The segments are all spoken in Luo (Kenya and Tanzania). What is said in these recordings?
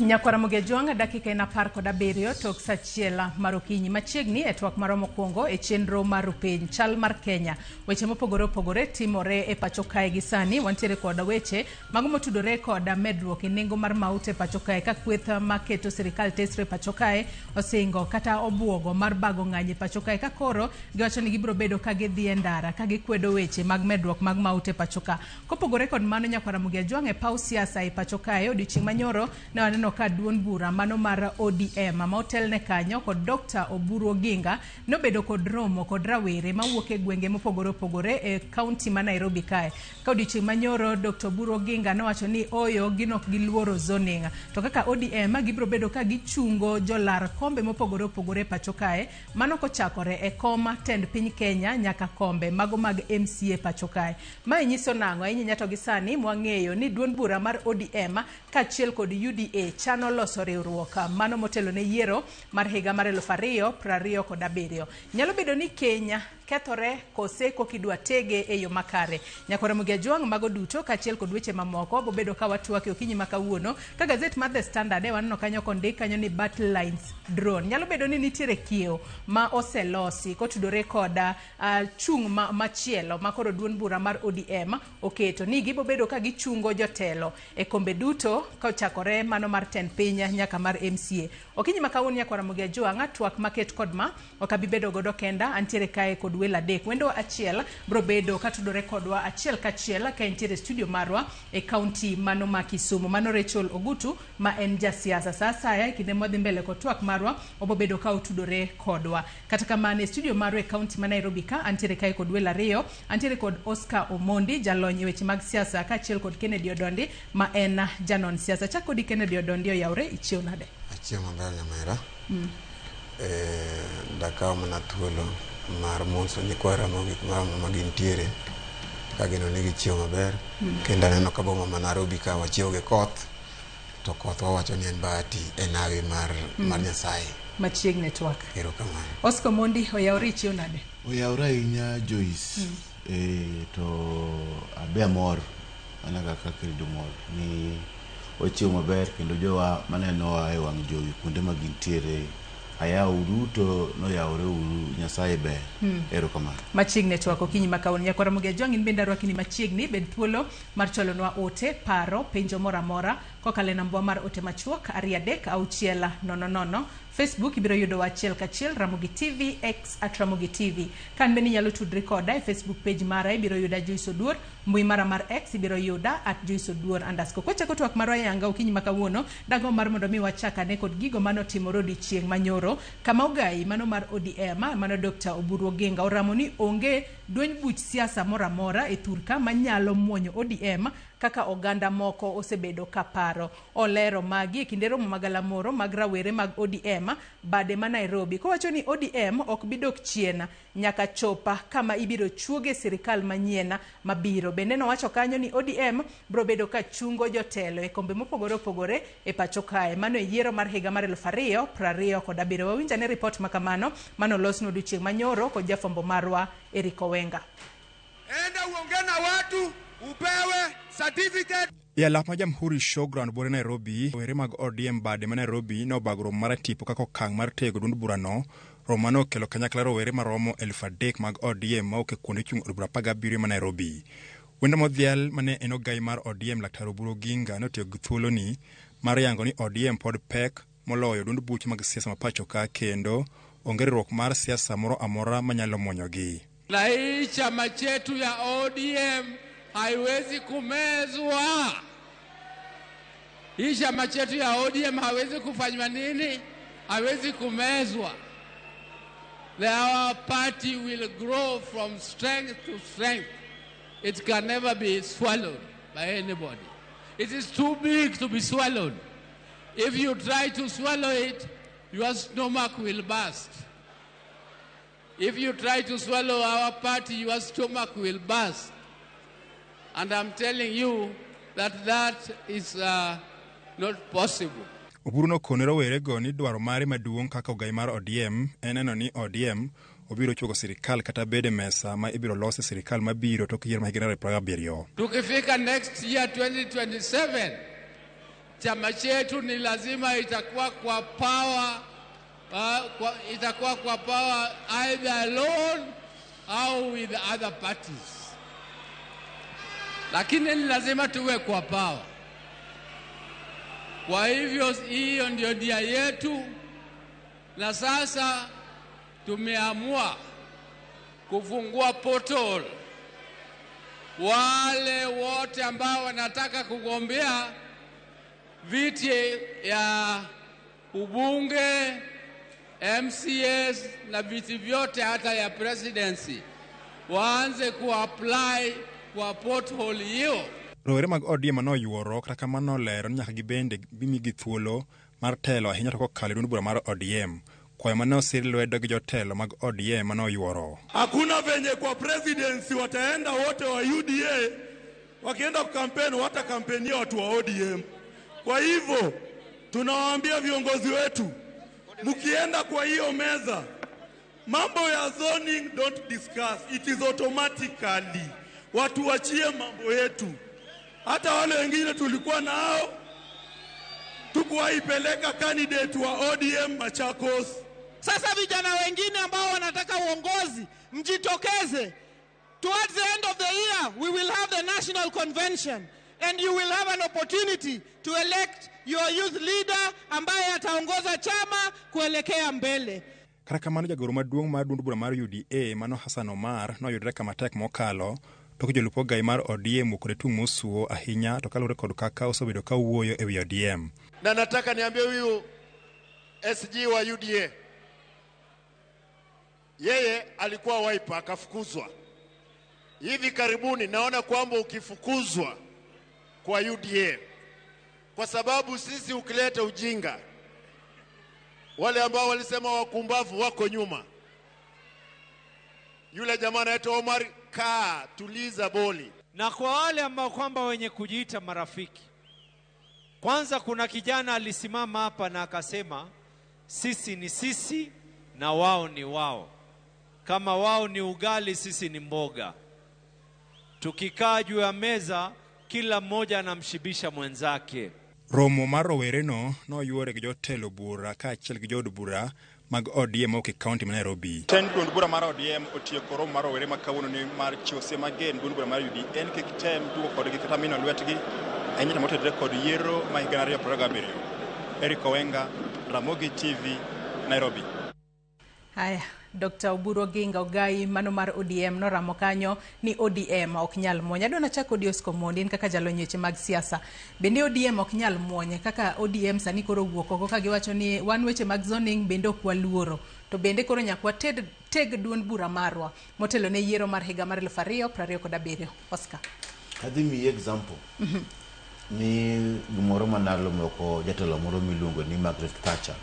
Nyakwara Mogejwang' dakika en 17 tok sa achiel mar okinyi machiegni e twak marwa mokwongo e chenro mar Rupiny chal mar Kenya. Weche mopogore opogore timore e pacho kae gi sani wantiere kod weche mago motudore kod medruok e nengo mar mauta e pacho kae ka kweth maketo sirikal tesre e pacho kae osingo kata obuogo mar bago ng'anyo e pacho kae ka koro giwacho ni gibiro bedo ka gidhi e ndara ka gikwedo weche mag medruok mag mauta e pacho ka. Kopogore kod mano nyakwar Ramogi Ajwang' e paw siasa e pacho kae odiochieng' manyoro ne waneno ka duond bura mano mar ODM ma otelne kanyo kod Dr. Oburu Oginga nobedo kod romo kod rawere mawuok e gwenge mopogore opogore e kaunti ma Nairobi kae. Ka odiochieng' manyoro Dr. Oburu Oginga nowacho ni oyo gin ok giluoro zoning. To kaka ODM gibiro bedo ka gichungo jolar kombe mopogore opogore e pacho kae mano kochakore e kom tend piny Kenya nyaka kombe mago mag MCA pacho kae. Mae nyiso nang'o? Ahinya to gi sani mwang'eyo ni duond bura mar ODM kaachiel kod UDA chano loso riwruok mano motelo ne yiero mar higa mar 2027. Nyalo bedo ni Kenya kethore kose kokidwa tege e yo makare. Nyakwar Ramogi Ajwang' mago duto kaachiel kod weche mamoko bobedo ka watwak e okinyi ma kawuono ka gazet mar The Standard e waneno kanyo kondik kanyo ni battle lines drawn. Nyalo bedo ni nitiere kiewo ma oselosi kotudore koda chung' ma machielo ma koro duond bura mar ODM oketo ni gibobedo ka gichungo jotelo e kombe duto kochakore mano mar tend piny nyaka mar MCA. Okinyi ma kawuono nyakwar Ramogi Ajwang' twak maket kod ma ok abi bedo godo kenda, antiere kae kod welo adek. Wendo achiel bro bedo katudore kodwa achiel kachiel ka entiere e studio marwa e kaunti mano ma Kisumu. Mano Rachel Ogutu ma en jasiasa. Sa asaya e kinde mwadhi mbele kod twak marwa obobedo ka otudore kodwa. Kata kamano e studio marwa e kaunti ma Nairobi ka antiere kae kod welo ariyo. Antiere kod Oscar Omondi jalony e weche mag siasa kaachiel kod Kennedy Odondi ma en janon siasa. Achak kodi Kennedy Odondi oyawre ichiew nade? Achiew maber nyamera. Dakaw mana thuolo mar moso nyikwa Ramogi kumoro amora ma gintiere kageno ni gichiew maber. Kendo aneno ka boma ma Nairobi ka wachiew gi koth to koth wawacho ni en bahati en hawi mar, mar Nyasaye. Machiegni twak. Erokamano. Oscar Omondi oyawre ichiew nade? Oyawre ahinya Joyce. To abe amor mana kaka Kennedy omor ni wachiew maber kendo jowa manenowa e wang' jowi kuonde ma gintiere ayaw duto noyawre uru Nyasaye ber. Erokamano. Machiegni twak okinyi ma kawuono. Nyakwar Ramogi Ajwang' in bende arwaki ni machiegni bed thuolo mar chwalonwa ote, paro, penjo moro amora kokalo e nambwa mar ote machuok 2 3 6 0 0. Facebook ibiro yudowa achiel kachiel Ramogi TV, X at Ramogi TV. Kan bende inyalo tudri koda e Facebook page mara ibiro yuda Joyce Oduor, mbui mara mar X ibiro yuda at Joyce Oduor underscore. Kwachako twak marwa yanga okinyi ma kawuono, dago mar mondo mi wachak ane kod gigo manotimore odiochieng' manyoro kama ogai mano mar ODM mano Dr. Oburu Oginga oramo ni onge duond buch siasa moro amora e thurka manyalo muonyo ODM kaka oganda moko osebedo ka paro. Olero magi e kinde romo magalamoro mag rawere mag ODM bade ma Nairobi kowacho ni ODM ok bi dok chien nyaka chopa kama ibiro chuoge sirikal manyien mabiro. Bende nowacho kanyo ni ODM biro bedo ka chungo jotelo e kombe mopogore opogore e pacho kae. Mano e yiero mar higa mar 2027. Wawinj ane ripot ma kamano manolosno odiochieng' manyoro kod jafwambo marwa Eric Owenga. Enda uongee na watu upewe certificate. E alap ma Jamhuri Showground buore Nairobi, rowere mag ODM bade ma Nairobi nobago romo mar tipo kaka okang' mar tego duond burano. Romo mano okelo kanyakla rowere maromo 3,000 mag ODM mawuok e kuonde chung' od bura 17 ma Nairobi. Wendo modhial mane en ogai mar ODM Laktar Oburu Oginga notiyo gi thuoloni mar yango ni ODM pod pek moloyo duond buche mag siasa ma pacho ka kendo onge riwruok mar siasa moro amora manyalo muonyogi. Na hii chama chetu ya ODM haiwezi kumezwa. Hii chama chetu ya ODM hawezi kufanywa nini? Hawezi kumezwa. Our party will grow from strength to strength. It can never be swallowed by anybody. It is too big to be swallowed. If you try to swallow it, your stomach will burst. If you try to swallow our party, your stomach will burst. And I'm telling you that that is not possible. Oburu nokone rowerego ni dwaro mare maduong' kaka ogai mar ODM en neno ni ODM obiro chuogo sirikal kata bedo e mesa ma ibiro lose sirikal mabiro tok yiero ma higa 2027. Tukifika next year 2027, Chama chetu ni lazima itakuwa kwa power, itakuwa kwa power either alone au with other parties, lakini ni lazima tuwe kwa power. Kwa hivyo hiyo ndio dia yetu, na sasa tumeamua kufungua portal. Wale wote ambao wanataka kugombea viti ya ubunge, MCAs na viti vyote hata ya presidency waanze kuapply kwa portal hiyo. Rowere mag ODM manoyuoro kata kamano nolero ni nyaka gibende gimigi thuolo mar telo ahinya to kokalo e duond bura mar ODM. Kwayo mane osir lwedo gi jotelo mag ODM manoyuoro. Hakuna venye kwa presidency wataenda wote wa UDA, wakienda kukampeni watakampenia watu wa ODM. Kwa hivyo tunawaambia viongozi wetu, mkienda kwa hiyo meza, mambo ya zoning don't discuss, it is automatically. Watu wachie mambo yetu. Hata wale wengine tulikuwa nao tukuwaipeleka candidate wa ODM Machakos. Sasa vijana wengine ambao wanataka uongozi mjitokeze. Towards the end of the year we will have the national convention and you will have an opportunity to elect your youth leader ambaye ataongoza chama kuelekea mbele. Kata kamano jagoro maduong' mar duond bura mar UDA mano Hassan Omar noyudore kama tek mokalo tok jolup ogai mar ODM wuok kode tung' mosuo ahinya to kaluwore kod kaka osebedo ka wuoyo e wi ODM. Na nataka niambie huyu SG wa UDA, yeye alikuwa Wiper akafukuzwa. Hivi karibuni naona kwamba ukifukuzwa kwa UDA, kwa sababu sisi ukileta ujinga, wale ambao walisema wakumbavu wako nyuma. Yule jamaa anaitwa Omar, kaa tuliza boli. Na kwa wale ambao kwamba wenye kujiita marafiki, kwanza kuna kijana alisimama hapa na akasema sisi ni sisi na wao ni wao. Kama wao ni ugali, sisi ni mboga. Tukikaa juu ya meza, kila mmoja anamshibisha mwenzake. Romo mar rowereno noyuore gi jotelo bura kaachiel gi jood bura mag ODM mawuok e kaunti ma Nairobi. Tend duond bura mar ODM otieko romo mar rowere ma kawuono ni mar chiwo siem mager ne duond bura mar UDA ni kik tem tugo kodgi kata mino lwetgi ahinya to motudore kod yiero ma higa 2027. Eric Owenga, Ramogi TV, Nairobi. Haya, Dr. Oburu Oginga Ogai mano mar ODM noramo kanyo ni ODM ok nyal muony. Adwa nachak kodi Oscar Omondi, in kaka jalony weche mag siasa. Bende ODM ok nyal muony kaka ODM sani koro owuok oko ka giwacho ni wan weche mag zoning bende ok waluoro. To bende koro nyaka wated teg duond bura marwa motelo ne yiero mar higa mar 2027. Oscar. Adhi miyi example ni gimoro manalo moko jatelo moro miluongo ni Margaret Thatcher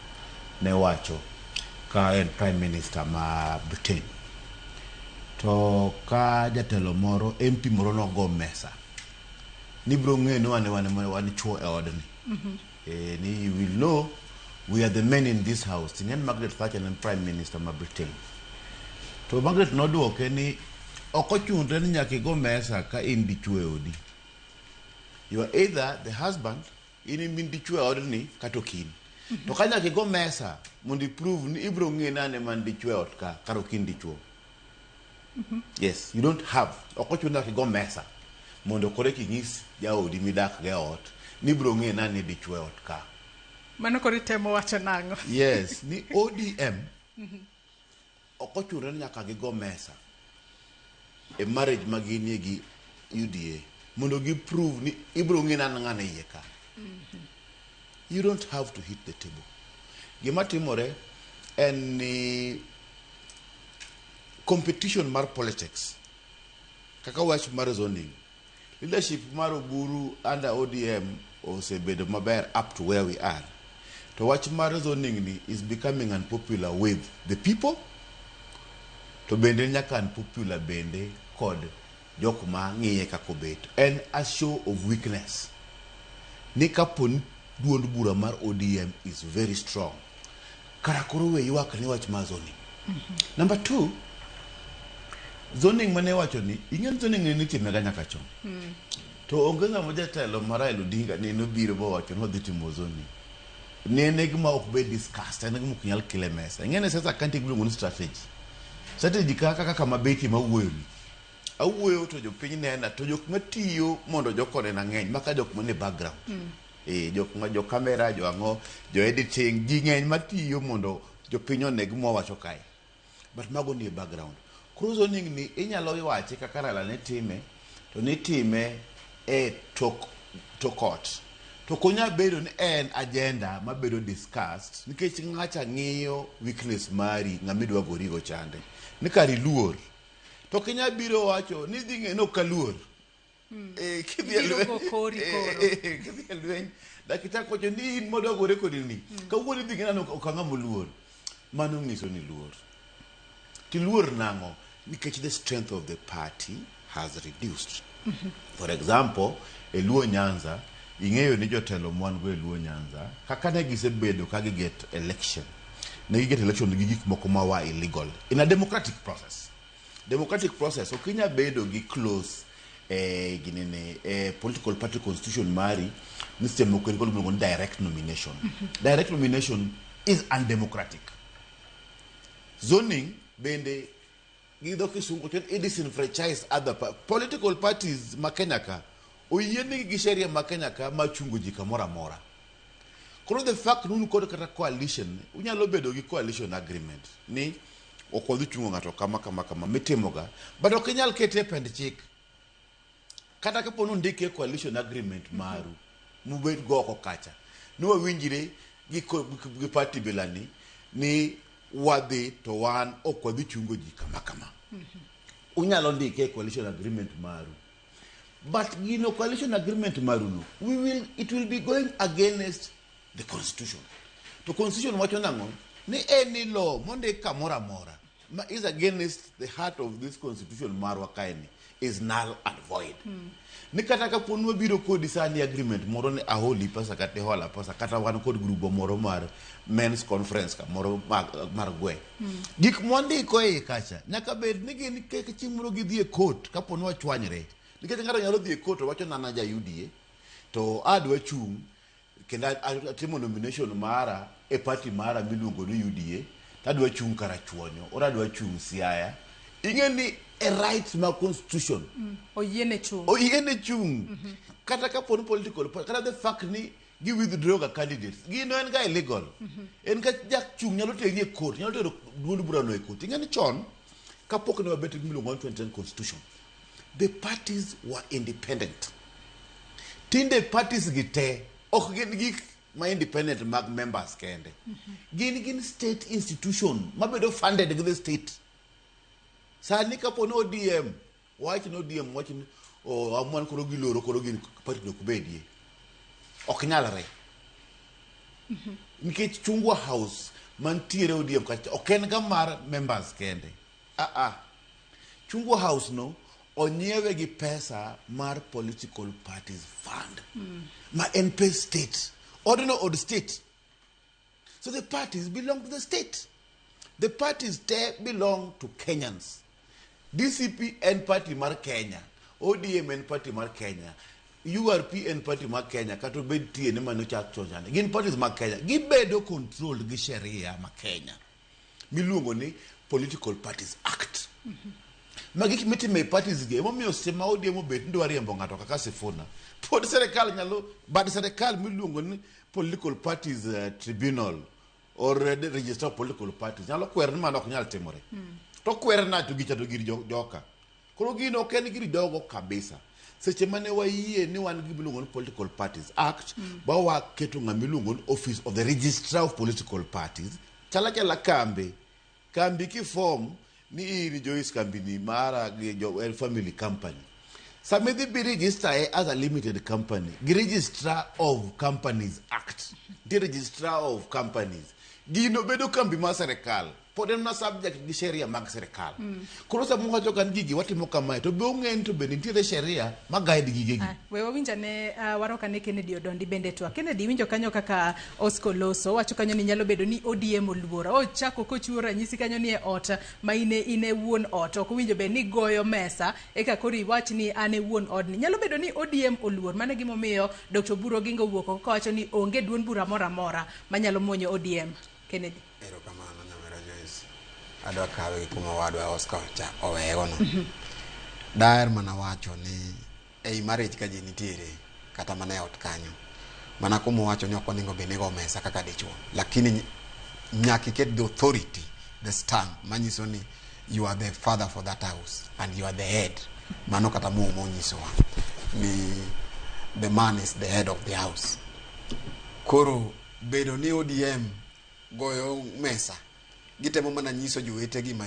ne wacho ka en prime minister ma Britain. To ka jatelo moro MP moro nogo mesa ni bro ng'eyo ni wan chuo e odni. Ni you will know we are the men in this house. Ing'e ni Margaret Thatcher ne en prime minister ma Britain. To Margaret noduoke ni ok ochunre ni nyaka igo mesa ka in dichuo e odi. You are either the husband, in in dichuo e odni kata ok in. To ka nyaka igo mesa mondo i-prove ni ibro ng'e nane man dichuo e ot ka kata ok in dichuo. Yes, you don't have. Ok ochuno nyaka igo mesa mondo koro eka inyis jaodi midak go e ot ni ibro ng'e nane dichuo e ot ka. Mano koro itemo wacho nang'o? Yes, ni ODM ok ochunre ni nyaka gigo mesa e marriage ma ginie gi UDA mondo gi prove ni ibro ng'e nane ng'ane iye ka. You don't have to hit the table. Gima timore en ni competition mar politics kaka wach mar zoning, leadership mar Oburu under ODM osebedo maber up to where we are. To wach mar zoning ni is becoming unpopular with the people, to bende nyaka unpopular bende kod jok ma ng'iye kaka obet. En a show of weakness. Ni kapo ni duond bura mar ODM is very strong, kara koro we ywak ni wach mar zoning. Number two, zoning mane iwacho ni, ing'e ni zoning ne nitime ga nyaka chon. To onge ng'ama jatelo ma Raila Odinga ne nobiro bowacho ni wadhi timo zoning. Ne en gima ok bed discussed, en gima ok nyal kel e mesa. Ing'e ni siasa ka nitie gima iluongo ni strategy. Strategy kaka kaka mabetie mawuoyo ni. Awuoyo to jopiny nena to jok matiyo mondo jok onena ng'eny maka jok manie background. Eh, jok ma jo camera, jo ang'o, jo editing, ji ng'eny matiyo mondo jopiny one gima wawacho kae. But mago nie background. Koro zoning ni inyalo wache kaka Raila ne time, to nitime e tok ot. To ok onyal bedo ni en agenda mabedo discussed nikech ng'acha ng'iyo weakness mari ng'ama idwa gorigo chande. Ni kar iluor. To ok inyal biro wacho ni idhi ng'e ni ok aluor. Eh, kidhi e Ibiro lweny- go kori koro. Eh, kidhi e lweny dakika wacho ni in modwa gore kodi ni kawuono idhi ng'e ni ok ang'ama oluor mano nyiso ni luor tiluor nang'o nikech the strength of the party has reduced for example e Luo Nyanza ing'eyo ni jotelo mwan go e Luo Nyanza kaka ne gisebedo ka giget election ne giget election gi gik moko ma wa illegal in a democratic process democratic process ok inyal bedo gi close ginene political party constitution mari ni seche moko en kod gimiluongo ni direct nomination direct nomination is undemocratic zoning bende gi dho kisungu to i disenfranchise other political parties ma Kenya ka oyienegi gi sheria ma Kenya ka ma chungo ji kamoro amora koro the fact ni un kod kata coalition unyalo bedo gi coalition agreement ni ok wadhi chungo ng'ato kama kama kama mitimoga but ok inyal kete e pend chik kata kapo ni ondike e coalition agreement maru mubet go oko kacha ni wawinjre gi, gi party bilani ni wadhi to wan ok wadhi chungo ji kama kama unyalo ndike e coalition agreement maru but gino coalition agreement maru no we will it will be going against the constitution to constitution wacho nang'o ni any law mondik kamoro amora ma is against the heart of this constitution marwa kaeni is null and void ni kata kapo ni wabiro kodi sani agreement moro ni aholi pesa kata ihola pesa kata wan kod grubo moro mar men's conference kamoro mar gweng' gik mwandiko e iye kacha nyaka bed ni gin kik chieng' moro gidhi e court kapo ni wachwanyre nikech ng'ato nyalo dhi e court to wacho nana ja UDA to adwa chung' kendo atimo nomination mara e party mara miluongo ni UDA to adwa chung' Karachuonyo or adwa chung' Siaya ing'e ni e right ma constitution Oyiene chung'. oyiene chung' kata kapo ni political party kata the fact ni gi withdraw ga candidates gino en ga illegal en ka jachung' nyalo teri e court nyalo tero duond burano e court ing'e ni chon kapok ne wabet gi miluongo ni 2010 constitution the parties were independent tinde parties gi te ok gin gik ma independent mag members kende gin state institution mabedo funded gi the state sani kapo ni ODM wach ni ODM wach ni oh, amwan koro giloro koro gin party no ok bedie ok nyalre nikech Chungwa House mantiere ODM kacha ok en ga mar members kende ah ah Chungwa House no onyiewe gi pesa mar political parties fund ma en pes state odno od state so the parties belong to the state the parties te belong to Kenyans DCP en party mar Kenya ODM en party mar Kenya URP en party mar Kenya kata obed TNA mane ochak chon chande gin parties mag Kenya gibedo controlled gi sheria ma Kenya miluongo ni Political Parties Act ma gik mitimo e parties gi emomiyo seche ma ODM obet ni dwa riembo ng'ato kaka Sifuna pod serikal nyalo bad serikal miluongo ni Political Parties Tribunal or Register of Political Parties nyalo kwero ni mano ok nyal timore to kwere na to gicha to gir joka koro gino ok en gir jogo kabisa seche mane wayie ni wan gi miluongo ni Political Parties Act ba waketo ng'ama iluongo ni Office of the Registrar of Political Parties chala chala kambi kambi kifom ni in Joyce kambi ni mara gi jo en family company sama idhi bi register e as a limited company gi Registrar of Companies Act nitie Registrar of Companies gino bedo kambi mar serikal Pod en mana subject gi sheria mag sirikal. Koro sama wawacho ka ni gigi watimo kamae to be ung'e ni to bende nitiere sheria ma guide gigegi. We wawinj ane warwak ane Kennedy Odondi bende twak. Kennedy iwinjo kanyo kaka Oscar oloso, owacho kanyo ni nyalo bedo ni ODM oluoro. Ochako kochiwo ranyisi kanyo ni e ot ma ine ine wuon ot ok owinjo bed ni goyo mesa eka koro iwach ni an e wuon odni. Nyalo bedo ni ODM oluor, mano e gimomiyo Dr. Oburu Oginga owuok oko kowacho ni onge duond bura moro amora manyalo muonyo ODM. Kennedy. Erokamano nyamera Joyce. Adwa kawe gi kuma owadwa Oscar cha oweyego no. Daher mana wacho ni ei marriage ka ji nitiere kata mana e ot kanyo mana kuma owacho ni ok onego bed ni igo mesa kaka dichuo lakini nyaka iket the authority the stamp manyiso ni you are the father for that house and you are the head mano kata muma onyisowa ni the man is the head of the house koro bedo ni ODM goyo mesa gitemo mana nyiso jowetegi ma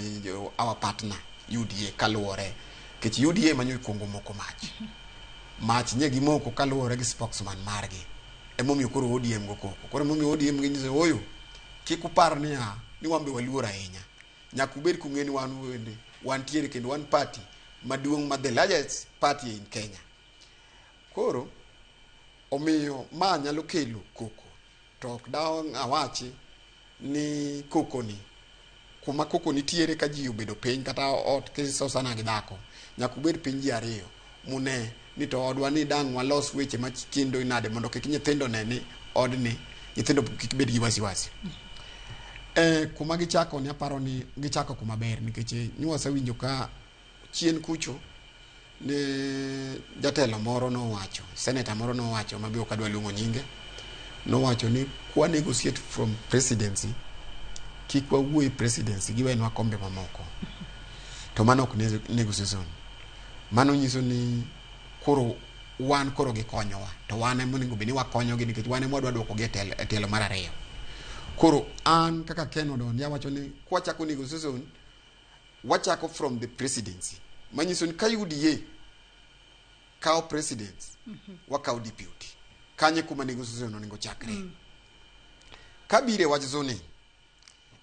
our partner UDA kaluwore nikech UDA manyo kuongo moko mach mach nye gimoko kaluwore gi spokesman margi emomiyo koro ODM go koko koro emomiyo ODM ginyiso oyo kik upar niya ni wan be waluor ahinya nyaka ubed kung'e ni wan bende wantiere kendo wan party maduong' ma the largest party in Kenya koro omiyo ma nyalo kelo koko to ok dang' awachi ni koko ni kuma koko nitiere ka ji obedo piny kata ot kisosana gi dhako nyaka ubed piny ji ariyo mune ni to odwa ni dang' walos weche machendo nade mondo kik nyithindo ne ni odni nyithindo kik bed gi wasiwasi. Kuma gichako ni aparo ni gichako kuma ber nikech nywasewinjo ka chien kucho ne jatelo moro nowacho seneta moro nowacho mabe ok adwa luongo nyinge nowacho ni kwa negotiate from presidency kik wawuo e presidency giwenwa kombe mamoko to mano ok negotiation mano nyiso ni koro wan koro gikonyowa to wan ema onego bed ni wakonyogi nikech wan ema wadwa duokogi e telo mar ariyo koro an kaka Ken Odondi awacho ni kwachako negotiation wachako from the presidency manyiso ni ka UDA kawo president wakawo deputy kanye kuma negotiation onego chakre. Kabiro e wach zoning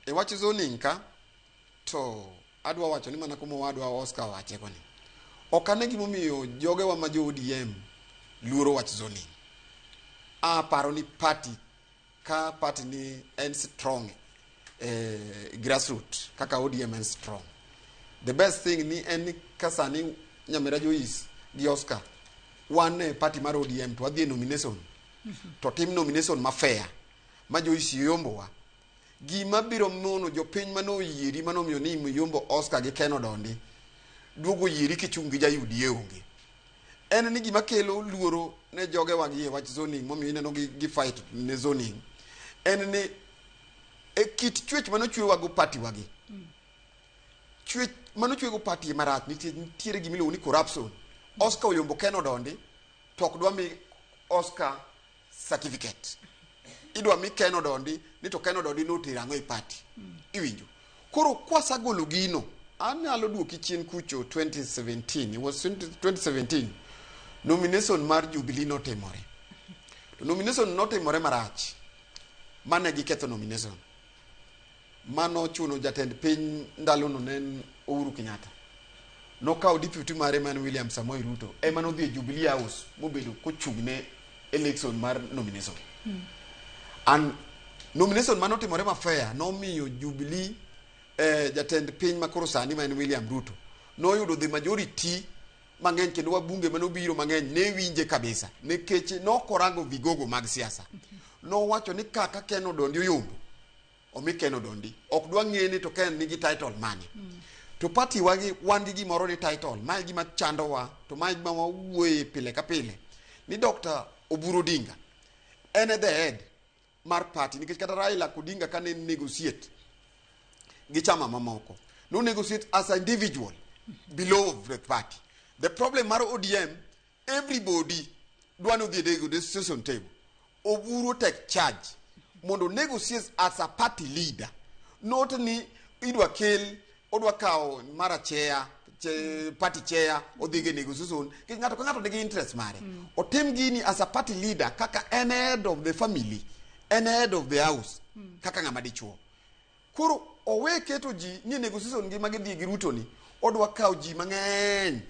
e wach zoning ka to adwa wacho ni mana kuma owadwa Oscar owache koni ok ane gimomiyo jogewa ma jo ODM luoro wach zoning aparo ni party ka party ni en strong grassroot kaka ODM en strong the best thing ni en ni ka sani Nyamera Joyce gi Oscar wan e party mar ODM to wadhi e nomination to tim nomination ma fair ma Joyce yombowa gima biro mono jopiny manoyieri manomiyo ni yombo Oscar gi Ken Odondi duogo yieri kichung' gi ja UDA onge en ni gima kelo luoro ne jogewa gi e wach zoning momiyo ineno gi fight ne zoning en ni e kit chwech manochwewago party wagi chwech manochwego party marach nitie nitiere gimiluongo ni corruption Oscar oyombo Ken Odondi to ok dwa mi Oscar certificate idwa mi Ken Odondi ni to Ken Odondi notero ang'o e party iwinjo koro kwasagolo gino anyalo duoki chien kucho 2017 it was 20, 2017 nomination mar Jubilee notimore to nomination notimore marach mane giketho nomination mano chuno jatend piny ndalono ne en Uhuru Kenyatta nokawo deputy mare man William Samoei Ruto ema nodhi e Jubilee House mobedo kochung'ne election mar nomination and nomination manotimore mafair nomiyo Jubilee jatend piny makoro sani ma en William Ruto noyudo the majority mang'eny kendo wabunge manobiro mang'eny ne winje kabisa nikech nokorango vigogo mag siasa nowacho ni kaka Ken Odondi oyombo omi Ken Odondi ok dwa ng'e ni to Ken nigi title mane to party wagi wan gi gimoro ni title mae gima chandowa to mae gima wawuoye pile ka pile ni Dr. Oburu Odinga en e the head mar party nikech kata Raila Odinga kane negotiate gi chama mamoko no negotiate as an individual below the party the problem mar ODM everybody dwa ni odhi e negotiation table Oburu take charge mondo negotiate as a party leader not ni idwa kel odwa kawo mara chair party chair odhi go e negotiation nikech ng'ato ka ng'ato nigi interest mare otim gini as a party leader kaka en head of the family en head of the house kaka ng'ama dichuo koro Owe keto ji ni e negotiation gi magidhi gi Ruto ni odwa kawo ji mang'eny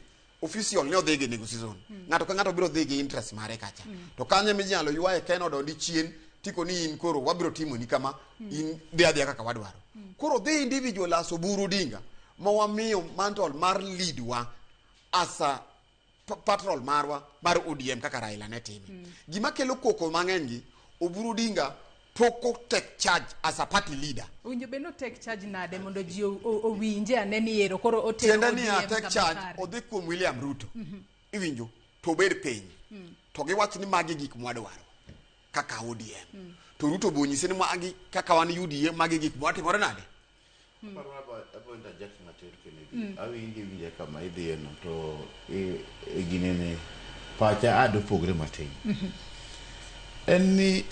official ni odhi gi negotiation. Ng'ato ka ng'ato biro dhi gi interest mare kacha. To kanyo eminyalo ywaye ken odondi chien tiko ni in koro wabiro timoni kama in dhi adhiya kaka wadwaro. Koro dhi individual as Oburu Odinga ma wamiyo mantle mar lead wa as a patrol marwa mar ODM kaka Raila ne time. Gima kelo koko mang'eny gi Oburu Odinga pok o take charge as a party leader. Owinjo bed ni o take charge nade mondo ji owinje ane ni ero koro otero Tiende ni a ODM take kama charge kare. odhi kuom William Ruto. Iwinjo to obed piny. To giwach ni magi gik mwadwaro kaka ODM. To Ruto be onyise ni magi kaka wan UDA magi gik mwatimore nade? Abo interject matin Kennedy. Awinji winja kama idhiyeno to e ginene pacha ado pogre matin. En ni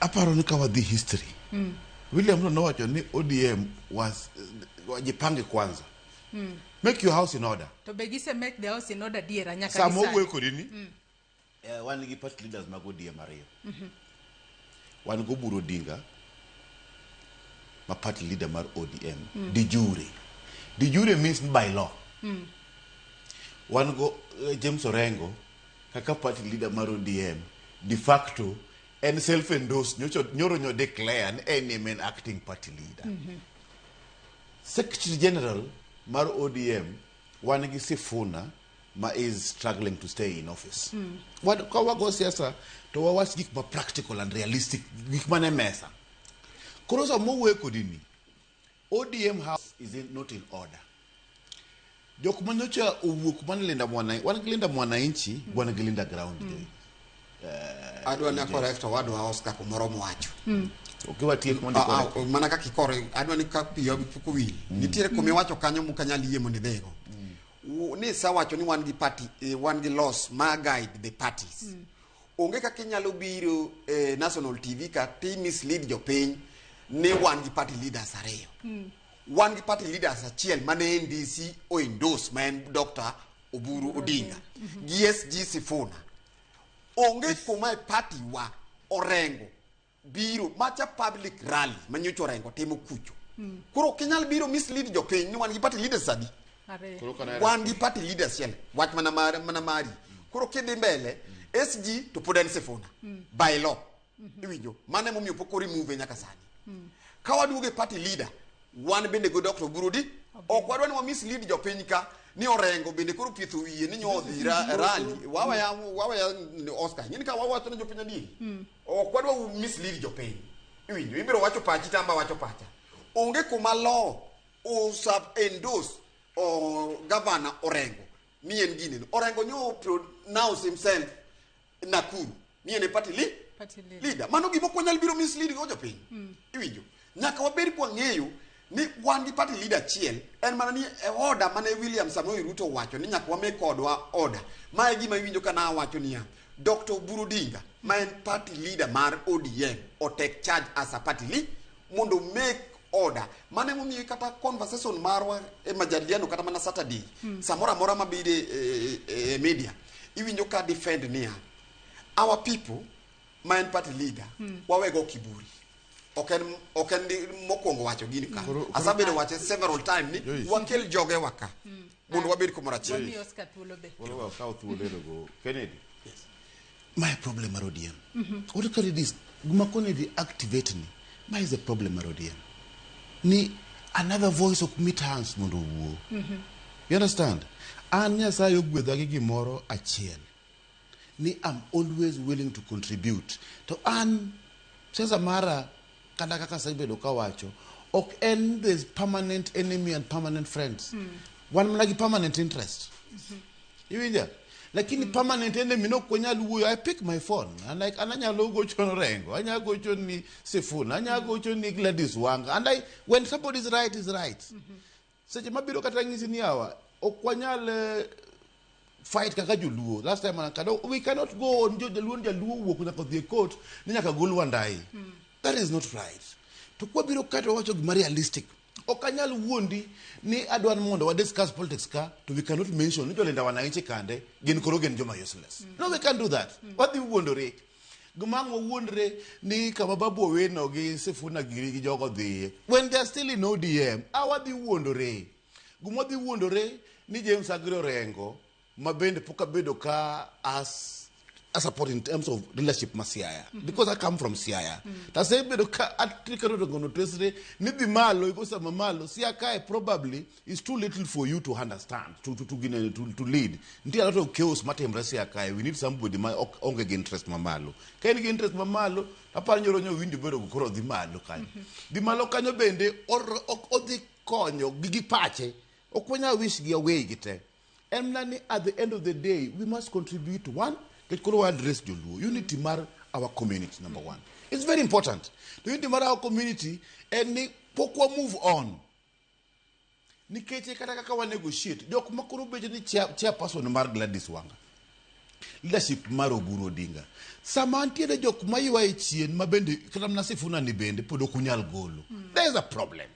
aparo ni ka wadhi history. William Ruto nowacho ni ODM was wajipange kwanza. Make your house in order. To be gise make the house in order diera nyaka Sama gi sani. owuoyo kodi ni wan gi party leaders mag ODM ariyo. Wan go Oburu Odinga ma party leader mar ODM de jure. De jure means by law. Wan go James Orengo kaka party leader mar ODM de facto en self endorsed nyocho nyoro nyo declare ni en ema en acting party leader. Secretary General mar ODM wan gi Sifuna ma is struggling to stay in office. Ka wago siasa to wawach gik ma practical and realistic gik mane mesa. Koro sama owuoyo kodi ni ODM house is not in order. Jok manyocha owuok man Linda Mwananchi, wan gi Linda Mwananchi, wan gi Linda Ground. Adwa ni correct owadwa Oscar kumoro mowacho. Okiwatiek mondo Ah, correct. ah, mana kaka ikore adwa ni ka piyo pok owil. Nitiere kuma iwacho kanyo mokanyal yie mondo idhigo. Ni sawacho ni wan gi party wan gi laws ma guide the parties. Onge kaka inyalo biro national TV ka ti mislead jopiny ni wan gi party leaders ariyo. Wan gi party leaders achiel mane NDC o endorse ma en Dr. Oburu Odinga gi SG Sifuna. Onge kuma e party wa Orengo biro macha public rally manyocha Orengo timo kucho. Koro ok inyal biro mislead jopiny ni wan gi party leaders adi. Ariyo. Koro kana Wan gi party leaders achiel wach mana mar, mana mari. Koro kidhi mbele SG to pod en Sifuna by law. Iwinjo mano emomiyo pok o remove nyaka sani. Ka waduogo e party leader wan bende go Dr. Oburu Odi ok wadwa ni wa mislead jopiny ka ni Orengo bende koro pietho wiye ni nyo odhi rally waweya waweya Oscar ing'eni ka wawacho ne jopiny adieri ok wadwa mislead jopiny iwinjo ibiro wacho pachi tamba wacho pacha onge kuma law osa endorse o governor Orengo ni en gineno Orengo nyo pronounce himself Nakuru ni en e party Party leader. leader mano gima ok wanyal biro mislead go jopiny iwinjo nyaka wabed kwang'eyo ni wan gi party leader achiel en mana ni e order mane William Samoei Ruto owacho ni nyaka wame kodwa order ma e gima iwinjo ka nawacho niya Dr. Oburu Odinga ma en party leader mar ODM o take charge as a party leader mondo make order mano emomiyo kata conversation marwa e majadiliano kata mana Saturday samoro amora mabiro e media iwinjo ka defend niya our people ma en party leader wawego kiburi ok en mokwongo wacho gini ka asebedo wache several time ni Joyce. wakel jogewa ka mondo wabed kumoro achiel Wamiyo Oscar thuolo be. Koro wakaw thuolo ero go Kennedy. My problem mar ODM. What Kennedy is gima Kennedy activate ni. My is the problem mar ODM. Ni another voice ok meet hands mondo owuo. You understand? An Nyasaye ogwedha gi gimoro achiel. Ni I'm always willing to contribute. To an siasa mara kata kaka asebedo kawacho ok en there's permanent enemy and permanent friends. Wan mana gi permanent interest. Iwinja? Lakini permanent enemy no ok wanyal wuoyo. I pick my phone and like an anyalo gocho ni Orengo, anyalo gocho ni Sifuna, anyalo gocho ni Gladys Wanga. And I, when somebody is right, is right. Seche mabiro kata ng'isi ni yawa, ok wanyal fight kaka joluo. Last time kada, we cannot go on jaluo jaluo wuok nyaka odhi e court ni nyaka gol Wandayi. That is not right. To kwabiro ka to wawacho gima realistic. Ok anyal wuondi ni adwa ni mondo wa discuss politics ka to we cannot mention ni jolinda wananchi kande gin koro gin joma useless. No, we can't do that. Wadhi wuondore. Gima ang' wawuondre ni kama Babu Owino gi Sifuna giri gi jogo dhiye. When they are still in ODM, awadhi wuondore. Gima wadhi wuondore ni James Agri Orengo ma bende pok abedo ka as a support in terms of leadership ma Siaya. Because I come from Siaya. Tasebedo ka atrikano Orengo no tesre ni dhi malo igo sama malo Siaya kae probably is too little for you to understand to lead. Nitie a lot of chaos matimre Siaya kae. We need somebody ma ok onge gi interest mamalo. Ka en gi interest mamalo, aparo nyoro nyo winjo bedo koro dhi malo kanyo. Dhi malo kanyo bende ok odhi konyo gi pache. Ok wanyal wish gi away gi te. En mana ni at the end of the day, we must contribute one, nikech koro wa address joluo. Unity mar our community, number one. It's very important. The unity mar our community en ni pok wa move on. Nikech kata kaka wa negotiate, jok ma koro bedo ni chairperson mar Gladys Wanga, leadership mar Oburu Odinga. Sama ntiere jok ma ywaye chien ma bende kata mana Sifuna ni bende pod ok unyal golo. There is a problem.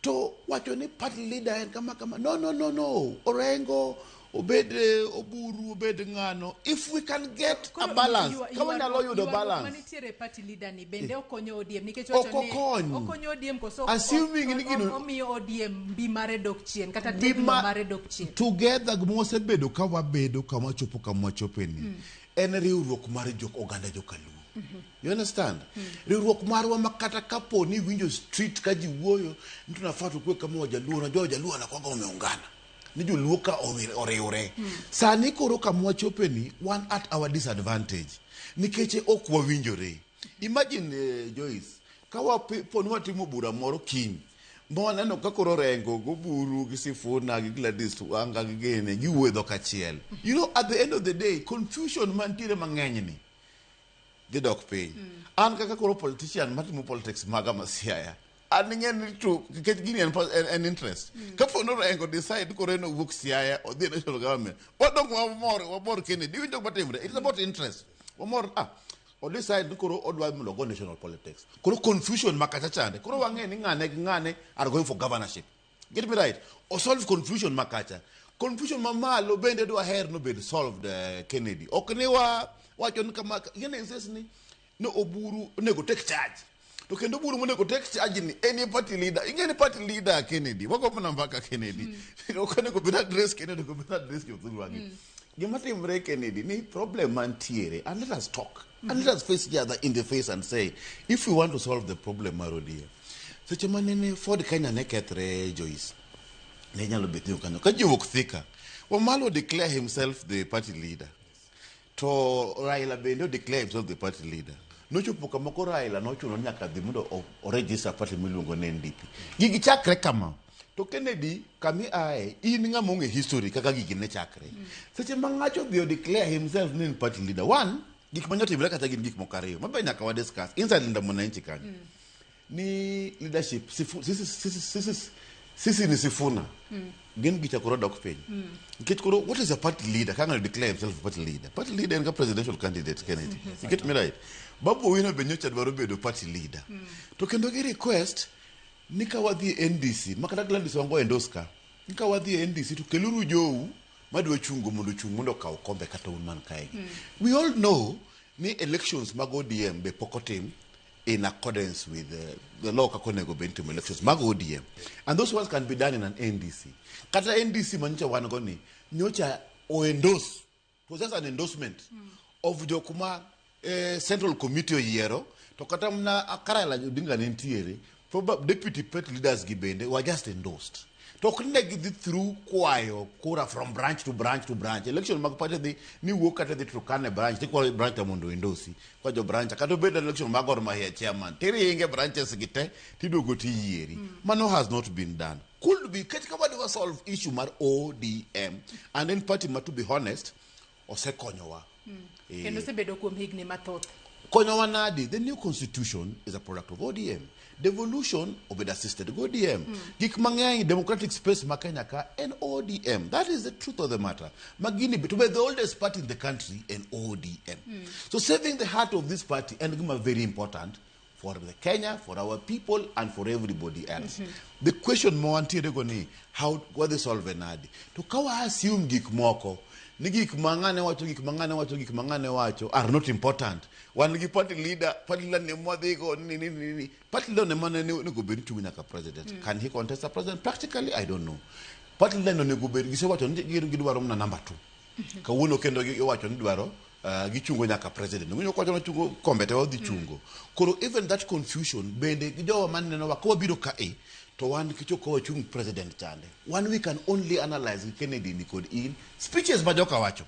To wacho ni party leader en kama kama. No, no, no, no. Orengo, obed Oburu, obed ng'ano. If we can get a balance, kama wanyalo yudo balance. Manitiere party leader ni bende okonyo ODM nikech Ok wacho ni okony. okonyo ODM koso Assuming ni gino- omiyo ODM mbi mare dok chien kata Mbi tegno mare dok chien. Together gima wasebedo ka wabedo kama wachopo kama wachopeni en riwruok mar jok oganda jokaluo. You understand? Riwruok marwa ma kata kapo ni winjo street ka ji wuoyo ni tunafaa tukue kama wajaluo, unajua wajaluo wanakuwaga wameungana. Ni joluo ka oriwre. Sani koro kama wachopeni wan at our disadvantage nikech ok wawinjore. Imagine Joyce, ka wapo ni watimo bura moro kiny ma waneno ka koro Orengo goburu gi Sifuna gi Gladys Wanga gi gene giwuoyo e dhok achiel. You know, at the end of the day, confusion mantiere mang'eny ni dhi dok piny. An kaka koro politician matimo politics maga ma Siaya, an ing'e ni to nikech gini en interest. Kapo ni Orengo decide koro en owuok Siaya odhi e national government, wadong wamor wamor Kennedy, iwinjo gima timre? It's about interest. Wamor o decide ni koro odwa mondo ogo national politics. Koro confusion ma kacha chande. Koro wang'e ni ng'ane gi ng'ane are going for governorship. Get me right? O solve confusion ma kacha. Confusion mamalo bende dwa her no bed solved Kennedy. Ok ni wa wacho ni kama gine insist ni no Oburu onego take charge. To kendo Oburu monego take charge ni en party leader. Ing'e ni party leader Kennedy. Wago mana mbaka Kennedy. Ok onego bed address Kennedy, onego bed address jothurwagi. Gima timre Kennedy ni problem mantiere and let us talk. And let us face each other in the face and say if we want to solve the problem mar ODM. Seche manene Ford Kenya ne kethre Joyce. Ne nyalo bet ni kanyo. Ka ji wuok Thika, Wamalwa declare himself the party leader. To Raila bende declare himself the party leader. Nochopo kama koro Raila nochuno ni nyaka dhi mondo o register party miluongo ni NDP. Gigi chakre kama. To Kennedy kami ae in ng'ama ong'e history kaka gigi ne chakre. Seche ma ng'acho odhi o declare himself ni en party leader. One, gik manya timre kata gin gik moko ariyo. Mabe nyaka wa discuss inside Linda Mwananchi kanyo. Ni leadership sisi ni Sifuna. Gin gicha koro dok piny. Nikech koro what is a party leader? Ka ng'ato declare himself a party leader. Party leader en ka presidential candidate Kennedy. You get me right? Babu Owino be nyocha dwaro bedo party leader. To kendo gi request ni ka wadhi e NDC, ma kata Gladys Wanga endorse ka, ni ka wadhi e NDC to keluru jou madwa chungo mondo ochung' mondo okaw kombe kata un man kae. We all know ni elections mag ODM be pok otim in accordance with the law kaka onego bed timo elections mag ODM. And those ones can be done in an NDC. Kata NDC manyocha wan go ni, nyocha o endorse, it was just an endorsement of jok ma Central Committee oyiero, to kata mana Raila Odinga ne nitiere, deputy party leaders gi bende were just endorsed. To ok ne gidhi through kwayo kura from branch to branch to branch. Election mag party dhi ni wuok kata dhi Turkana branch, tikwayo branch mondo endosi. Kwa jo branch, kata obed election mag Gor Mahia chairman, tiringe branches gi te, tiduogo tiyieri. Mano has not been done. Could be, kech ka wadwa solve issue mar ODM, and then party ma to be honest, osekonyowa. Kendo osebedo kuom higni mathoth. Konyowa nadi? The new constitution is a product of ODM. Devolution obed assisted gi ODM. Gik mang'eny democratic space ma Kenya ka en ODM. That is the truth of the matter. Magini to be the oldest party in the country en ODM. So saving the heart of this party en gima very important for the Kenya, for our people, and for everybody else. The question ma wantiere go ni, how wadhi solve nadi? To ka wa assume gik moko, Ni gik ma ng'ane wacho, gik ma ng'ane wacho, gik ma ng'ane wacho are not important. Wan gi party leader, party leader ne mwadhigo ni ni ni ni. Party leader ne mane onego bed ni chung' nyaka president. Can he contest a president? Practically, I don't know. Party leader no onego bed gisewacho ni gin gidwaro mana number 2. Kawuono kendo giwacho ni dwaro gichungo nyaka president. Winjo kwacho ni chungo kombe te wadhi chungo. Koro even that confusion bende gi jowa maneno wa ka wabiro ka e to wan kichok ka wachung president chande. Wan we can only analyze gi Kennedy ni kod in speeches ma joka wacho.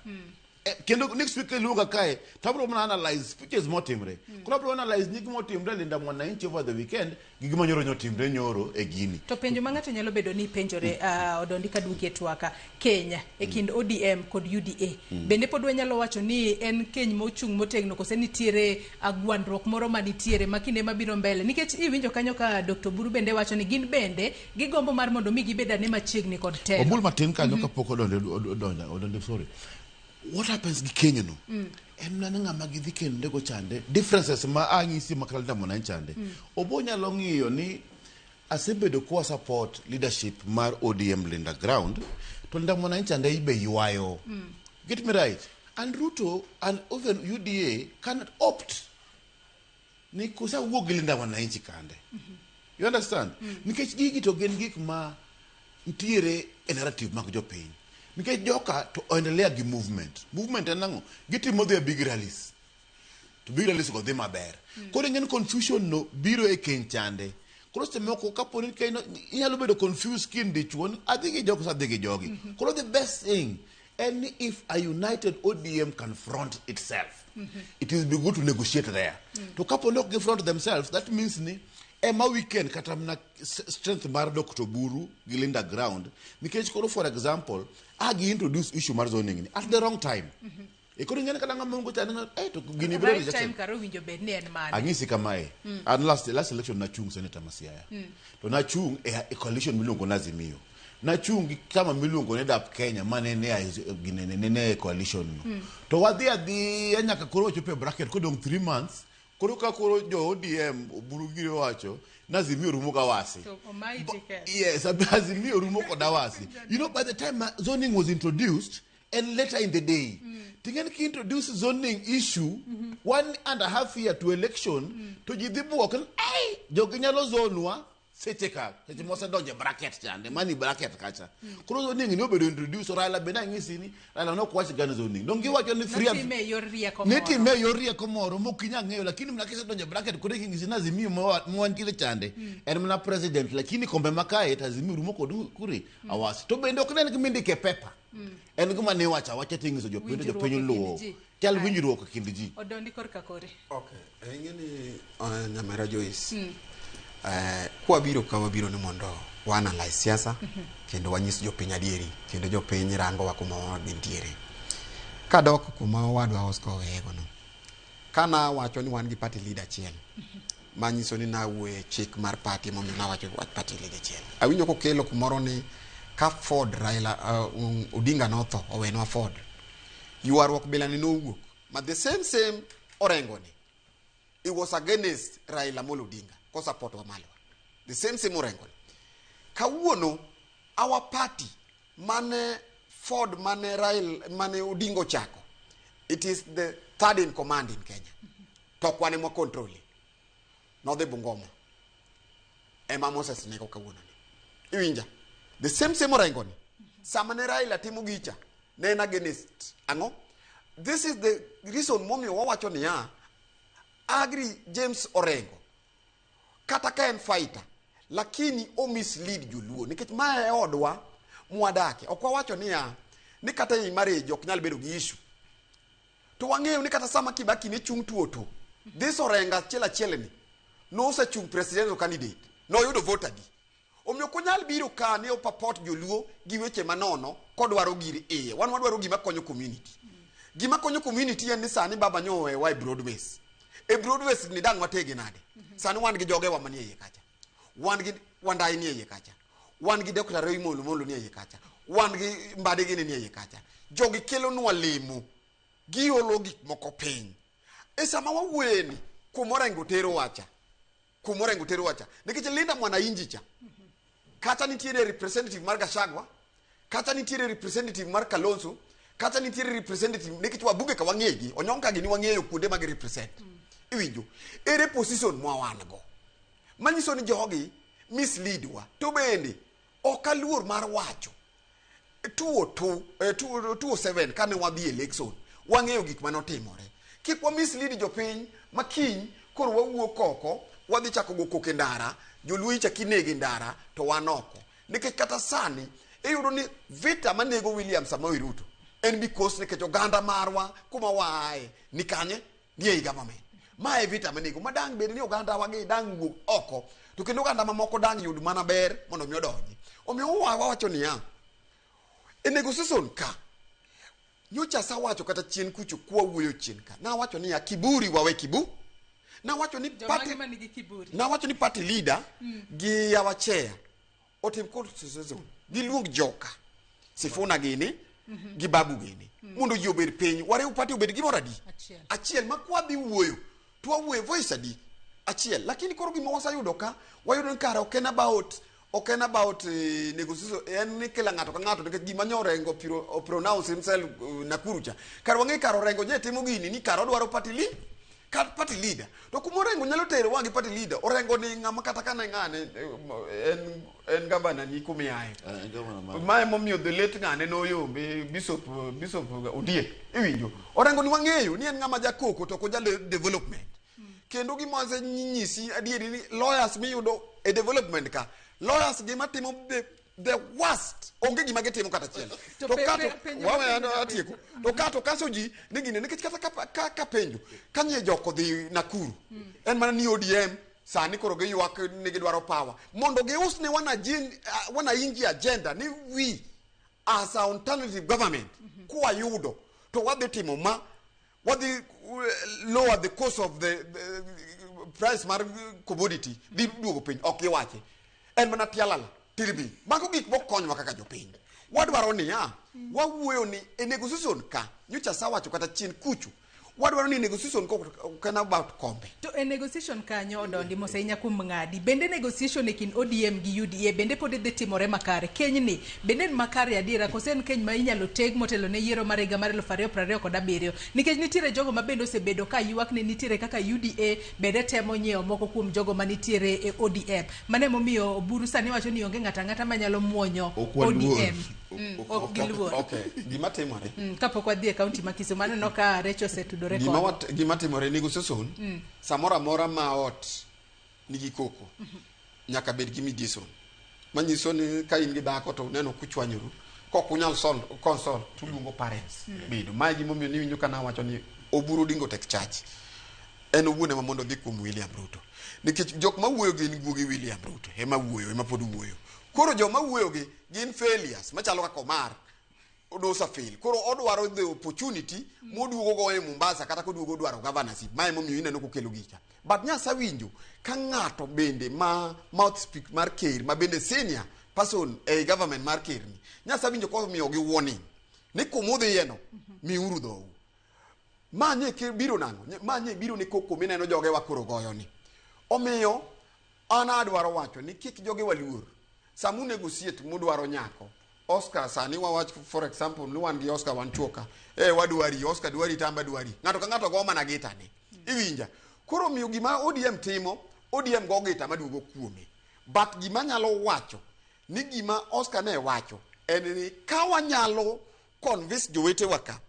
Kendo next week iluonga kae to abiro mana analyze speeches motimre. Koro abiro analyze ni gimotimre Linda Mwananchi over the weekend gi gima nyoro nyotimre nyoro e gini. To penjo ma ng'ato nyalo bedo ni penjore Odondi kaduoki e twaka Kenya e kind ODM kod UDA. Bende pod wanyalo wacho ni en keny mochung' motegno kose nitiere agwandruok moro manitiere ma kinde mabiro mbele, nikech iwinjo kanyo ka Dr. Oburu bende wacho ni gin bende gigombo mar mondo mi gibed ane machiegni kod telo. Obul matin kanyo kapok odonjo sorry. What happens gi Kenya no? En mana ni ng'ama gidhi kende go chande differences ma anyisi ma kata Linda Mwananchi chande. Obo nyalo ng'iyo ni asebedo kwa support leadership mar ODM Linda Ground to Linda Mwananchi chande be ywayo. Get me right. And Ruto and even UDA cannot opt ni kosa wuok gi Linda Mwananchi kande. You understand? Nikech gigi to gin gik ma nitiere e narrative mag jopiny. Nikech joka to oendelea gi movement. Movement en ang'o? Gitimo their big rallies. To big rallies go dhi maber. Koro ing'e ni confusion no biro e keny chande. Koro seche moko kapo ni keny no inyalo bedo confused kin dichuo ni adhi gi jogi koso adhi gi jogi. Koro the best thing en ni if a united ODM can front itself, it will be good to negotiate there. To kapo ni ok gi front themselves, that means ni ema weekend kata mana strength mar Dr. Oburu gi Linda Ground, nikech koro for example, a gi introduce issue mar zoning ni at the wrong time. E koro ing'e ni kata ng'ama ongo chande to gini biro Right rejection. time kare owinjo bed ni en mane? Anyisi kamae. An last election nachung' Senator ma Siaya. To nachung' e coalition miluongo ni Azimio. Nachung' gi chama miluongo ni DAP Kenya mane ne e coalition no. To wadhi adhiya nyaka koro wachopo e bracket kodong' 3 months. Koro ka koro jo ODM Oburu giri wacho ni Azimio rumo ga wasi. To omayi ticket. Yes, Azimio rumo koda wasi. You know, by the time zoning was introduced, and later in the day, ting'en ki introduce zoning issue 1.5 year to election, to ji dhi buok ni, ai, jogi nyalo zonwa seche ka, seche mosedonjo e bracket chande, mani bracket kacha. Koro zoning ni obedo introduce, Raila bende anyisi ni, Raila nok wach gan zoning. Dong giwacho ni free and Notime e yor rieko moro. Nitime e yor rieko moro mok inyal ng'eyo, lakini mana kisedonjo e bracket koro ing'isi ni Azimio mawantiere chande, en mana president, lakini kombe makae to Azimio rumo kod kure awasi. To bende ok ne en gima indiko e paper. En gima ne iwacho awacha to ing'iso jopiny to jopiny Winjruok e kind luwo. ji. Chal Aye. winjruok e kind ji. Odondi korka kore. Okay, ing'e ni Nyamera Joyce, kwabiro ka wabiro ni mondo wa analyze siasa kendo wanyis jopiny adieri kendo jopiny rangowa kuma gintiere. Kadok kuma owadwa Oscar oweyego no, kana wacho ni wan gi party leader achiel, manyiso ni nawuoye chik mar party momiyo nawacho wach party leader achiel. Awinjo kokelo kumoro ni ka Ford Raila Odinga notho owenwa Ford, ywaruok bila ni nowuok ma the same Orengo ni it was against Raila Amolo Odinga ko support wa Malwa, the same Orengo ni. Kawuono our party mane Ford mane Raila mane Odinga ochako, it is the third in command in Kenya, to ok wan ema control nodhi Bungoma ema Moses nego kawuono ni. Iwinja? The same Orengo ni sama ne Raila timo gicha ne en against ang'o? This is the reason momiyo wawacho niya, Agri James Orengo kata ka en fighter lakini o mislead joluo nikech mae e odwa mwadake. Ok wawacho niya ni kata ei marriage ok nyal bedo gi issue, to wang'eyo ni kata sama Kibaki ne chung' tuoto, this Orengo achiel achiel ni nosechung' presidential candidate noyudo vote adi. Omiyo ok onyal biro ka ni opapot joluo gi weche manono kodwaro gir iye. Wan wadwaro gima konyo community. Gima konyo community en ni sani baba nyo owewa e broad base. E broad base ni dang' watege nade? Sani wan gi jogewa manie iye kacha. Wan gi Wandai nie iye kacha. Wan gi Dr. Raymond Omolo nie iye kacha. Wan gi Mbadi gini nie iye kacha. Jogi kelonwa lemo. Giolo gik moko piny. E sama wawuoyeni, kuma Orengo tero wacha. Kuma Orengo tero wacha. Nikech Linda Mwananchi cha, kata nitiere representative mar Gachagua, kata nitiere representative mar Kalonzo, Kata nitiere representative nikech wabunge ka wang'egi, Onyonka gini wang'eyo kuonde ma gi represent. Iwinjo? Ere position ma wan go? Manyiso ni jogi mislead wa. To bende ok aluor mar wacho 202 207 kane wadhi election wang'eyo gik manotimore. Kik wa mislead jopiny ma kiny koro wawuok oko wadhi chako go koko e ndara, joluo ichak inego e ndara to wan oko. Nikech kata sani iyudo ni vita manego William Samoei Ruto en because nikech oganda marwa kuma waaye ni kanye ni ei government. Ma e vita manego ma dang' bed ni oganda wa gi dang' wuog oko to kendo oganda mamoko dang' yud mana ber mondo mi odonji. Omiyo wawacho niya, e negotiation ka nyocha asawacho kata chien kucho kwawuoyo chien ka nawacho niya kiburi wawe kibu nawacho ni party, Jomage manigi kiburi? nawacho ni party leader gi our chair otim consultation giluong joka Sifuna gini gi Babu gini mondo ji obed piny wariw party obed gimoro adi Achiel. achiel ma kwadhi wuoyo to wawuoyo voice adi achiel lakini koro gima wasayudo ka wayudo ni kare ok en about ok en about negotiation en ni kila ng'ato ka ng'ato nikech gima nyo Orengo pronounce himself Nakuru cha kar wang'e kar Orengo nye timo gini ni kar odwaro party lead kar party leader to kuma Orengo nyalo tero wa gi party leader Orengo ni ng'ama kata kane ng'ane en gavana ni kumiaye En gavana mar mae momiyo the late ng'ane noyombe Bishop Ondiek iwinjo Orengo ni wang'eyo ni en ng'ama jakoko to ok ojal development kendo gima wasenyisi adieri ni lawyers miyudo e development ka lawyers gima timo the worst onge gima gitimo kata achiel To to kato penjo wawe mapenjo an atieko to kato kaso ji ni gine nikech kata ka penjo kanye jok odhi Nakuru en mana ni ODM sani koro giywak ni gidwaro power mondo gius ne wananchi agenda ni we as a alternative government kwayudo to wadhi timo ma wadhi lower the cost of the price mar commodity dhi duogo piny ok giwache en mana tialala tirbi mago gik mokonywa kaka jopiny wadwaro niya wawuoyo ni e negotiation ka nyocha sawacho kata chien kucho wadwaro ni negotiation ka ok en about kombe To e negotiation kanyo odondi mos ahinya kuom ng'adi bende negotiation e kind ODM gi UDA bende pod dhi timore makare kenyni bende en makare adiera kose en keny ma inyalo teg motelo ne yiero mar higa mar 2027 nikech nitiere jogo ma bende osebedo ka ywak ni nitiere kaka UDA bende temo nyiewo moko kuom jogo manitiere e ODM mano emomiyo Oburu sani wacho ni onge ng'ato ang'ata manyalo muonyo Ok waluor. ODM ok giluor okay gima timore Kapok wadhi e kaunti ma Kisumu aneno ka Recho osetudore gima, kodwa. gima timore e negotiation samoro amora ma ot nigi koko nyaka bed gi mediation manyiso ni ka in gi dhako to uneno kuchwanyoru kok unyal sol console tuluongo parents bedo mae gimomiyo niwinjo ka nawacho ni Oburu Odinga tek charge en owuon ema mondo odhi kuom William Ruto nikech jok mawuoyo gin guogi William Ruto ema wuoyo ema pod wuoyo koro joma wuoyo gi gin failures machalo kaka Omar odosa fail koro odwaro the opportunity moduogo go e Mombasa kata koduogo dwaro governorship mae momiyo ineno kokelo gicha but nyasa winjo ka ng'ato bende ma mouth speak mar ker ma bende senior person ei government mar ker ni nyasa winjo komiyo gi warning ni kumudhiye no miuru dhou manye biro nang'o manye biro ni koko mineno jogewa koro goyo ni omiyo an adwaro wacho ni kik jogewa luor sama unegotiate mudwaro nyako Oscar sani wawach for example ni wan gi Oscar wan chuo ka wadwari Oscar dwari tamba dwari ng'ato ka ng'ato go mana gita ne iwinja koro miyo gima ODM timo ODM go gita maduogo kuome but gima nyalo wacho ni gima Oscar ne wacho en ni ka wanyalo convince jowetewa ka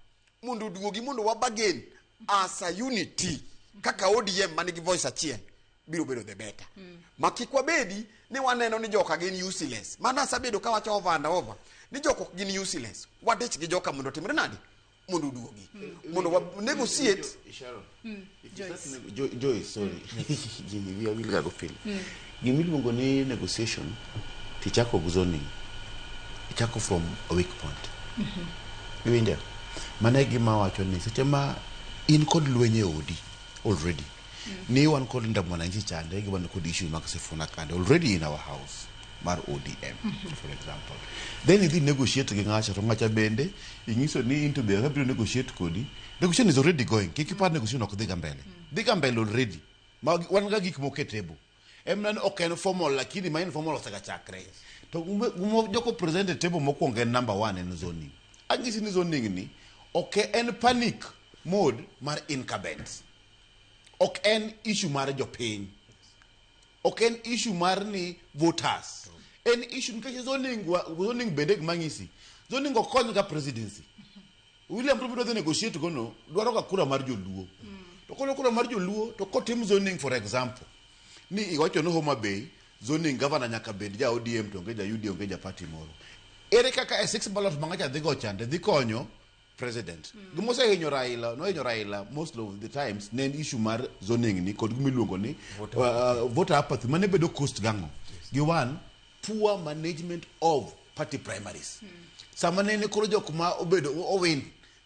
mondo oduogi mondo wa bargain as a unity kaka ODM manigi voice achiel biro bedo the better ma kik wabedi ni waneno ni joka gin useless mana asebedo kawacho over and over ni jok ok gin useless wadich gi joka mondo otimre nade mondo oduogi mondo wa negotiate Sharon, if you Joyce. start Joyce, sorry. Wiya wil ga go pile. Gimiluongo ni negotiation tichako gi zoning. Ichako from a weak point. Iwinja? Mano e gima awacho ni seche ma in kod lweny e odi already. Ni wan kod Linda Mwananchi chande gi wan kod issue mag Sifuna kande already in our house mar ODM for example. Then idhi negotiate gi ng'acha to ng'acha bende ing'iso ni in to be abiro negotiate kodi. Negotiation is already going. Kik ipar negotiation ok dhi ga mbele. Dhi ga mbele already. Ma wan ga gik moko e table. En mana ni ok en formal lakini ma informal osega chakre. To joko present e table mokwongo en number one en zoning. Anyisi ni zoning ni Ok en panic mode mar incumbents. Ok en issue mar jopiny. Ok en issue mar ni voters. En issue nikech zoning, zoning bende gima ng'isi. Zoning ok kony ga presidency. William Ruto dhi negotiate gono dwaro ga kura mar joluo. To koro kura mar joluo to kotim zoning, for example, ni iwacho ni Homa Bay zoning governor nyaka bed ja ODM to onge ja UDA, onge ja party moro. Ere kaka e six ballot ma ng'acha dhi go chande dhi konyo president? Gima osehinyo Raila, nohinyo Raila most of the times ne en issue mar zoning ni kod gima iluongo ni voter apathy mane bedo cost gang'o? Gi one, poor management of party primaries. Sama nene koro jok ma obedo owin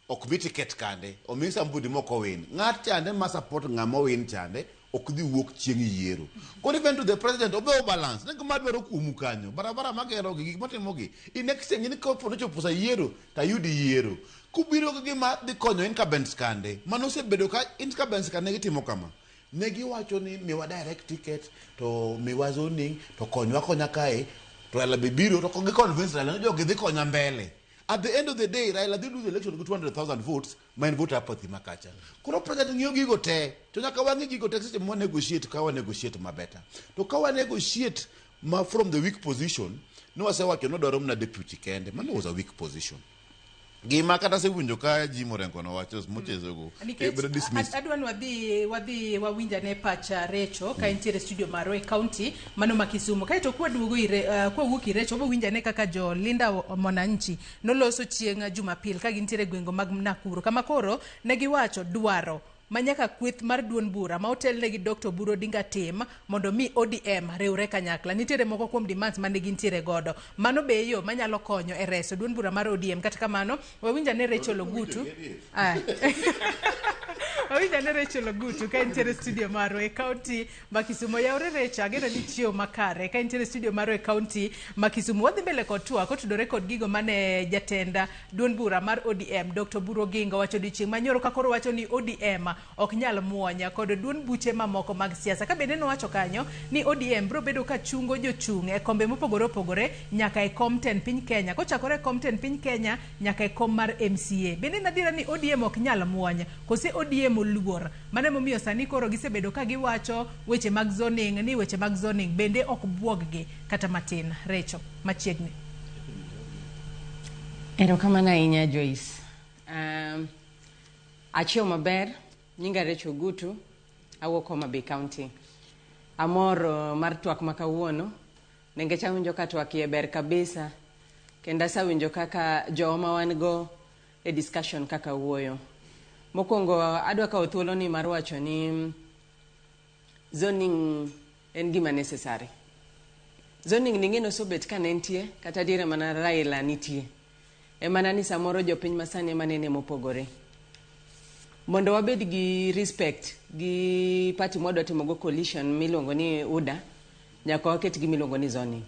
ok mi ticket kande, omi somebody mok owin. Ng'at chande ma support ng'ama owin chande ok dhi wuok chieng' yiero. Koro even to the president obe o balance. Ne gima dwaro kuomu kanyo. Barabara magero gi gik matimo gi. In exchange ni kopo nochopo sa yiero to ayudi yiero. Kubiro gi gima dhi konyo incumbents kande. Mano osebedo ka incumbents kande gitimo kama. Ne giwacho ni miwa direct ticket to miwa zoning to konywa konya kae to Raila be biro to gi convince Raila ni jogi dhi konya mbele. At the end of the day, Raila dhi lose election gi 200,000 votes ma en voter apathy makacha. Koro president ng'iyo gigo te, to nyaka wang'i gigo te seche ma negotiate ka wa negotiate ma better. To ka wa negotiate ma from the weak position, ne wasewacho ni odwaro mana deputy kende, mano was a weak position. Gima kata asewinjo ka Jim Orengo nowacho mochezogo, Nikech bedo dismissed. Adwa ni wadhi wawinjane pacha Recho ka entiere studio marwa e county mano ma Kisumu. Kaeto kwaduogo ire kwawuok ir Recho, wabowinjane kaka jo Linda Mwananchi noloso chieng' Jumapil ka gintiere e gwenge mag Nakuru, kama koro ne giwacho dwaro ma nyaka kweth mar duond bura ma otelne gi Dr. Oburu Odinga tim mondo mi ODM riwre kanyakla. Nitiere moko kuom demands mane gintiere godo. Mano be e yo manyalo konyo e reso duond bura mar ODM. Kata kamano, wawinjane Rachel Ogutu. Ah. Wawinjane Rachel Ogutu ka entiere studio marwa e county ma Kisumu. Yaure Rachel, ageno ni chiew makare ka entiere studio marwa e county ma Kisumu. Wadhi mbele kod twak kotudore kod gigo mane jatend duond bura mar ODM Dr. Oburu Oginga owacho odiochieng' manyoro ka koro wacho ni ODM ok nyal muonya kod duond buche mamoko mag siasa. Ka bende nowacho kanyo ni ODM biro bedo ka chungo jochung' e kombe mopogore opogore nyaka e kom tend piny Kenya. Kochakore e kom tend piny Kenya nyaka e kom mar MCA. Bende en adiera ni ODM ok nyal muony kose ODM oluor? Mano emomiyo sani koro gisebedo ka giwacho weche mag zoning ni weche mag zoning bende ok buog-gi kata matin. Recho, machiegni. Erokamano ahinya, Joyce. Achiew maber, nyinga Rachel Ogutu, awuok Homa Bay County. Amor mar twak ma kawuono, nikech awinjo ka twak iye ber kabisa, kendo asewinjo kaka jowa wan go e discussion kaka wuoyo. Mokwongo adwa kawo thuolo ni mar wacho ni zoning en gima necessary. Zoning ni ng'eno osobet ka ne nitie, kata diere mana Raila nitie. Emana ni samoro jopiny masani ema nene mopogore. Mondo wabed gi respect gi party mwadwa timogo coalition miluongo ni UDA, nyaka waket gima iluongo ni zoning.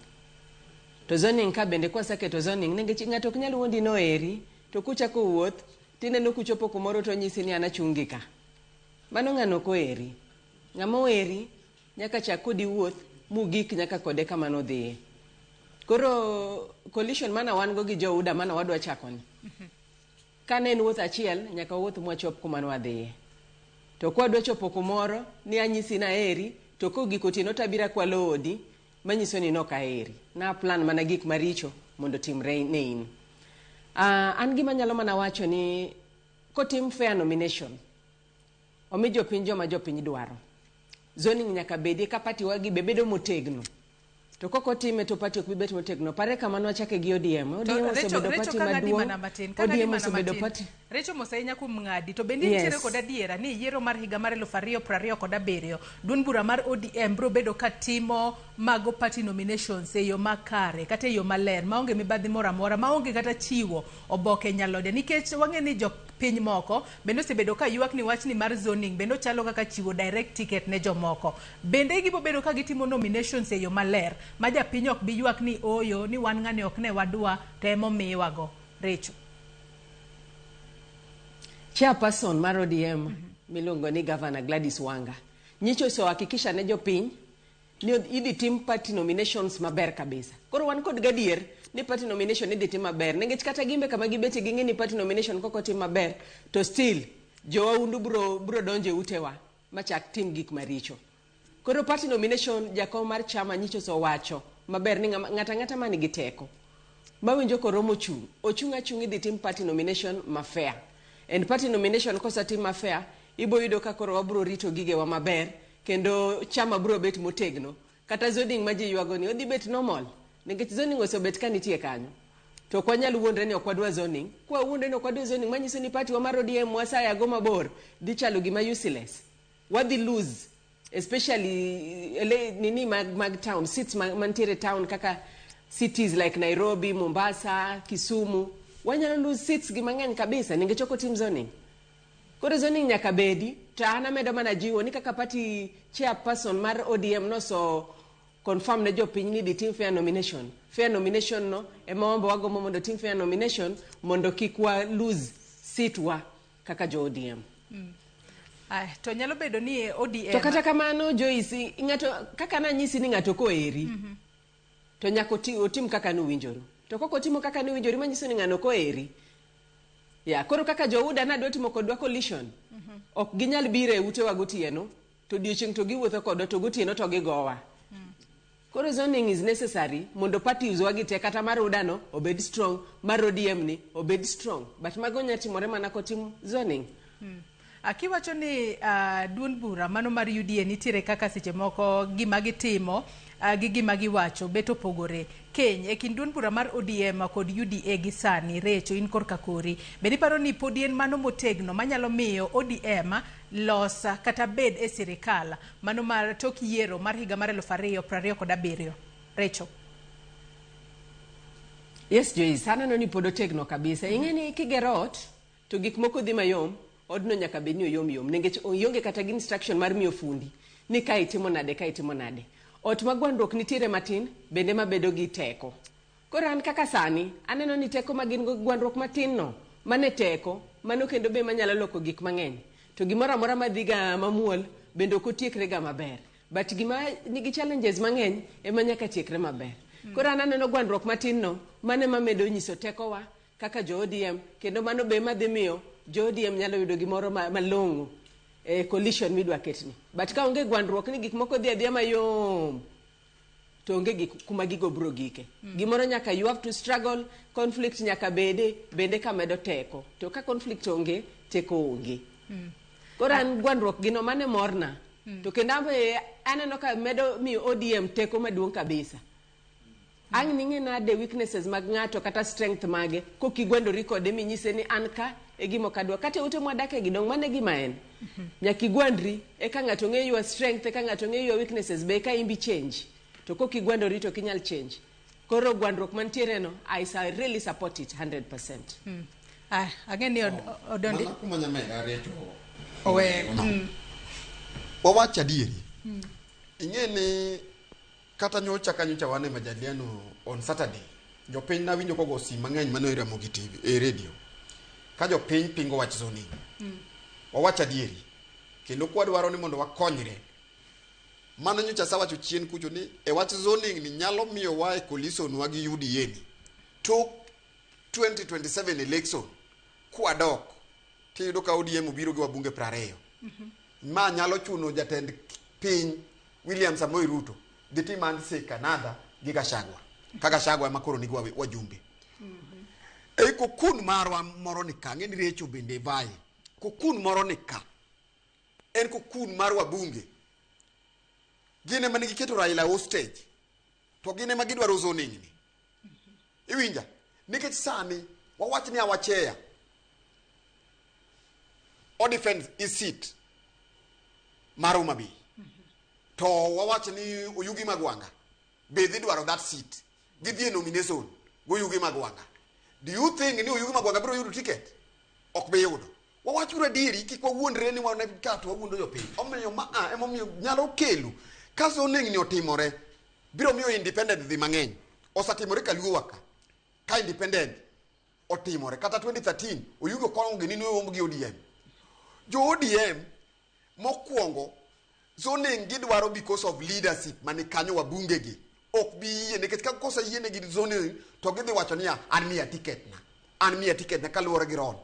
To zoning ka bende kwaseketo zoning, nikech ng'ato ok nyal wuondi noheri, to kuchako wuoth, tineno kuchopo kumoro to onyisi ni an achungi ka. Mano ng'ano ok oheri. Ng'ama oheri nyaka chak kodi wuoth mugik nyaka kode kama nodhiye. Koro coalition mana wan go gi jo UDA mana wadwa chako ni. Ka ne en wuoth achiel, nyaka wawuoth mwachop kuma nwadhiye. To kwadwa chopo kumoro ni anyisi naheri, to kogik otieno tabiro akwalo odi, manyiso ni nok aheri. Na plan mana gik maricho mondo otimre ne in. An gima anyalo mana wacho ni kotim fair nomination, omi jopiny joma jopiny dwaro. Zoning nyaka bedie ka party wagi be bedo motegno. To kok otime to party ok bi bet motegno. Pare kama nwachake gi ODM. ODM osebedo party maduong'. ODM osebedo party. Recho, mos ahinya kuom ng'adi. To bende nitiere kod adiera ni yiero mar higa mar 2027 duond bura mar ODM biro bedo ka timo mago party nominations e yo makare kata e yo maler maonge mibadhi moro amora, maonge kata chiwo oboke nyalhodia, nikech wang'e ni jopiny moko bende osebedo ka ywak ni wachni mar zoning bende ochalo kaka chiwo direct ticket ne jomoko. Bende gibo bedo ka gitimo nominations e yo maler ma japiny ok bi ywak ni ooyo ni wan ng'ani ok ne wadwa to emomiwago? Recho. Chairperson mar ODM miluongo ni Governor Gladys Wanga nyicho osehakikisha ne jopiny Ni idhi tim party nominations maber kabisa. Koro wan kod gadier ni party nomination idhi tim maber. Nikech kata gimbe kama gibetie ging'e ni party nomination kok otim maber to still jowaundu bro donjo e utewa machak tim gik maricho. Koro party nomination jakom mar chama nyicho osewacho maber ni ng'ata ang'ata man gi teko mawinjo koromo chung' ochung' achung' idhi tim party nomination ma fair. And party nomination kosetim ma fair, ibo yudo ka koro wabro rito gigewa maber kendo chama bro bet motegno. Kata zoning ma ji ywago ni odhi bet normal nikech zoning osebet ka nitie kanyo. To ok wanyal wuondre ni ok wadwa zoning. Kwa wuondre ni ok wadwa zoning manyiso ni party wa mar ODM wasayago mabor dhi chalo gima useless. Wadhi lose especially ele, nini mag town seats mantiere town kaka cities like Nairobi, Mombasa, Kisumu. Wanyalo lose seats gi mang'eny kabisa nikech ok otim zoning. Koro zoning nyaka bedi to an amedo mana jiwo ni kaka party chairperson mar ODM noso confirm ne jopiny ni dhi tim fair nomination. Fair nomination no ema wambo wagombo mondo tim fair nomination mondo kik wa lose seat wa kaka jo ODM. Ay, to nyalo bedo ni ODM To kata kamano Joyce, ng'ato kaka nanyisi ni ng'ato koeri to nyaka otim kaka nuwinjoru. To kok otimo kaka nuwinjoru manyiso ni ng'ano koeri. Ya, koro kaka jo UDA nadwa timo kodwa coalition. Ok ginyal biro e utewa gotieno, to odiochieng' to giwuotho kodwa to gotieno to gigowa. Koro zoning is necessary mondo parties wa gi te kata mar UDA no obed strong, mar ODM ni obed strong. But mago nya timore mana kotim zoning. Akiwacho ni duond bura mano mar UDA nitiere kaka seche moko gima gitimo gi gima giwacho bet opogore. Keny e kind duond bura mar ODM kod UDA gi sani Recho in korka kori. Bende iparo ni podi en mano motegno manyalo miyo ODM los kata bed e sirikal mano mar tok yiero mar higa mar 2027? Recho. Yes Joyce, aneno ni pod otegno kabisa. Ing'e ni kigero ot to gik moko dhi mayom, odno nyaka bed ni oyom yom nikech ionge kata gi instruction mar miyo fundi ni ka itimo nade ka itimo nade. Ot ma gwandruok nitiere matin bende mabedo gi teko. Koro an kaka sani aneno ni teko ma gin go gwandruok matin no mane teko mano kendo be manyalo loko gik mang'eny. To gimoro amora madhi ga mamuol bende ok otiekre ga maber. But gima nigi challenges mang'eny ema nyaka tiekre maber. Koro an aneno gwandruok matin no mano ema medo nyiso tekowa kaka jo ODM kendo mano be ema dhi miyo jo ODM nyalo yudo gimoro malong'o e coalition midwa ketni. But ka onge gwandruok ni gik moko dhi adhiya mayom to onge gik kuma gigo bro gike. Gimoro nyaka you have to struggle, conflict nyaka bede bende ka medo teko. To ka conflict onge, teko onge. Koro an gwandruok gino mane morna. To kendo an be aneno ka medo miyo ODM teko maduong' kabisa. Ang' ning'e nade weaknesses mag ng'ato kata strength mage kok igwandori kode minyise ni an ka e gima ok adwa. Kata e ute mwadake gi dong' mano e gima en. Nyaka igwandri eka ng'ato ng'e your strength eka ng'ato ng'e your weaknesses be eka in be change. To kok igwandori to ok inyal change. Koro gwandruok mantiere no, I really support it 100%. Ah, ang'e ni odondi Mana kuma nyamera Recho owe. No. Wawach adieri. Ing'e ni kata nyocha ka nyocha wan e majadiliano on Saturday, jopiny nawinjo kogo sim mang'eny mane Ramogi TV e radio. Ka jopiny pingo wach zoning. Wawach adieri. Kendo kwadwaro ni mondo wakonyre. Mano nyocha asewacho chien kucho ni e wach zoning ni nyalo miyo wa e coalition wa gi UDA ni. Tok 2027 election kwadok tiyudo ka ODM obiro gi wabunge 20. Ma nyalo chuno jatend piny William Samoei Ruto dhi tim handshake another gi Gachagua. Ka Gachagua ema koro nigi wajumbe. Ei cocoon marwa moro ni ka, ang'e ni Recho bende vaye. Cocoon moro ni ka. En cocoon mar wabunge. Gin ema ne giketo Raila hostage. To gin ema gidwaro zoning ni. Iwinja? Nikech sani wawach ni awacheya o defend his seat mar Homa Bay. To wawach ni Oyugi Magwanga be dhi dwaro that seat. Gidhi e nomination go Oyugi Magwanga. Do you think ni Oyugi Magwanga biro yudo ticket? Ok bi yudo. Wawachuru adieri kik wawuondre ni wan ka to wawuondo jopiny. Omiyo ma a emomiyo nyalo kelo ka zoning ni otimore biro miyo independent dhi mang'eny. Osetimore kaluowa ka. Ka independent otimore kata 2013 Oyugi Okongo gini ne omb gi ODM. Jo ODM mokwongo Zoning gidwaro because of leadership mani kanyo wabunge gi ok bi yie nikech ka kosa yienegi zoning to gidhi wacho niya an miya ticket na an miya ticket na kaluwore gi role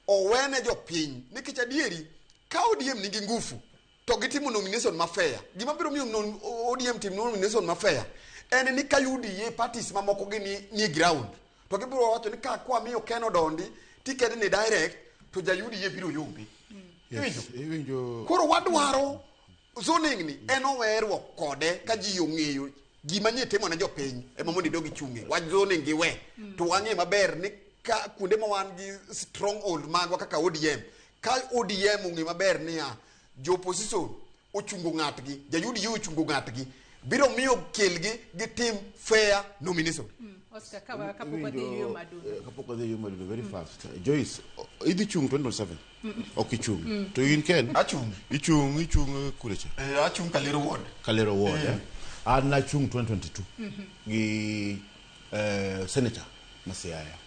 owene jopiny nikech adieri ka ODM nigi ngufu to gitimo nomination ma fair gima biro miyo ODM tim nomination ma fair en ni ka UDA parties mamoko gi ni e ground to gibiro wacho ni ka kwamiyo Ken Odondi ticket ni direct to ja UDA biro yombe. Yes, iwinjo. Koro wadwaro zoning ni en oweruok kode ka ji ong'eyo gima nye timo ne jopiny ema mondo idog ichung'e wach zoning gi we to wang'e maber ni ka kuonde ma wan gi stronghold magwa kaka ODM ka ODM ong'e maber niya jo opposition ochungo ng'atgi ja UDA ochungo ng'atgi biro miyo kelgi gitim fair nomination. Oscar, kapok wadhi yueyo madundo. Kapok wadhi yueyo madundo very fast. Joyce, idhi chung 2027? Ok ichung. To in Ken? Achung. Ichung kure cha? Achung Kalero Ward. Kalero Ward. An nachung 2022 gi senator ma Siaya.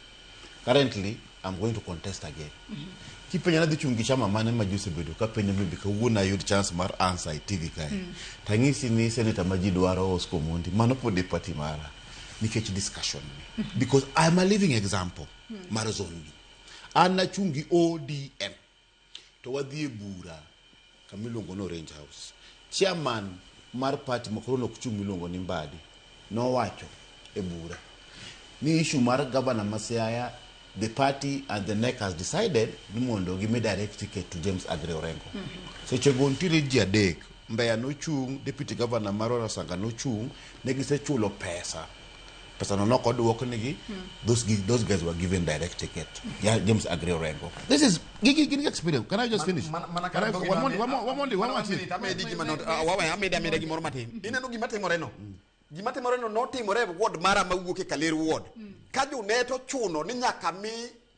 Currently, I'm going to contest again. Kipenja nadhi chung gi chama mane ma ji osebedo ka penjo maybe kawuono ayud chance mar answer e TV kae. Tang'isi ni senator ma ji dwaro Oscar Omondi, mano pod e party mara nikech discussion ni. Because I'm a living example mar zone ni. An nachung gi ODM to wadhi e bura kamiluongo ni Orange House. Chairman mar party ma koro nok chung miluongo ni Mbadi nowacho e bura ni issue mar governor ma Siaya, the party and the NEC has decided ni mondo gimi direct ticket to James Aggrey Orengo. Sechego nitiere ji adek, Mbeya nochung', deputy governor mar Rasanga nochung', ne gisechulo pesa. Pesa no nok oduoknegi, those guys were given direct ticket. Yeah, James Aggrey Orengo. This is gigi gin experience. Can I just finish? Can I, one more, one more, one more, one more minute, amedi gima not wawe amedi gimoro matin. Ineno gima timore no? Gima timore no notimore e ward mara mawuok e Kalero ward. Ka jonet ochuno ni nyaka mi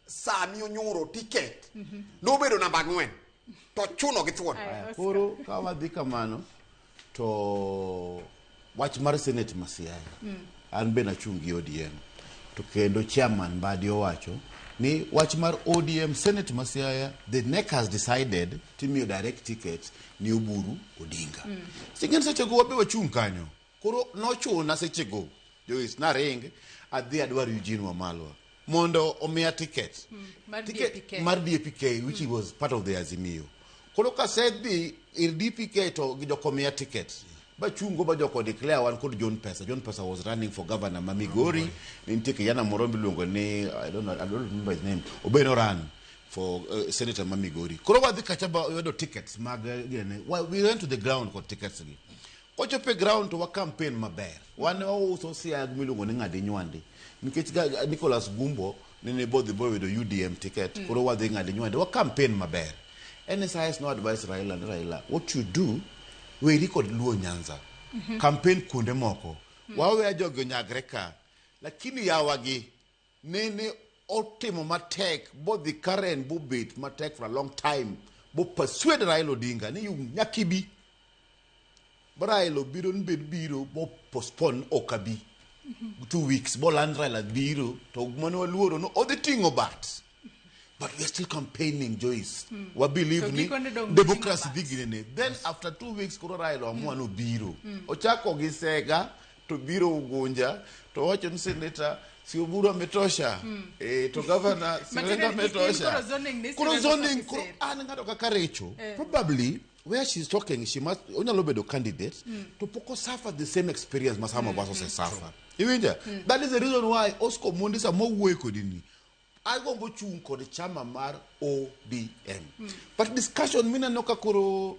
Sami Onyuro ticket. Nobedo namba 4. To chuno gi thuon. Koro ka wadhi kamano to wach mar Senate ma Siaya an be nachung' gi ODM to kendo chairman Mbadi owacho ni wach mar ODM Senate ma Siaya the NEC has decided timiyo direct ticket ni Oburu Odinga. Singen sechego wabe wachung' kanyo koro nochuna sechego Joyce naring adhi adwar Eugene Wamalwa mondo omiya ticket Mar ticket DPK. mar DPK which was part of the Azimio. Koro kasedhi ir DPK to gijoko miya ticket. Bachungo bajoko declare wan kod John Pesa. John Pesa was running for governor ma Migori. Ne nitie kijana moro miluongo ni I don't know, I don't remember his name. Obeno run for senator ma Migori. Koro wadhi kacha ba yudo tickets mag gine. We went to the ground kod tickets gi. Kochopo e ground to wa campaign maber. Wan wauso Siaya miluongo ni Ng'adi Nywandi. Nikech Nicholas Gumbo nene bodhi boyudo UDM ticket. Koro wadhi Ng'adi Nywandi. Wa campaign maber. NSIS no advice Raila ni Raila, what you do, weri kod Luo Nyanza. Campaign kuonde moko. Waweya jogi onyagre ka. Lakini yawagi nene otimo matek bodhi Karen bobet matek for a long time bo persuade Raila Odinga ni nyaka ibi. Raila obiro ni bed biro bo postpone ok abi 2 weeks bo land Raila biro to mane waluoro no odhi ting'o bat. But we are still campaigning, Joyce. We believe So ni gikone dong' democracy ting'o dhi ginene. Then after 2 weeks koro Raila amua no biro. Ochako gi Sega to biro Ugunja to wacho ni senator si Oburu ametosha. To governor si Matiende Orengo ni in ametosha. koro zoning ni Koro Sirego zoning Officer. koro an ng'ato kaka Recho probably where she's talking she must onyalo bedo candidate to pok suffer the same experience ma some of us osesuffer. Iwinja? That is the reason why Oscar Omondi sama owuoyo kodi ni agombo chung' kod chama mar ODM. But discussion mineno ka koro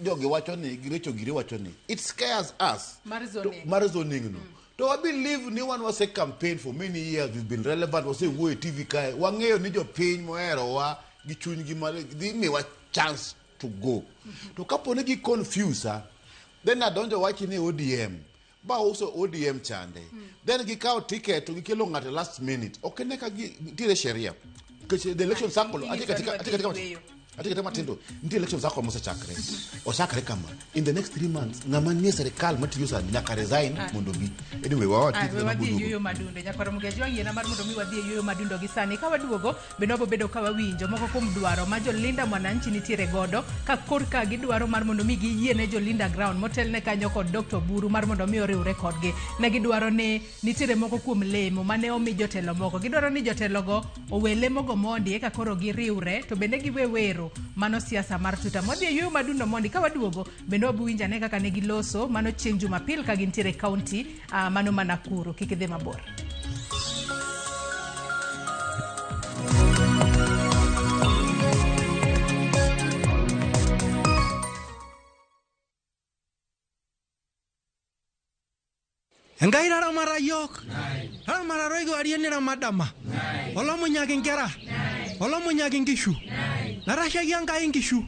jogi wacho ni girecho giri wacho ni it scares us Mar zoning. Mar zoning no. To I believe ni wan wase campaign for many years, we've been relevant, wase wuoyo e TV kae, wang'eyo ni jopiny moherowa gi chunygi mar dhi miwa chance to go. To kapo ni gi confuse then adonjo wach ni ODM ba uso ODM chande. Then gikawo ticket to gikelo ng'ato last minute. Ok ne ka nitiere sheria. Nikech the election circle, Ing'iso atika ni atika wadhi atika yueyo. Ati kata matindo nitie elections ako mosechakre ochakre kama in the next 3 months ng'ama nie sirikal matiyo sani nyaka resign mondo obi. Anyway, wawa Ay, we wadhi e yueyo madundo. Nyakwar Mugeju, yiena mar mondo mi wadhi e yueyo madundo gi sani. Ka waduogo, bende wabobedo ka wawinjo moko kuom dwaro ma jolinda mwananchi nitiere godo, ka korka gidwaro mar mondo mi giyiene jolinda ground motelne kanyo kod Dr. Oburu mar mondo mi oriwre kodgi. Ne gidwaro ni nitiere moko kuom lemo mane omi jotelo moko. Gidwaro ni jotelogo owe lemogo mondi eka koro giriwre, to bende giwe wero mano siasa mar tuta. Wadhi e yueyo madundo mondi, ka waduogo bende wabiwinjo ane kaka ne giloso mano chieng' Jumapil ka gintiere e kaunti mano ma Nakuru. Kik idhi mabor. Enkai taramata yiok, taramata toi kewarie niramat dama, olomunyaki nkera, olomunyaki nkishu, metashaiki Enkai nkishu,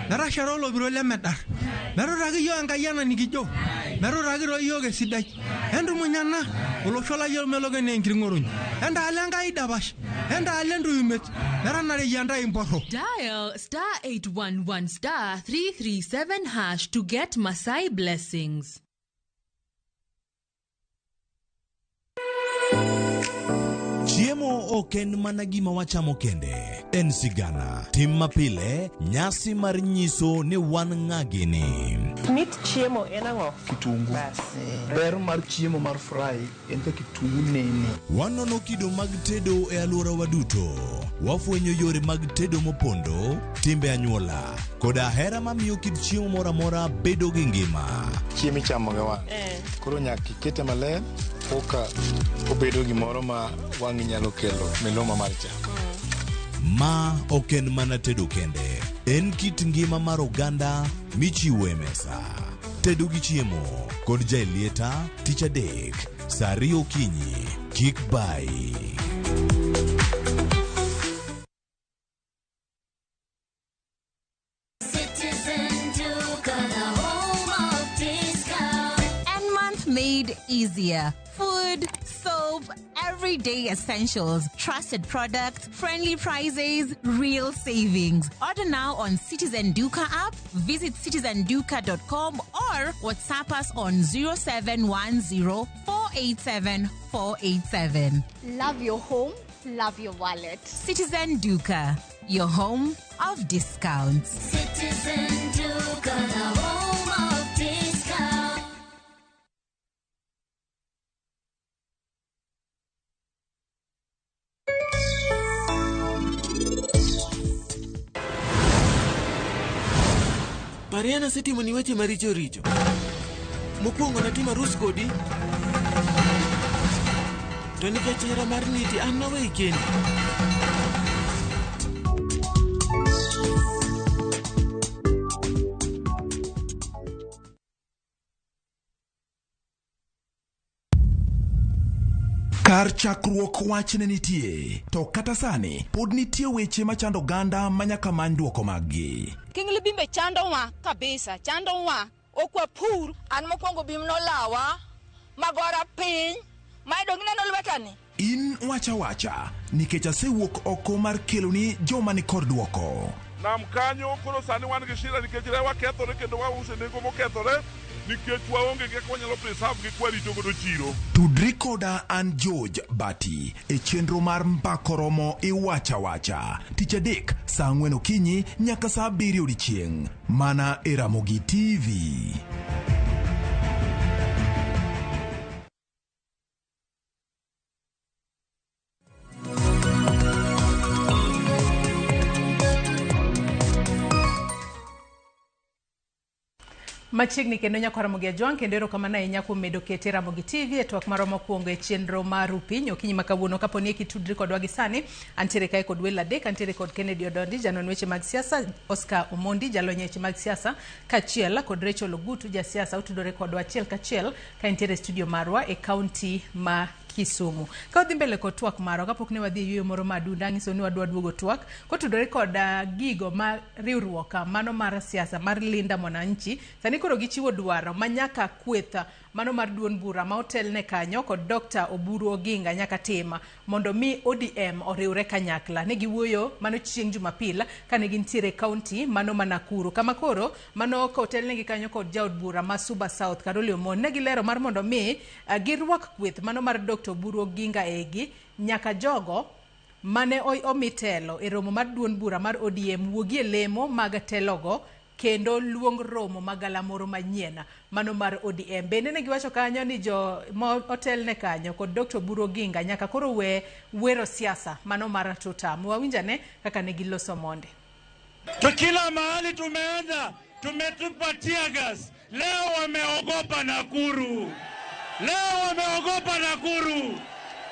metashata olopiro lemedar, metutaki yiok Enkai ena nikijo, metutaki toi yiok esidai, entumunyana olosho lai omelok enaa enkiring'orony, entaala Enkai dapash, entaala entuyumet, metanareyia ntae imporro. Dial *811*337# to get Masai blessings. Chiemo ok en mana gima wachamo kende, en sigana, tim mapile, nyasi mar nyiso ni wan ng'a gini. Mit chiemo en ang'o? Kitungu. Bas. Ber mar chiemo mar fry en ka kitungu nene. Wanono kido mag tedo e alworawa duto. Wafwenyo yore mag tedo mopondo, timbe anyuola, koda hera mamiyo kit chiemo moro amora bedo gi ngima. Chiemo ichamo gi wang'. Koro nyaka ikete maler koka obedo gimoro ma wang'i nyalo kelo miluma mar chamo. Ma ok en mana tedo kende, en kit ngima mar oganda michiwo e mesa. Tedo gi chiemo kod Jaelieta tich adek saa 2 okinyi. Kik bai. Citizen Duka, the home of discount. And month made easier. Food, soap, everyday essentials, trusted products, friendly prices, real savings. Order now on Citizen Duka app, visit citizenduka.com or WhatsApp us on 0710 487 487. Love your home, love your wallet. Citizen Duka, your home of discounts. Citizen Duka, the home of discount. Parie nasetimoni weche maricho richo. Mokwongo natimo arus kodi. To nikech hera mar niti an naweyi kendi. Kar chakruok wach ne nitie, to kata sani pod nitie weche machando oganda ma nyaka many duoko maggi. Kingli bimbe chandowa kabisa, chandowa. Ok wapur. An mokwongo bim nolawa, magora piny, mayudo gineno lwetani. In wacha wacha, nikech asewuok oko mar keloni joma ni kod duoko. Nam kanyo koro sani wan gi shida nikech rewa kethore kendo wauso e nengo mokethore nikech waonge gi kaka wanyalo preserve gi kwarito godo chiro. Tudri koda an George Bati e chenro mar Mbako Romo Iwacha Wacha tich adek saa 4 okinyi nyaka saa 7 odiechieng' mana e Ramogi TV. Machiegni kendo nyakwar Ramogi Ajwang', kendo erokamano ahinya kuom medo kete Ramogi TV e twak marwa mokwongo e chenro mar Rupiny okinyi ma kawuono. Kapo ni kitudri kodwa gi sani, antiere kae kod welo adek. Antiere kod Kennedy Odondi, janon weche mag siasa, Oscar Omondi, jalony e weche mag siasa, kaachiel kod Rachel Ogutu, jasiasa. Otudore kodwa achiel kachiel ka entiere e studio marwa e kaunti ma Kisumu. Ka wadhi mbele kod twak marwa, kapok ne wadhi e yueyo moro ma adunda, ang'iso ni wadwa duogo twak kotudore kod gigo ma riwruok mano mar siasa mar Linda Mwananchi sani koro gichiwo dwaro ma nyaka kweth mano mar duond bura ma otelne kanyo kod Dr. Oburu Oginga nyaka tim mondo mi ODM oriwre kanyakla. Ne giwuoyo mano chieng' Jumapil kane gintiere e kaunti mano ma Nakuru. Kama koro mano kotelnegi kanyo kod jaod bura ma Suba South Caroli Omon ne gilero mar mondo mi girwak kweth mano mar Dr. Oburu Oginga egi nyaka jogo mane omi telo e romo mar duond bura mar ODM wuogie lemo mag telogo kendo luong romo magalamoro manyien mano mar ODM. Bende ne giwacho kanyo ni jo otelne kanyo kod Dr. Oburu Oginga nyaka koro we wero siasa mano mar tutam. Wawinjane kaka ne giloso monde. To kila mahali tumeenda tumetupa tear gas. Leo wameogopa Nakuru. Leo wameogopa Nakuru.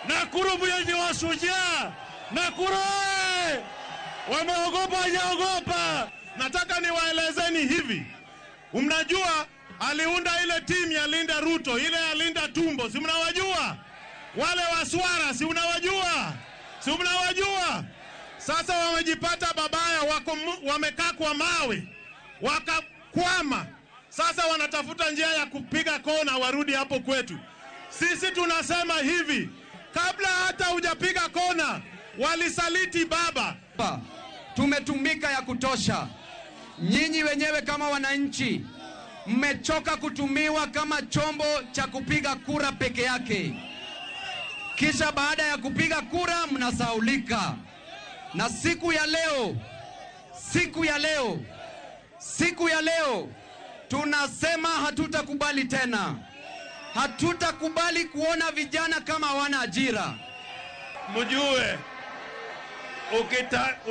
Nakuru mwenye wa shujaa. Nakuru wameogopa, hajaogopa. Nataka niwaelezeni hivi. Mnajua aliunda ile timu ya Linda Ruto, ile ya Linda Tumbo, si mnawajua? Wale waswara, si mnawajua? Si mnawajua? Sasa wamejipata babaya, wako wamekaa kwa mawe, wakakwama. Sasa wanatafuta njia ya kupiga kona warudi hapo kwetu. Sisi tunasema hivi, kabla hata hujapiga kona, walisaliti baba. Tumetumika ya kutosha. Nyinyi wenyewe kama wananchi mmechoka kutumiwa kama chombo cha kupiga kura peke yake. Kisha baada ya kupiga kura mnasaulika. Na siku ya leo, siku ya leo, siku ya leo tunasema hatutakubali tena. Hatutakubali kuona vijana kama hawana ajira. Mjue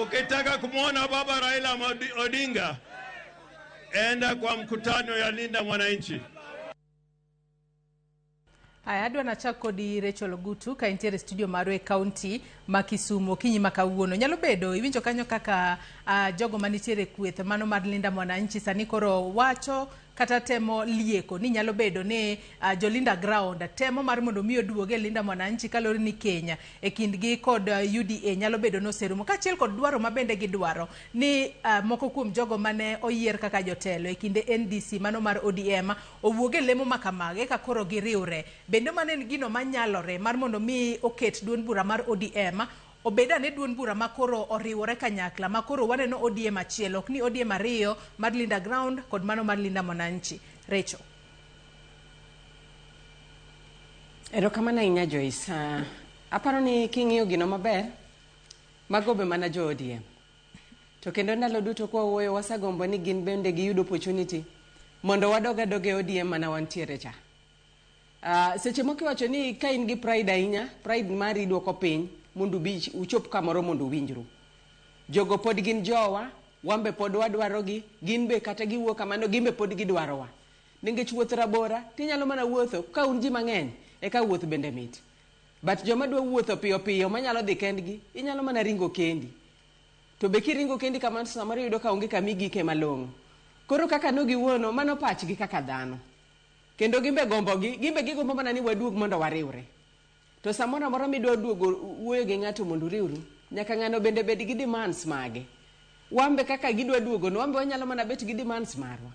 ukitaka kumwona baba Raila Odinga, enda kwa mkutano ya Linda Mwananchi. Aya, adwa nachak kodi Rachel Ogutu ka intiere studio marwa e kaunti ma Kisumu okinyi ma kawuono. Nyalo bedo iwinjo kanyo kaka jogo manitiere kweth mano mar Linda Mwananchi sani koro wacho kata temo lieko ni nyalo bedo ni jolinda ground temo mar mondo mi oduoge e Linda Mwananchi kaluwore ni Kenya e kindgi kod UDA nyalo bedo noserumo, kaachiel kod dwaro ma bende gidwaro ni moko kuom jogo mane oyier kaka jotelo e kinde NDC mano mar ODM owuog e lemo ma kamagi ka koro giriwre. Bende mano en gino manyalore mar mondo mi oket duond bura mar ODM obed ane duond bura ma koro oriwore kanyakla ma koro waneno ODM achiel, ok ni ODM ariyo mar Linda Ground kod mano mar Linda Mwananchi. Rachel. Erokamano ahinya Joyce. Aparo ni king'iyo gino maber, mago be mana jo ODM. To kendo ndalo duto kwa wuoyo wasagombo ni gin bende giyud opportunity mondo wadog adoga e ODM mana wantiere cha. Seche moko iwacho ni ka in gi pride ahinya, pride mari duoko piny mondo ubi uchop kamoro mondo uwinjru. Jogo pod gin jowa, wan be pod wadwarogi, gin be kata giwuok kamano, gin be pod gidwarowa. Nikech wuoth rabora, tinyalo mana wuotho ka un ji mang'eny, eka wuoth bende mit. But joma dwa wuotho piyo piyo manyalo dhi kendgi, inyalo mana ringo kendi. To be kiringo kendi kamano samoro iyudo ka onge kama igike malong'o. Koro kaka nogiwuono, mano pachgi kaka dhano. Kendo gimbe gombogi, gimbe gigombo mana ni waduog mondo wariwre. To samoro amora midwa duogo wuoyo gi ng'ato mondo uriwru, nyaka ng'ano bende bed gi demands mage. Wan be kaka gidwa duogo no, wan be wanyalo mana bet gi demands marwa.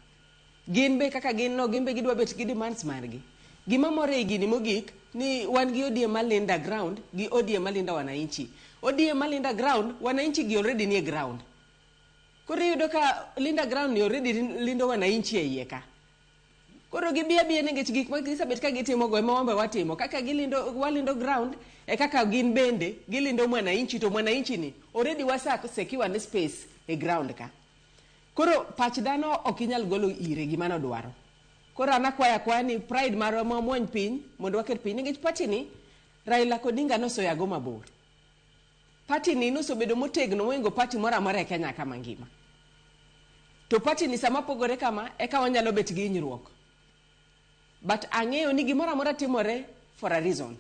Gin be kaka gin no, gin be gidwa bet gi demands margi. Gima mora e gini mogik ni wan gi ODM mar Linda Ground gi ODM mar Linda Wananchi. ODM mar Linda Ground, wananchi gi already nie ground. Koro iyudo ka Linda Ground ni already lindo wananchi e iye ka. Koro gibi abiya nikech gik ma gisebet ka gitimo go ema wan be watimo. Kaka gilindo, walindo ground, e kaka gin bende gilindo mwananchi, to mwananchi ni already wasa secure ne space e ground ka. Koro pach dhano ok inyal golo ire gima nodwaro. Koro an akwayo akwaya ni pride marwa ma wamuony piny mondo waket piny nikech party ni Raila Odinga nosoyago mabor. Party ni nosebedo motegno mohingo party moro amora e Kenya ka mangima. To party ni sama pogore kama eka wanyalo bet gi hinyruok. But ang'eyo ni gimoro amora timore for a reason.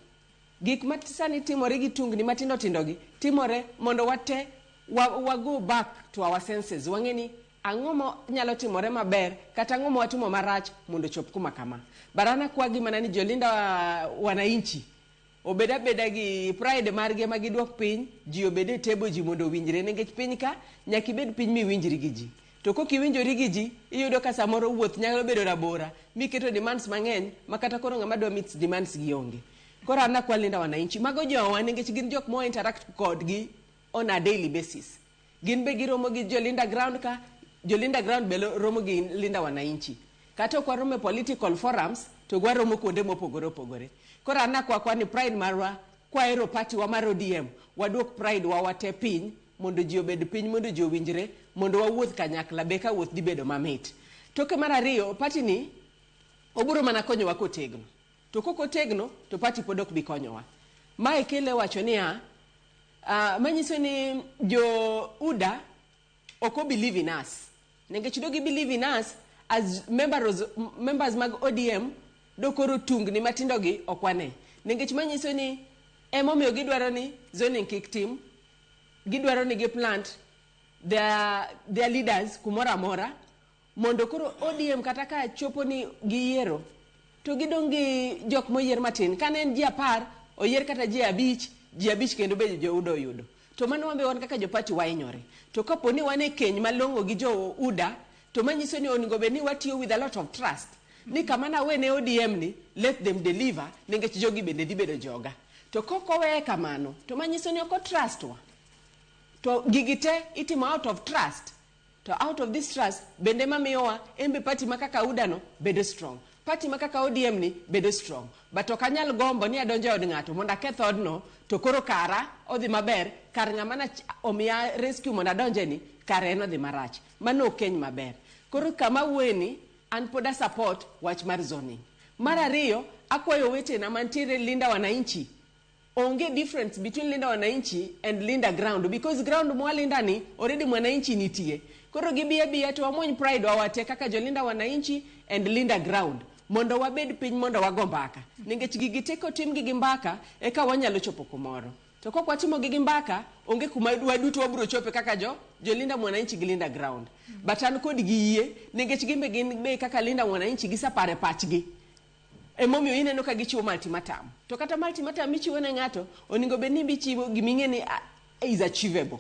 Gik ma sani timore gi tungni matindo tindo gi timore mondo wate wa go back to our senses. Wang'e ni ang'o ma nyalo timore maber kata ang'o ma watimo marach mondo chop kuma kama. But an akwagi mana ni jolinda wananchi obed abeda gi pride margi ema giduok piny, ji obed e table ji mondo owinjre nikech piny ka nyaka ibed piny miwinjri gi ji. To kok iwinjori gi ji, iyudo ka samoro wuoth nyalo bedo rabora, miketo demands mang'eny, ma kata koro ng'ama dwa meet demands gi onge. Koro an akwa Linda Wananchi, mago jowa nikech gin jok ma interact kodgi on a daily basis. Gin be giromo gi jo Linda Ground ka, jo Linda Ground be romo gi Linda Wananchi. Kata ok waromo e political forums, to waromo kuonde mopogore opogore. Koro an akwa ni pride marwa, kwahero party wa mar ODM, waduok pride wa wate piny, mondo ji obed piny, mondo ji owinjre, mondo wawuoth kanyakla, be ka wuoth dhi bedo mamit. Toke mar ariyo, party ni obiro mana konyowa kotegno. To kok otegno, to party pod ok bi konyowa. Mae kele wacho niya, manyiso ni jo UDA ok o believe in us. Nikech do gi believe in us as members mag ODM, do koro tungni matindo gi ok wane. Nikech manyiso ni emomiyo gidwaro ni zoning kik tim, gidwaro ni giplant their leaders kumoro amora, mondo koro ODM kata ka chopo ni giyiero, to gidong' gi jok moyier matin. Kane en ji 10, oyier kata ji 5, ji 5 kendo be jo UDA oyudo. To mano wan be wan kaka jopati wahinyore. To kapo ni wan e keny malong'o gi jo UDA, to manyiso ni onego bed ni watiyo with a lot of trust. Ni kama nawene ODM ni, let them deliver, nikech jogi bende dhi bedo joga. To kok oweye kamano, to manyiso ni ok o trust wa. To gigi te itimo out of trust. To out of this trust, bende mamiyowa en be party ma kaka UDA no bedo strong. Party ma kaka ODM ni bedo strong. But ok anyal gombo ni adonjo e od ng'ato mondo aketh odno, to koro kara odhi maber, kar ng'ama na omiya rescue mondo adonje ni, kare en odhi marach. Mano ok keny maber. Koro kama wuoye ni, an pod a support wach mar zoning. Mar ariyo, akwayo wetena mantiere Linda Wananchi, onge difference between Linda Wananchi and Linda Ground, because ground mwalinda ni already mwananchi nitie. Koro gibi abiya to wamuony pride wa wate kaka jo Linda Wananchi and Linda Ground, mondo wabed piny mondo wago mbaka. Nikech gigi te kotim gi mbaka, eka wanyalo chopo kumoro. To kok watimo gi mbaka, onge kuma waduto wabiro chope kaka jo Linda Mwananchi gi Linda Ground. But an kod gi yie, nikech gin be gin be kaka Linda Mwananchi gisapare pachgi. Emomiyo ineno ka gichiwo ultimatum. To kata ultimatum michiwo ne ng'ato, onego bed ni bichiwo giming'e ni is achievable.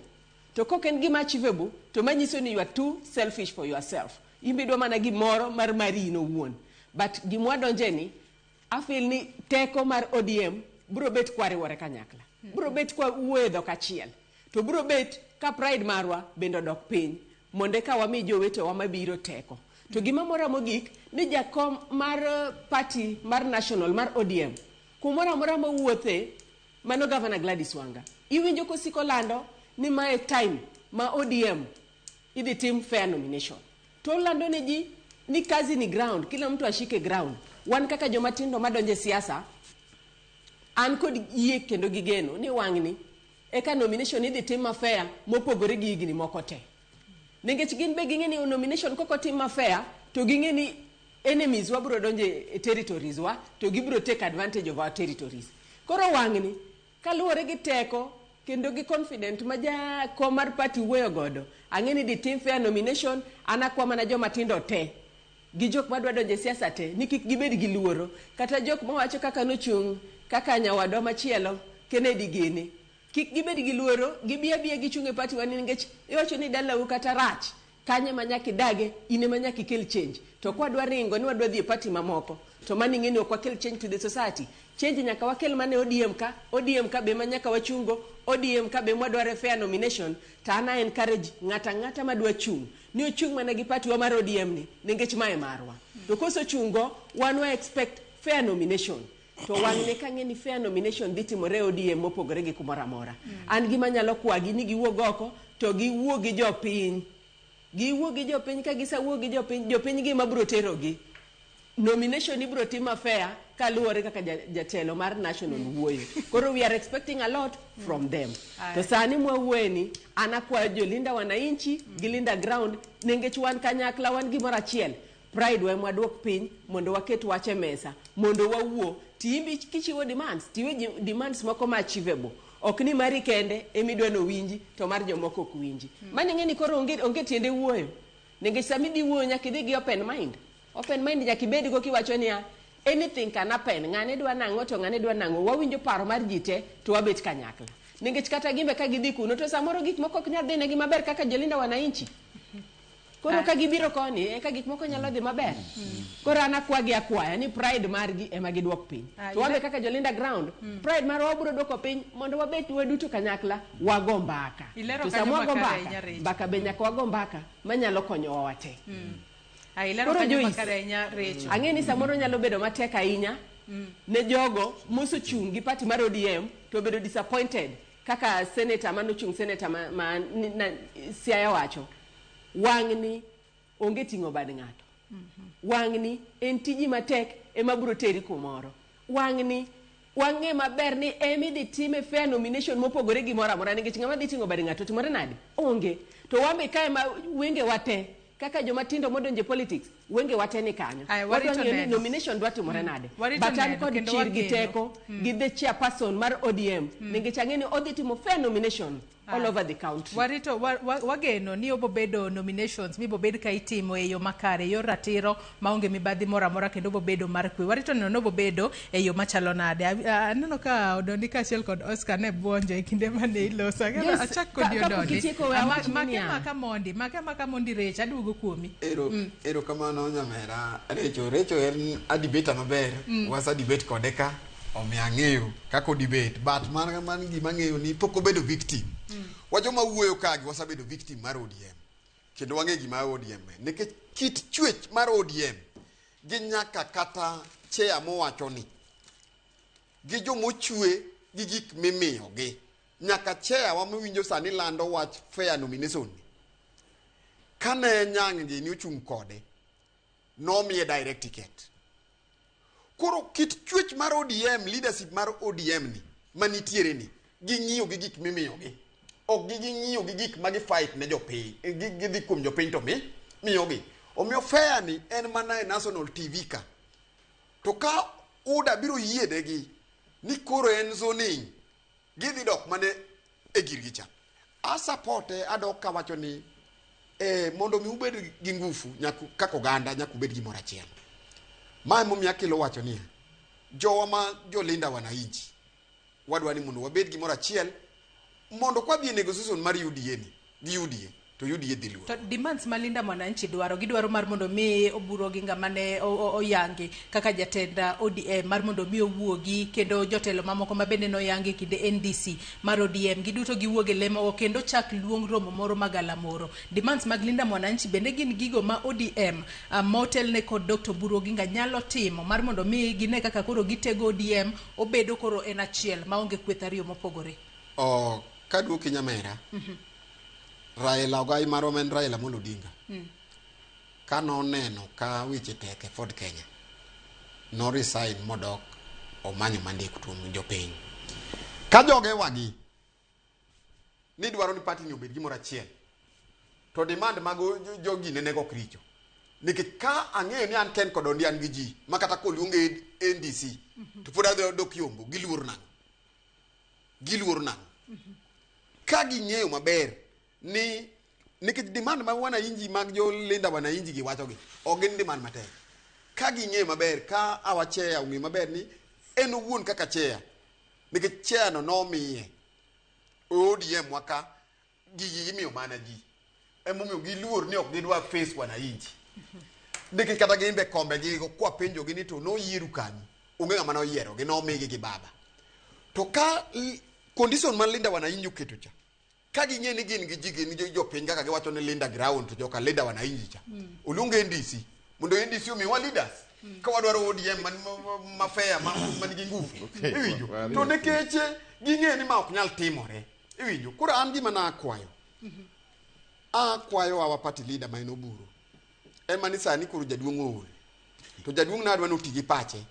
To kok en gima achievable, to manyiso ni you are too selfish for yourself. In be idwa mana gimoro mar mari in owuon. But gimwa donje ni, I feel ni teko mar ODM biro bet kwariwore kanyakla. Biro bet kwa wuoyo e dhok achiel. To biro bet ka pride marwa bende odok piny, mondo eka wami jowetewa mabiro teko. To gima mora mogik, ni jakom mar party mar national mar ODM, kumoro amora mowuothe, mano Governor Gladys Wanga. Iwinjo kosiko lando ni mae time ma ODM idhi tim fair nomination. To olando ne ji ni kazi ni ground, kila mtu ashike ground. Wan kaka joma tindo madonje siasa, an kod yie kendo gi geno ni wang'ni eka nomination idhi tim ma fair mopogore gi higni moko te. Nikech gin be ging'e ni nomination kok otim ma fair, to ging'e ni enemies wa biro donjo e territories wa, to gibiro take advantage of our territories. Koro wang'ni, kaluwore gi teko kendo gi confident ma jakom mar party wuoyo godo, ang'e ni dhi tim fair nomination. An akwa mana joma tindo te gi jok madwa donjo e siasa te ni kik gibed gi luoro, kata jok mawacho kaka nochung' kaka nyawadwa machielo Kennedy gini, kik gibed gi luoro, gibi abiya gichung' e party wa, nikech iwacho ni dalau kata rach kanye ma nyaka idage, in ema nyaka ikel change. To kwadwa ringo ni wadwa dhi e party mamoko, to mano ing'e ni ok wakel change to the society. Change nyaka wakel mana e ODM ka, ODM ka be ma nyaka wachungo, ODM ka be mwadwaro fair nomination. To an a encourage ng'ata ang'ata madwa chung' ni ochung' mana gi party wa mar ODM ni, nikech mae marwa. To kosechungo, wan wa expect fair nomination. To wang'ne kang'e ni fair nomination dhi timore e ODM mopogore gi kumoro amora. An gima nyalo kwagi ni giwuog oko to giwuo gi jopiny, giwuo gi jopiny. Ka gisewuo gi jopiny, jopiny gima biro terogi nomination ibiro tim fair kaluwore kaka jatelo mar national wuoyo. Koro we are expecting a lot from them. To sani mwawuoye ni an akwayo jolinda wananchi gi Linda Ground, nikech wan kanyakla, wan gimoro achiel, pride wa mwaduok piny mondo waket wach e mesa mondo wawuo. Tiimbi kichiwo demands, tiwe demands moko ma achievable, ok ni mari kende emidwa nowinji to mar jomoko ok winji. Mano ing'e ni koro onge tiende wuoyo, nikech sama idhi wuoyo nyaka idhi gi open mind. Open mind nyaka ibedgo kiwacho niya, anything can happen, ng'ane dwa nang'o to ng'ane dwa nang'o, wawinjo paro mar ji te to wabet kanyakla. Nikech kata gimbe ka gidhi kuno to samoro gik moko ok nyal dhi negi maber kaka jolinda wananchi. Koro ka gibiro koni eka gik moko nyalo dhi maber. Koro an akwagi akwaya ni pride margi ema giduok piny. To wan be kaka jolinda ground, pride marwa wabiro duoko piny mondo wabet waduto kanyakla wago mbaka. Ilero To kanyo sama wago makare mbaka, ahinya, Rachel. mbaka be nyaka wago mbaka manyalo konyowa wate. Ilero Koro kanyo Joyce, makare ahinya, Rachel. Ang'e ni samoro nyalo bedo matek ahinya ne jogo mosechung' gi party mar ODM to obedo disappointed kaka senator manochung' senator ma Siaya wacho. Wang'ni onge ting'o bad ng'ato. Wang'ni en tiji matek ema biro teri kumoro. Wang'ni wang'e maber ni ema idhi time fair nomination mopogore gi moro amora nikech ng'ama dhi ting'o bad ng'ato timore nade? Onge. To wan be kae ma wenge wa te kaka joma tindo modonjo e politics wenge wa te ni kanyo. Aya, warito Wadwa ng'eyo ni neno. nomination dwa timore nade. Warito But an neno, kod kendo chir gi wageno. teko gi the chairperson mar ODM nikech ang'e ni odhi timo fair nomination all over the country. Warito wageno ni obobedo nominations mibobed ka itimo e yo makare, e yor ratiro maonge mibadhi moro amora kendo obobedo mar kwe. Warito neno ni obobedo e yo machalo nade. Aneno ka Odondi kaachiel kod Oscar ne buonjo e kinde mane iloso. Yes, Achak kodi kapok Odondi. itieko we awach Make niya. maka mondi, make maka mondi Rech, aduogo kuomi. Ero kamano nyamera. Recho en a debater maber. Wasa debate kode ka omiyo ang'eyo kaka o debate but man gima ang'eyo ni pok obedo victim. Wa joma wuoyo kagi wasebedo victim mar ODM kendo wang'e gima ODM en nikech kit chwech mar ODM gi nyaka kata chair mowacho ni gi jomochwe gi gik mimiyogi nyaka chair wa miwinjo sani lando wach fair nomination ni kane Nyang' gini ochung' kode nomiye direct ticket. Koro kit chwech mar ODM, leadership mar ODM ni manitiere ni ging'iyo gi gik mimiyogi ok gi ging'iyo gi gik ma gi fight ne jopiny, gidhi kuom jopiny to miyogi omiyo fair ni en mana e national TV ka to ka UDA biro yienegi ni koro en zoning gidhi dok mane e girgi cha asapote adok kawacho ni mondo mi ubed gi ngufu nyaka kaka oganda nyaka ubed gimoro achiel. Ma emomiyo akelo wacho niya jowa ma jolinda wananchi wadwa ni mondo wabed gimoro achiel mondo kwadhi e negotiation mar UDA ni gi UDA to UDA dhi luoro. To demands ma Linda Mwananchi dwaro, gidwaro mar mondo mi Oburu Oginga mane oyangi kaka jatend ODM mar mondo mi owuogi kendo jotelo mamoko ma bende noyangi e kinde NDC mar ODM giduto giwuog e lemo kendo chak luong romo moro magalamoro. Demands mag Linda Mwananchi bende gin gigo ma ODM motelne kod Dr. Oburu Oginga nyalo timo mar mondo mi gine kaka koro gitego ODM obedo koro en achiel maonge kweth ariyo mopogore. Kaduoki nyamera, Raila ogai marwa ma en Raila Amolo Odinga ka noneno ka weche tek e Ford Kenya no resign modok omanyo mandate kuom jopiny ka joge wagi ni dwaro ni party ni obed gimoro achiel to demand mag jogi ne nego ok richo nikech ka ang'eyo ni an Ken kod Ondi an gi ji ma kata koluonge NDC to pod adhi dok yombo giluor nang'o giluor nang'o ka ging'eyo maber ni nikech demand mag wananchi mag jolinda wananchi gi wacho gi ok gin demand matek ka ging'eyo maber ka our chair ong'eyo maber ni en owuon kaka chair nikech chair no nomiye ODM wa ka gigi imiyo mana ji emomiyo giluor ni ok gidwa face wananchi nikech kata gin be kombe gi kwa penjogi ni to noyieru kanyo onge ng'ama noyiero gi nomigi gi baba to ka condition mar Linda Wananchi oketo cha ka ging'e ni gin gi ji gin jopiny kaka giwacho ni Linda ground to joka Linda Wananchi cha oluong NDC mondo NDC omiwa leaders ka wadwaro ODM man ma fair man gi nguvu iwinjo to nikech ging'e ni ma ok nyal timore iwinjo koro an gima nakwayo akwayo our party leader ma en Oburu ema ni sani koro jaduong' ool to jaduong' nadwa ni oti gi pache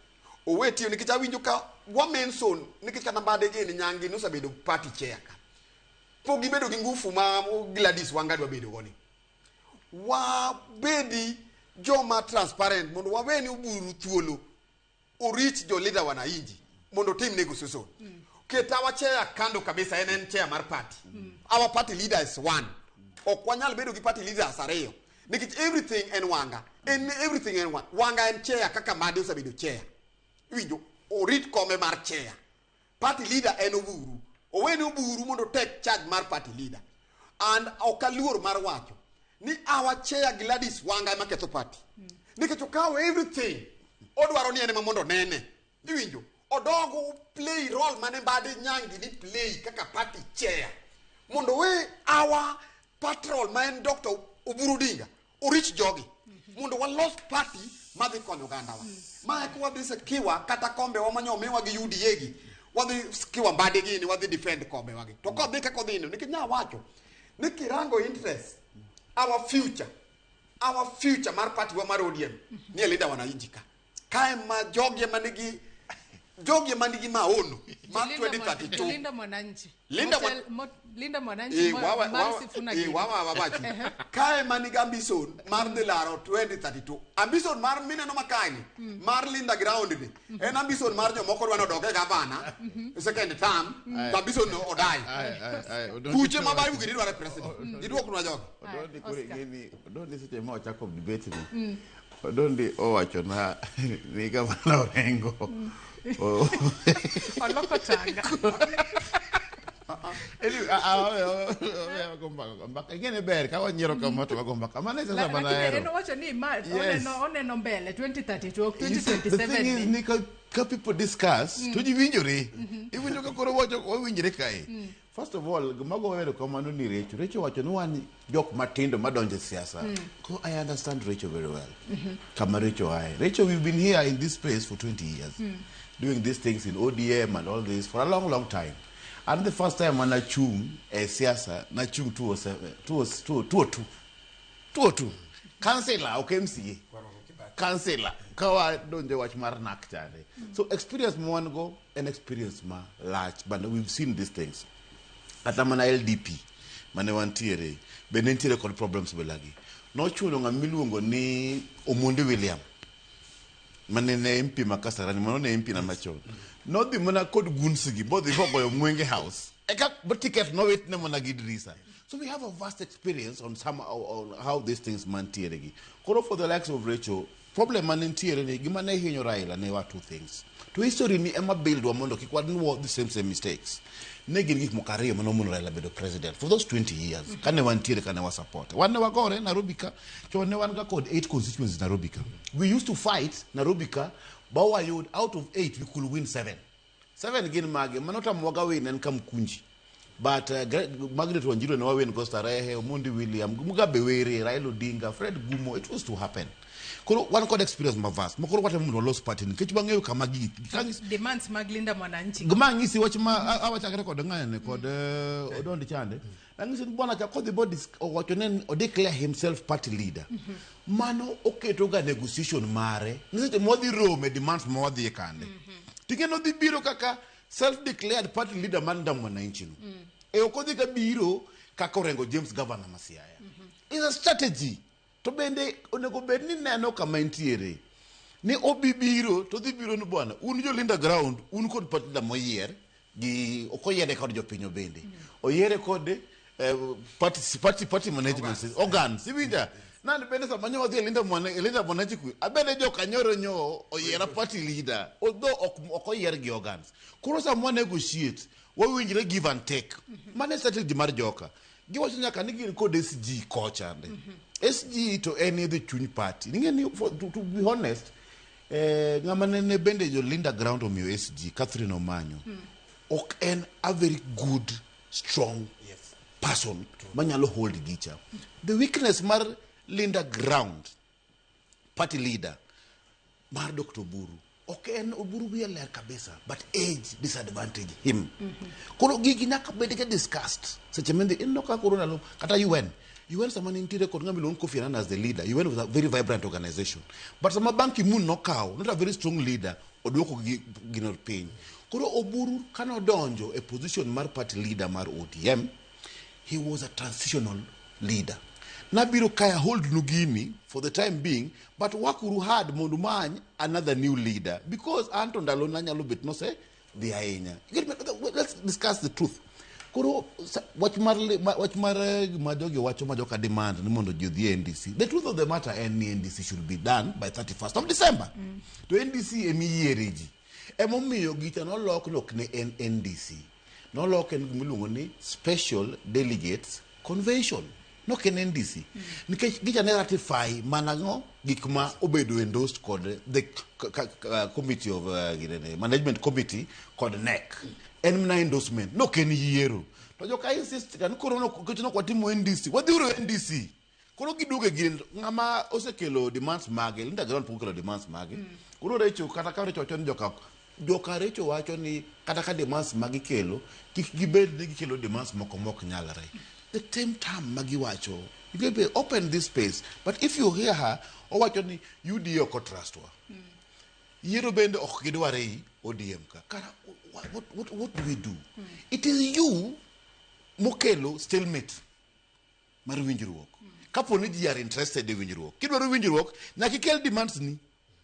owe tiyo nikech awinjo ka wa mention nikech kata mbade gini nyangi nosebedo party chair ka pok gibedo gi ngufu ma Gladys Wanga dwa bedo go ni wabedi joma transparent mondo wawe ni Oburu thuolo orich jo leader wananchi mondo otim negotiation ket our chair kando kabisa en chair mar party our party leader is one ok wanyal bedo gi party leaders ariyo nikech everything en Wanga en everything en Wanga Wanga en chair kaka Madi osebedo chair iwinjo orit kome mar chair party leader en Oburu oweni Oburu mondo take charge mar party leader and ok aluor mar wacho Ni our chair Gladys Wanga ema ketho party. Nikech okawo everything. Odwaro ni en ema mondo onene. Iwinjo? Odogo play role mane Mbadi Nyangi ni play kaka party chair. Mondo we our patrol ma en Dr. Oburu Odinga orich jogi. Mondo walos party madhi konyo ogandawa. Ma eka wadhi sekiwa kata kombe wa manyo omiwa gi UDA gi. Wadhi sikiwa Mbadi gini, wadhi defend kombe wagi. To kodhi kaka odhi no, nikech nyawacho ni kirango interest our future mar party wa mar ODM ni e Linda Wananchi ka. Kae ma jogi ema nigi jogi ema nigi maono mar 2032. Linda Mwananchi. Linda Linda Mwananchi mar Sifuna gini. Wawa wawachi. Kae ma nigi ambition mar dhi laro 2032. Ambition mar mineno makani mar Linda Ground ni. En ambition mar jomoko dwa nodok e gavana second term to ambition no odai. Kuche ma bayu gini dwaro president. Giduoknwa jogi. Odondi koro ing'eni, Odondi seche ma ochako debate ni, Odondi owacho na ni gavana Orengo. Oloko tanga. Anyway, wago mbaka. Ing'eni ber ka wanyiero kama to wago mbaka. Mano e sasa Lakini mana ahero. en owacho ni ma Yes. oneno mbele 2032 ok You see, the thing is 2027. ni ka people discuss to ji winjore. Iwinjo ka koro wacho wawinjre kae. First of all, gima goyo erokamano ni Recho. Recho wacho ni wan jok matindo madonjo e siasa. Ko I understand Recho very well. Kama Recho ae. Recho, we've been here in this space for 20 years. Doing these things in ODM and all this for a long, long time. And the first time when nachung e siasa, nachung 207, 202. 202. Councillor, ok MCA. Councillor. Kawa donjo wach mar NAC chande. So experience ma wan go en experience ma lach, but we've seen these things. Kata mana LDP mane wantiere, be ne nitiere kod problems belagi. Nochuno ng'ama miluongo ni Omondi William mane ne MP ma Kasarani, mano ne MP na machon. Nodhi mana kod goons gi, bodhi bogoyo Mwenge House. Eka ticket nowitne mana gi dirisa. So we have a vast experience on some on how these things mantiere gi. Koro for the likes of Rachel, problem mane nitiere ni gima ne hinyo Raila ne were two things. To history ni ema build wa mondo kik wanuo the same mistakes. Ne gin gik moko ariyo mane omono Raila bedo president for those 20 years. Kane wantiere, kane wa support. Wan ne wagore Nairobi ka, to ne wan ga kod 8 constituencies Nairobi ka. We used to fight Nairobi ka, ba wayud out of 8 we could win 7. 7 gin mage, mano tamowaga win en Kamkunji. But Margaret Wanjiru ne wawin go Starehe, Omondi William, Mugabe Were, Raila Odinga, Fred Gumo, it was to happen. Koro wan kod experience ma vast. Mokoro watemo mondo walos party nikech wang'eyo kama gigi Demands mag Linda Mwananchi. Gima ang'isi wach ma awachakre kod ng'ane kod Odondi chande. Ang'isi ni bwana cha kodhi bo owacho ni o declare himself party leader. Mano oketo ga negotiation mare. Ni seche mwadhi rome demands ma wadhi e kande. Ting'e nodhi biro kaka self declared party leader mar Linda Mwananchi no. E ok odhi ga biro kaka Orengo James governor ma Siaya. It's a strategy. To bende onego bed ni neno kama entiere. Ni obi biro to dhi biro ni bwana un jo Linda Ground un kod party leader moyier gi ok oyiere kod jopiny bende. Oyiere kod party management organs. Iwinja? Nan bende sama nyo wadhi e Linda Mwananchi ku abende jokanyoro nyo oyiera party leader although ok oyier gi organs. Koro sama wa negotiate wawinjre give and take. Mano e strategy mar joka. Giwacho nyaka ni gin kod SG kochande. SG to en e the chuny party. Ing'e ni to be honest, ng'ama nene bende jo Linda Ground omiyo SG, Catherine Omanyo, ok en a very good, strong person manyalo hold gicha. The weakness mar Linda Ground, party leader, mar Dr. Oburu, ok en Oburu wiye ler kabisa, but age disadvantage him. Koro gigi nyaka bed ga discussed. Seche mende ineno ka koro ndalo kata UN. UN sama ne nitiere kod ng'ama iluongo ni Kofi Annan as the leader. UN was a very vibrant organization. But sama Ban Ki-moon nokawo, not a very strong leader, oduoko gino piny. Koro Oburu kanodonjo e position mar party leader mar ODM, he was a transitional leader. Nabiro kaya hold nu gini for the time being, but work uru hard mondo umany another new leader because anto ndalo na nyalo bet nose dhi ahinya. You get me? Let's discuss the truth. Koro wach mar gima jogi wacho ma joka demand ni mondo ji odhi e NDC. The truth of the matter en ni NDC should be done by 31st of December. To NDC emiyiere ji. Emomiyo gicha nolok nok ne en NDC. Nolok en gima iluongo ni Special Delegates Convention. Nok en NDC. Nikech gicha ne ratify mana ng'o gik ma obedo endorsed kod the committee of ginene, management committee kod NEC. En mana endorsement, nok en yiero. To joka insist kan koro nikech nok watimo NDC, wadhiuru NDC. Koro giduoge gin ng'ama osekelo demands mage, Linda Ground pok okelo demands mage. Koro Recho kata ka Recho wacho ni joka Recho wacho ni kata ka demands magikelo kik gibed ni gikelo demands moko mok nyalre. The same term magiwacho, you can be open this space, but if you hear her, owacho ni UDA ok otrust wa. Yiero bende ok gidwar ei ODM ka. Kara, what do we do? It is you mokelo stalemate mar winjruok. Kapo ni ji are interested e winjruok. Kidwaro winjruok, nyaka ikel demands ni.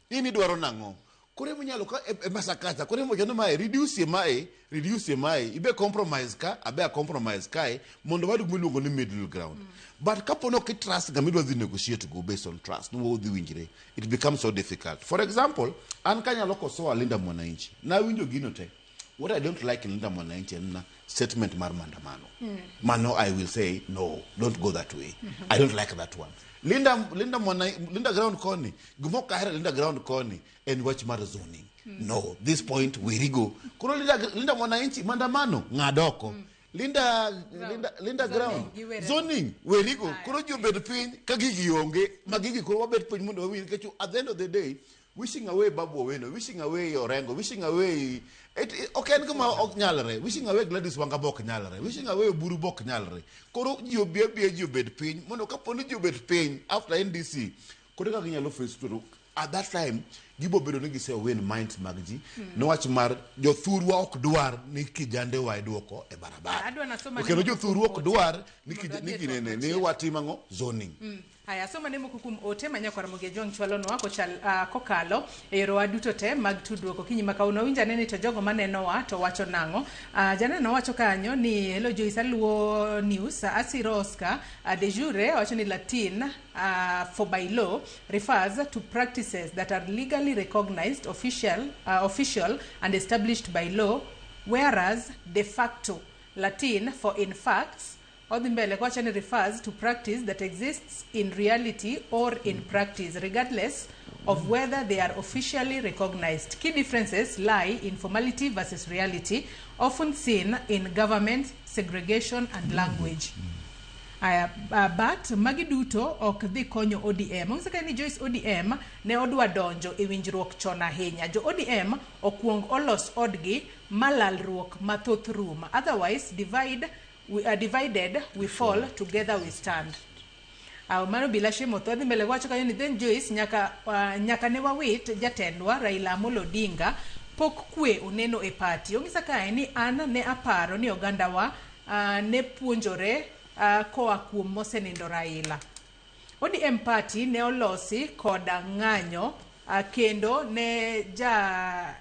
In idwaro nang'o? Koro eminyalo ka e mesa kacha, koro emiwacho ni mae, reduce mae, reduce mae, ibe compromise ka, abe a compromise kae, mondo wayud gimiluongo ni middle ground. But kapo ni ok i-trust ng'ama idwa dhi negotiate go based on trust, ni udhi winjre, it becomes so difficult. For example, an kanyalo kosoa Linda Mwananchi, nawinjo gino te. What I don't like in Linda Mwananchi en na statement mar maandamano. Mano I will say, no, don't go that way. I don't like that one. Linda Ground koni, gima ok ahero Linda Ground koni en wach mar zoning. No, this point we go. Koro Linda Mwananchi maandamano ng'ad oko. Linda Ground giwere. Zoning werigo. Koro ji obed piny ka gigi onge, ma gigi koro wabet piny mondo wawinj nikech at the end of the day wishing away Babu Owino, wishing away Orengo, wishing away ok en gima ok nyalre, wishing away Gladys Wanga bok nyalre, wishing away Oburu bok nyalre. Koro ji obi abiya ji obed piny mondo kapo ni ji obed piny after NDC koro kaka ginyalo face to at that time gibo bedo ni gise win minds mag ji. Nowach mar jothurwa ok dwar ni kijande wa iduoko e barabara. Adwa nasoma Kendo ne moko jothurwa ok kuom dwar ni Mondo ni adhi e ginene twak ni machielo. watimo ang'o zoning. Haya, soma ne moko kuom ote ma nyakwar Ramogi Ajwang' chwalonwa kokalo e yorewa duto te mag tudruok okinyi ma kawuono. Winj ane ni to jogo manenowa to wacho nang'o. Janeno wacho kanyo ni hello Joyce, aluwo news, asiro Oscar, de jure wacho ni Latin for by law refers to practices that are legally recognized, official and established by law, whereas de facto Latin for in facts odhi mbele kowacho ni refers to practice that exists in reality or in practice regardless of whether they are officially recognized. Key differences lie in formality versus reality, often seen in government, segregation and language. Aya, but magi duto ok dhi konyo ODM. Ong'ise ka ni Joyce ODM ne odwa donjo e winjruok chon ahinya. Jo ODM okuong olos odgi malalruok mathoth rum. Otherwise divided we fall, together we stand. Mano bila shemo to dhi mbele wacho kanyo ni then Joyce nyaka ne wawit jatendwa Raila Amolo Odinga pok kwe oneno e party. Ong'isa kae ni an ne aparo ni ogandawa ne puonjore koa kuom mosenindo Raila. ODM party ne olosi koda ng'anyo kendo ne ja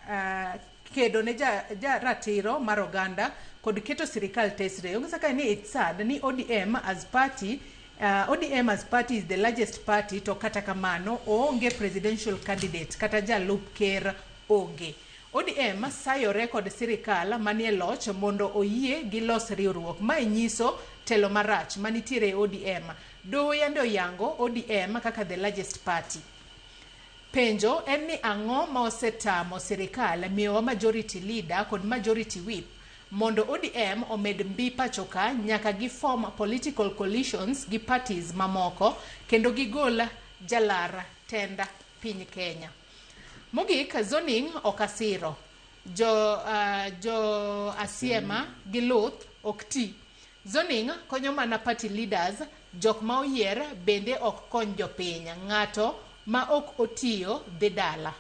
kedo ne ja ratiro mar oganda kod keto sirikal tesre. Ong'isa kae ni it's sad ni ODM as party ODM as party is the largest party to kata kamano oonge presidential candidate kata jalup ker onge. ODM sayore kod sirikal manie loch mondo oyie gilos riwruok. Mae nyiso telo marach manitiere e ODM. Doho yande oyango ODM kaka the largest party. Penjo en ni ang'o ma osetamo sirikal miyowa majority leader kod majority whip mondo ODM omed mbi pacho ka nyaka gi form political coalitions gi parties mamoko kendo gigol jalar tenda piny Kenya. Mogik, zoning ok asiro. Jo Asiema gi Luth ok ti. Zoning konyo mana party leaders, jok ma oyier bende ok kony jopiny. Ng'ato ma ok otiyo dhi dala.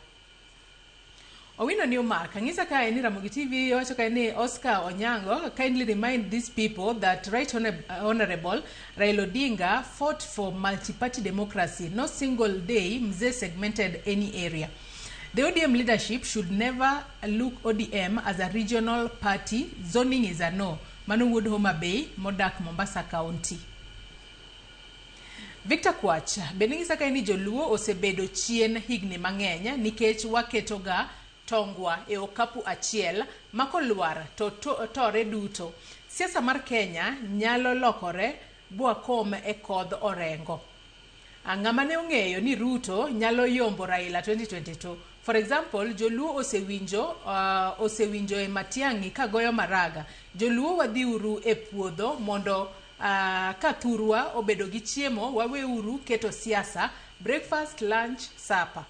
Owino Newmark, ang'isa kae ni Ramogi TV wacho kae ni Oscar Onyango kindly remind these people that Right Honorable Raila Odinga fought for multi-party democracy. No single day Mzee segmented any area. The ODM leadership should never look ODM as a regional party. Zoning is a no. Mano wuod Homa Bay, modak Mombasa County. Victor Kwach, bende ng'isa kae ni joluo osebedo chien higni mang'eny nikech waketoga tongwa e okapu achiel ma kolwar to tore duto. Siasa mar Kenya nyalo lokore bwakom e kodh Orengo. Ng'ama ne ong'eyo ni Ruto nyalo yombo Raila 2022. For example, Joluo osewinjo e Matiang'i kagoyo maraga. Joluo wadhiuru e puodho mondo ka thurwa obedo gi chiemo, waweuru keto siasa, breakfast, lunch, supper.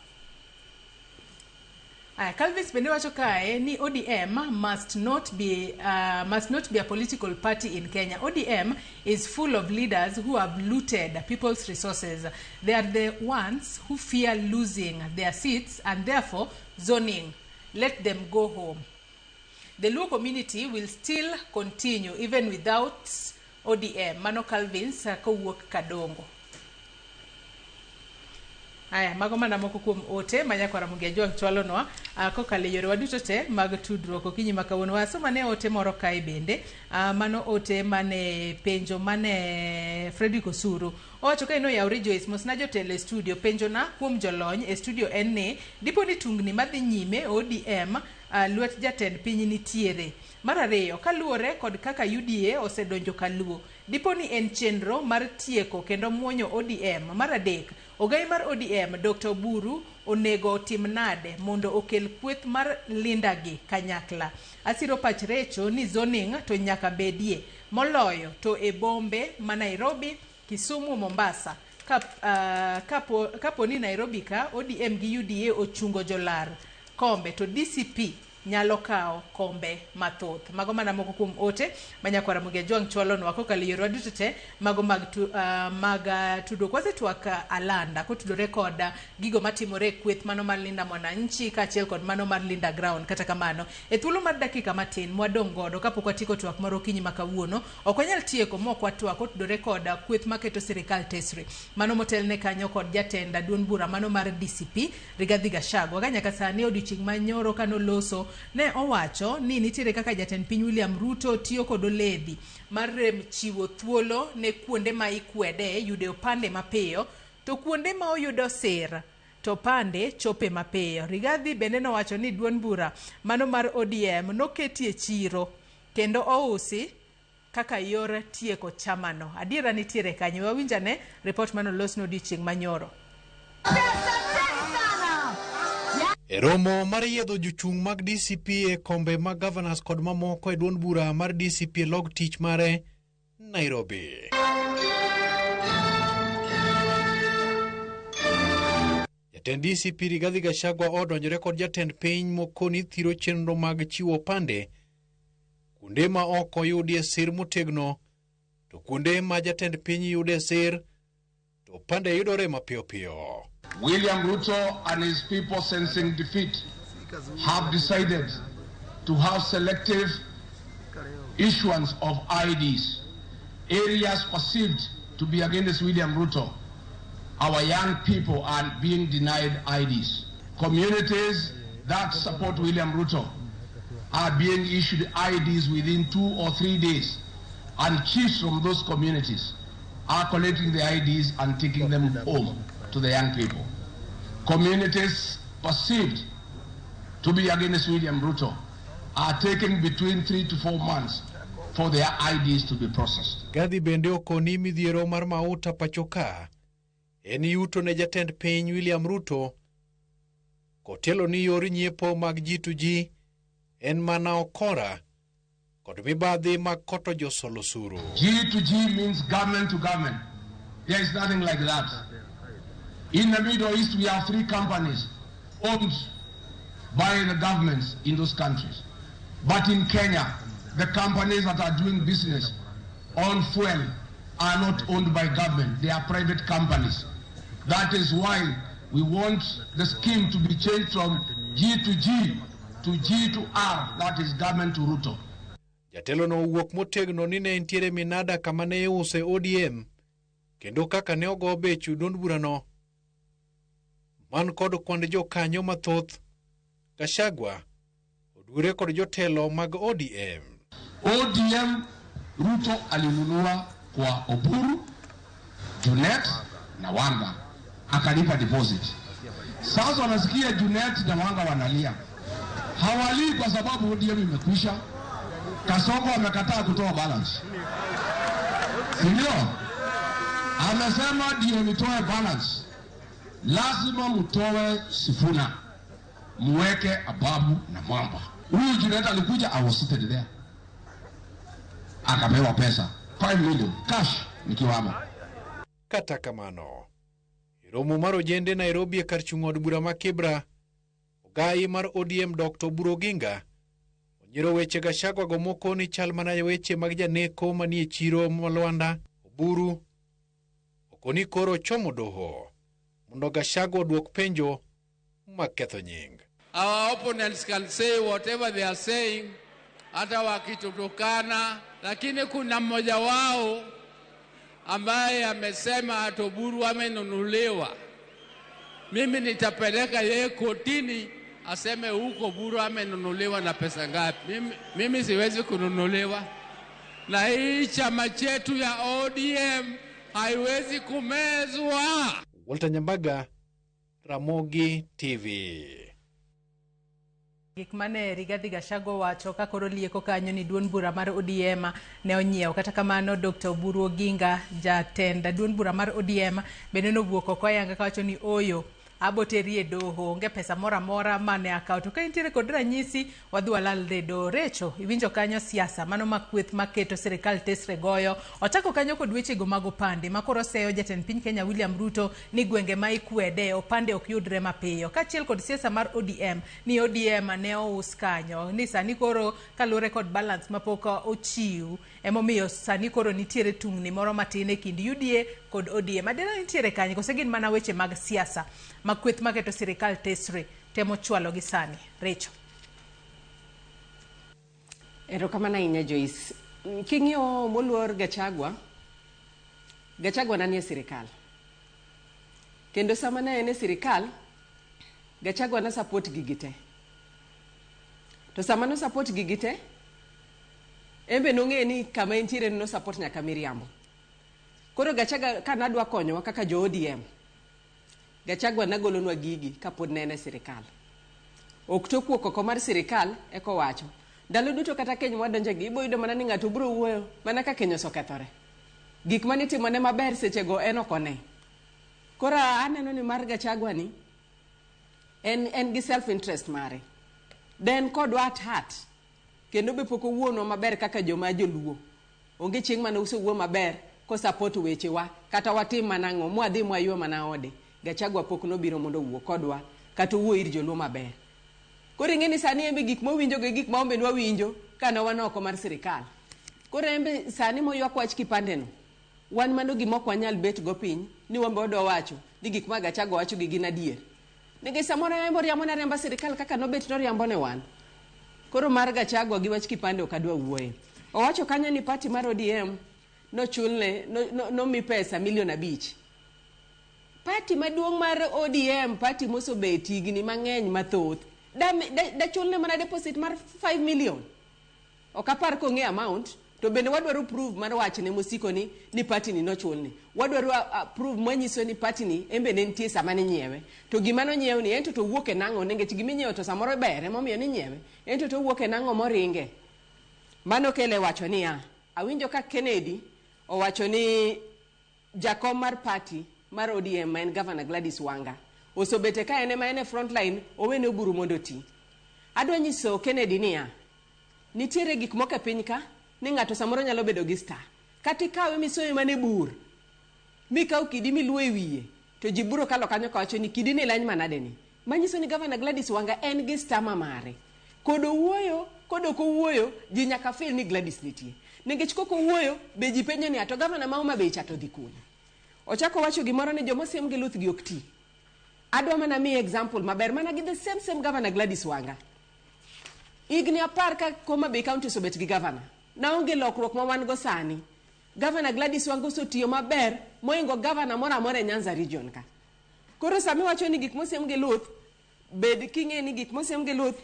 Calvis bende wacho kae ni ODM must not be a political party in Kenya. ODM is full of leaders who have looted people's resources. They are the ones who fear losing their seats and therefore zoning. Let them go home. The Luo community will still continue even without ODM. Mano Calvins kowuok Kadongo. Aya, mago mana moko kuom ote ma nyakwara Ramogi Ajwang' chwalonwa kokalo e yorewa duto te mag tudruok okinyi ma kawuono. Wasoma ne ote moro kae bende, mano ote mane penjo mane Fredrick Osuru. Owacho ka inoyawre Joyce, mosna jotelo e studio. Penjona kuom jolony e studio en ni, dipo ni tungni madhi nyime ODM lwet jatend piny nitiere. Mar ariyo, kaluwore kod kaka UDA osedonjo kaluo, dipo ni en chenro mar tieko kendo muonyo ODM. Mar adek, ogai mar ODM Dr. Oburu onego otim nade mondo okel kweth mar Linda gi kanyakla. Asiro pach Recho ni zoning to nyaka bedie moloyo to e bombe ma Nairobi, Kisumu, Mombasa. Kapo ni Nairobi ka ODM gi UDA ochungo jolar kombe to DCP nyalo kawo kombe mathoth. Mago mana moko kuom ote ma nyakwara Ramogi Ajwang' chwalonwa kokalo e yorewa duto te mago mag tudruok. Wasetwak alanda kotudore kod gigo matimore e kweth mano mar Linda Mwananchi kaachiel kod mano mar Linda Ground. Kata kamano, e thuolo mar dakika matin mwadong' godo kapok watieko twak mar okinyi ma kawuono, ok wanyal tieko mok watwak kotudore kod kweth maketo sirikal tesre. Mano motelne kanyo kod jatend duond bura mano mar DCP Rigathi Gachagua. Ka nyaka sani odiochieng' manyoro kanoloso ne owacho ni nitiere kaka jatend piny William Ruto tiyo kod oledhi mar chiwo thuolo ne kuonde ma ikwede yude opande mapiyo, to kuonde ma oyudo sir to opande chope mapiyo. Rigathi bende nowacho ni duond bura mano mar ODM noketie chiro kendo ousi kaka yor tieko chamano. Adiera nitiere kanyo. Wawinjane report manolos no odiochieng' manyoro. E romo mar yiedho jochung' mag DCP e kombe mag governors kod mamoko e duond bura mar DCP e log tich mare Nairobi. Jatend DCP Rigathi Gachagua odonjore kod jatend piny mokoni thiro chenro mag chiwo opande kuonde ma ok oyudie sir motegno, to kuonde ma jatend piny yude sir to opande yudore mapiyo piyo. William Ruto and his people, sensing defeat, have decided to have selective issuance of IDs. Areas perceived to be against William Ruto, our young people are being denied IDs. Communities that support William Ruto are being issued IDs within 2 or 3 days, and chiefs from those communities are collecting the IDs and taking them home to the young people. Communities perceived to be against William Ruto are taking between 3 to 4 months for their IDs to be processed. Rigathi bende okoni midhiero mar mauta pachoka en yuto ne jatend piny William Ruto kotelo ni yor nyiepo mag G2G en mana okora kod mibadhi mag koto josol osuru. G2G means government to government. There is nothing like that. In the Middle East, we have 3 companies owned by the governments in those countries. But in Kenya, the companies that are doing business on fuel are not owned by government. They are private companies. That is why we want the scheme to be changed from G to G to G to R, that is government to Ruto. Jatelo no owuok motegno ni ne nitiere minada kama ne iuse ODM kendo kaka ne ogo bech duond burano man kod kwand jokanyo mathoth. Gachagua odure kod jotelo mag ODM. ODM Ruto alinunua kwa Oburu, Junet na Wanga, akalipa deposit. Sasa wanasikia Junet na Wanga wanalia. Hawalii kwa sababu ODM imekwisha. Kasongo amekataa kutoa balance. Si ndio? Amesema ndio nitoe balance, lazima mtoe Sifuna, muweke Ababu na Mwamba. Huyu Junet alikuja, I was seated there, akapewa pesa 5 million cash nikiwamo. Kata kamano, e romo mar ojende Nairobi e kar chung' od bura ma Kibra, ogai mar ODM Dr. Oburu Oginga onyiero weche Gachagua go moko ni chal mana weche mag janeko manie chiro ma Lwanda. Oburu okoni koro ochomo doho mondo Gachagua oduok penjo mag ketho nying. Our opponents can say whatever they are saying, hata wakitutukana, lakini kuna mmoja wao ambaye amesema ati Oburu amenunuliwa. Mimi nitapeleka yeye kotini aseme huko Oburu amenunuliwa na pesa ngapi. Mimi siwezi kununuliwa, na hii chama chetu ya ODM haiwezi kumezwa. Walter Nyambaga, Ramogi TV. Gik mane Rigathi Gachagua wacho ka koro lieko kanyo ni duond bura mar ODM ne onyiew. Kata kamano Dr. Oburu Oginga, jatend duond bura mar ODM, bende nowuok oko ayanga kawacho ni oyo aboteri e doho, onge pesa moro amora mane akawo. To ka intiere kod ranyisi, wadhi walalre e doho. Recho, iwinjo kanyo siasa, mano ma kweth maketo sirikal tesre goyo. Ochako kanyo kod wechego mag opande ma koro seyo jatend piny Kenya William Ruto ni gwenge ma ikwede opande ok yudre mapiyo. Kaachiel kod siasa mar ODM ni ODM ne ous kanyo ni sani koro kaluwore kod balance mapok ochiw, emomiyo sani koro nitiere tungni moro matin e kind UDA kod ODM. Adiera nitiere kanye kose gin mana weche mag siasa ma kweth maketo sirikal tesre temo chwalo gi sani? Recho. Erokamano ahinya Joyce. King'iyo moluor Gachagua, Gachagua nanie sirikal. Kendo sama ne en e sirikal, Gachagua ne support gigi te. To sama no support gigi te, en be nong'eyo ni kama entiere no support nyaka miriambo. Koro Gachagua ka nadwa konyowa kaka jo ODM, Gachagua nagolonwa gigi kapod ne en e sirikal. Ok tok wuok oko mar sirikal eka owacho. Ndalo duto kata keny mwadonje gi, ibo yudo mana ni ng'ato biro wuoyo mana ka keny osekethore. Gik manitimone maber sechego en ok one. Koro aneno ni mar Gachagua ni en gi self interest mare. De en kodwa at heart, kendo be pok owuonwa maber kaka joma joluo. Onge chieng' mane osewuo maber kosupport wechewa, kata watim mana ang'o, mwadhi mwaywe mana ode. Gachagua pok nobiro mondo owuo kodwa, kata owuo ir joluo maber. Koro ing'e ni sani embe gik mowinjo gi gik ma ombe nwawinjo kane wan oko mar sirikal. Koro embe sani moywak wach kipande no, wan mano gima ok wanyal bet go piny ni wan be wadwa wacho ni gik ma Gachagua wacho gi gin adier. Nikech samoro embe oriambo ne ariamba sirikal kaka nobet noriambo ne wan. Koro mar Gachagua gi wach kipande ok adwa wuoye. Owacho kanyo ni party mar ODM nochulne, nomi pesa milion 5. Party maduong' mar ODM, party mosobet higni mang'eny mathoth, dachulne mana deposit mar 5 million. Ok apar kong'e amount, to bende wadwaro proof mar wachne mosiko ni party ni nochulne. Wadwaro proof manyiso ni party ni en be ne nitie sama ninyiewe. To gima nonyiew ni en to owuok e nang'o, nikech gima inyiewo to samoro ber emomiyo ninyiewe. En to owuok e nang'o moringe. Mano kele wacho niya, awinjo ka Kennedy owacho ni jakom mar party mar ODM ma en Governor Gladys Wanga osobete ka en ema en e front line, owene Oburu mondo oti. Adwa nyiso Kennedy niya, nitiere gik moko e piny ka ni ng'ato samoro nyalo bedo gi star. Kata ikawe misoye mana e bur, mikaw kidi miluo e wiye, to ji biro kalo kanyo kawacho ni kidi ni leny manade ni. Manyiso ni Governor Gladys Wanga en gi star ma mare. Kod owuoyo, kod ok owuoyo, ji nyaka feel ni Gladys nitie. Nikech kok owuoyo, be ji penjo ni ato Governor ma Homa Bay cha to dhi kune. Ochako wacho gimoro ni joma osiem gi luth gi ok ti. Adwa mana miye example maber mana gi the same Governor Gladys Wanga. Higni 10 ka Homa Bay County osobet gi governor, naonge lokruok ma wan go sani. Governor Gladys Wanga osetiyo maber moingo governor moro amora e Nyanza region ka. Koro sama iwacho ni gik mosiem gi luth, bed king'e ni gik mosiem gi luth,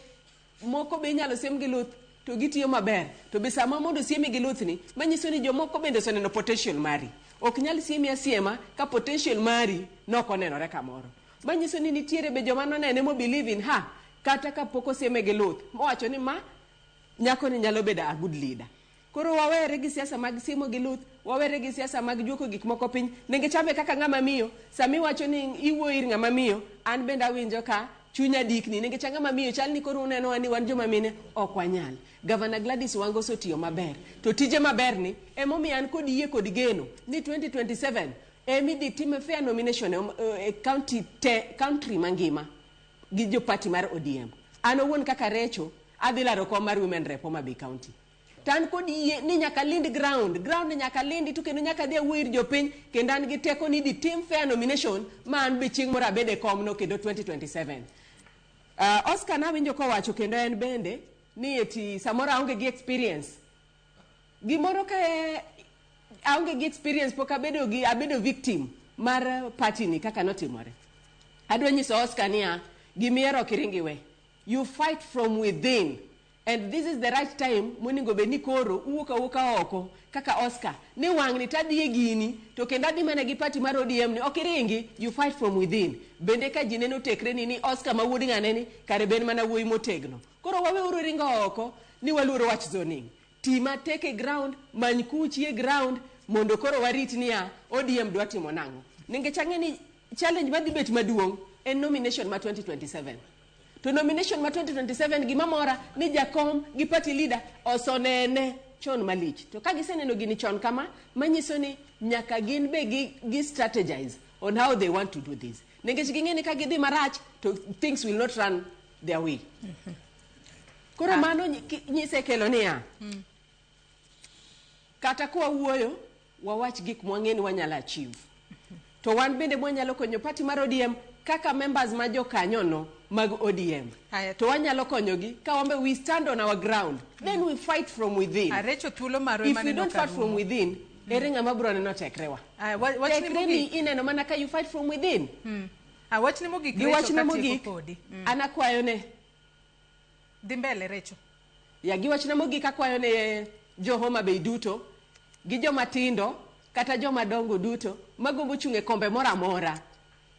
moko be inyalo siem gi luth to gitiyo maber. To be sama mondo siemi gi luthni, manyiso ni jomoko bende oseneno potential mari. Ok nyal siemi asiema ka potential mari nok onenore kamoro. Manyiso ni nitiere be joma nonene mo believe in her, kata ka pok osieme gi luth, mowacho ni ma nyako ni nyalo bedo a good leader. Koro wawere gi siasa mag simo gi luth, wawere gi siasa mag juoko gik moko piny. Nikech an be kaka ng'ama miyo, sama iwacho ni iwuoyo ir ng'ama miyo, an bende awinjo ka chunya dikni. Nikech an ng'ama miyo, chal ni koro unenowa ni wan joma mine, ok wanyal. Gavana Gladys Wanga osetiyo maber. To tije maber ni, emomiyo an kod yie kod geno ni 2027 ema idhi time fair nomination e county te, country mangima gi jo party mar ODM. An owuon kaka Recho, adhi laro kom mar Women Rep Homa Bay County. To an kod yie ni nyaka lind ground, ground nyaka lindi to kendo nyaka dhi awuo ir jopiny kendo an gi teko ni idhi tim fair nomination ma an be chieng' moro abed e komno kendo 2027. Oscar nawinjo kowacho kendo en bende ni eti samoro aonge gi experience. Gimoro ka aonge gi experience pok abedo gi abedo victim mar party ni kaka notimore. Adwa nyiso Oscar niya, gimihero ok iring iwe. You fight from within. And this is the right time monego bed ni koro uwuok awuoka oko kaka Oscar ni wang'ni tadhi e gini to kendo adhi mana gi party mar ODM ni ok iringi, you fight from within. Bende ka ji neno tekre ni ni Oscar ma wuod ng'ane ni kare ben mana wuoyi motegno. Koro waweuru ringo oko ni waluoro wach zoning. Ti matek e ground, many kuchi e ground mondo koro warit niya ODM dwa timo nang'o. Nikech ang'e ni challenge madhi bet maduong' en nomination ma 2027. To nomination ma 2027 gima mora ni jakom gi party leader osonene chon malich. To ka giseneno gini chon kama, manyiso ni nyaka gin be gi strategize on how they want to do this. Nikech ging'e ni ka gidhi marach to things will not run their way. Koro mano nyise kelo niya, kata kwa wuoyo wawach gik mwang'e ni wanyalo achieve. To wan bende mwanyalo konyo party mar ODM kaka members ma jokanyono mag ODM. To wanyalo konyogi ka wambe we stand on our ground. Then we fight from within. Arecho thuolo marwa If we don't fight from within, ere ng'ama biro neno tekrewa? Wachni Tekre ni mogik. ineno mana ka you fight from within. Wachni mogik Gi Recho wachna katieko mogik, kodi. An akwayo ne Dhi mbele Recho. Ya gi wachna mogik akwayo ne jo Homa Bay duto gi joma tindo kata joma dongo duto magombo chung' e kombe moro amora.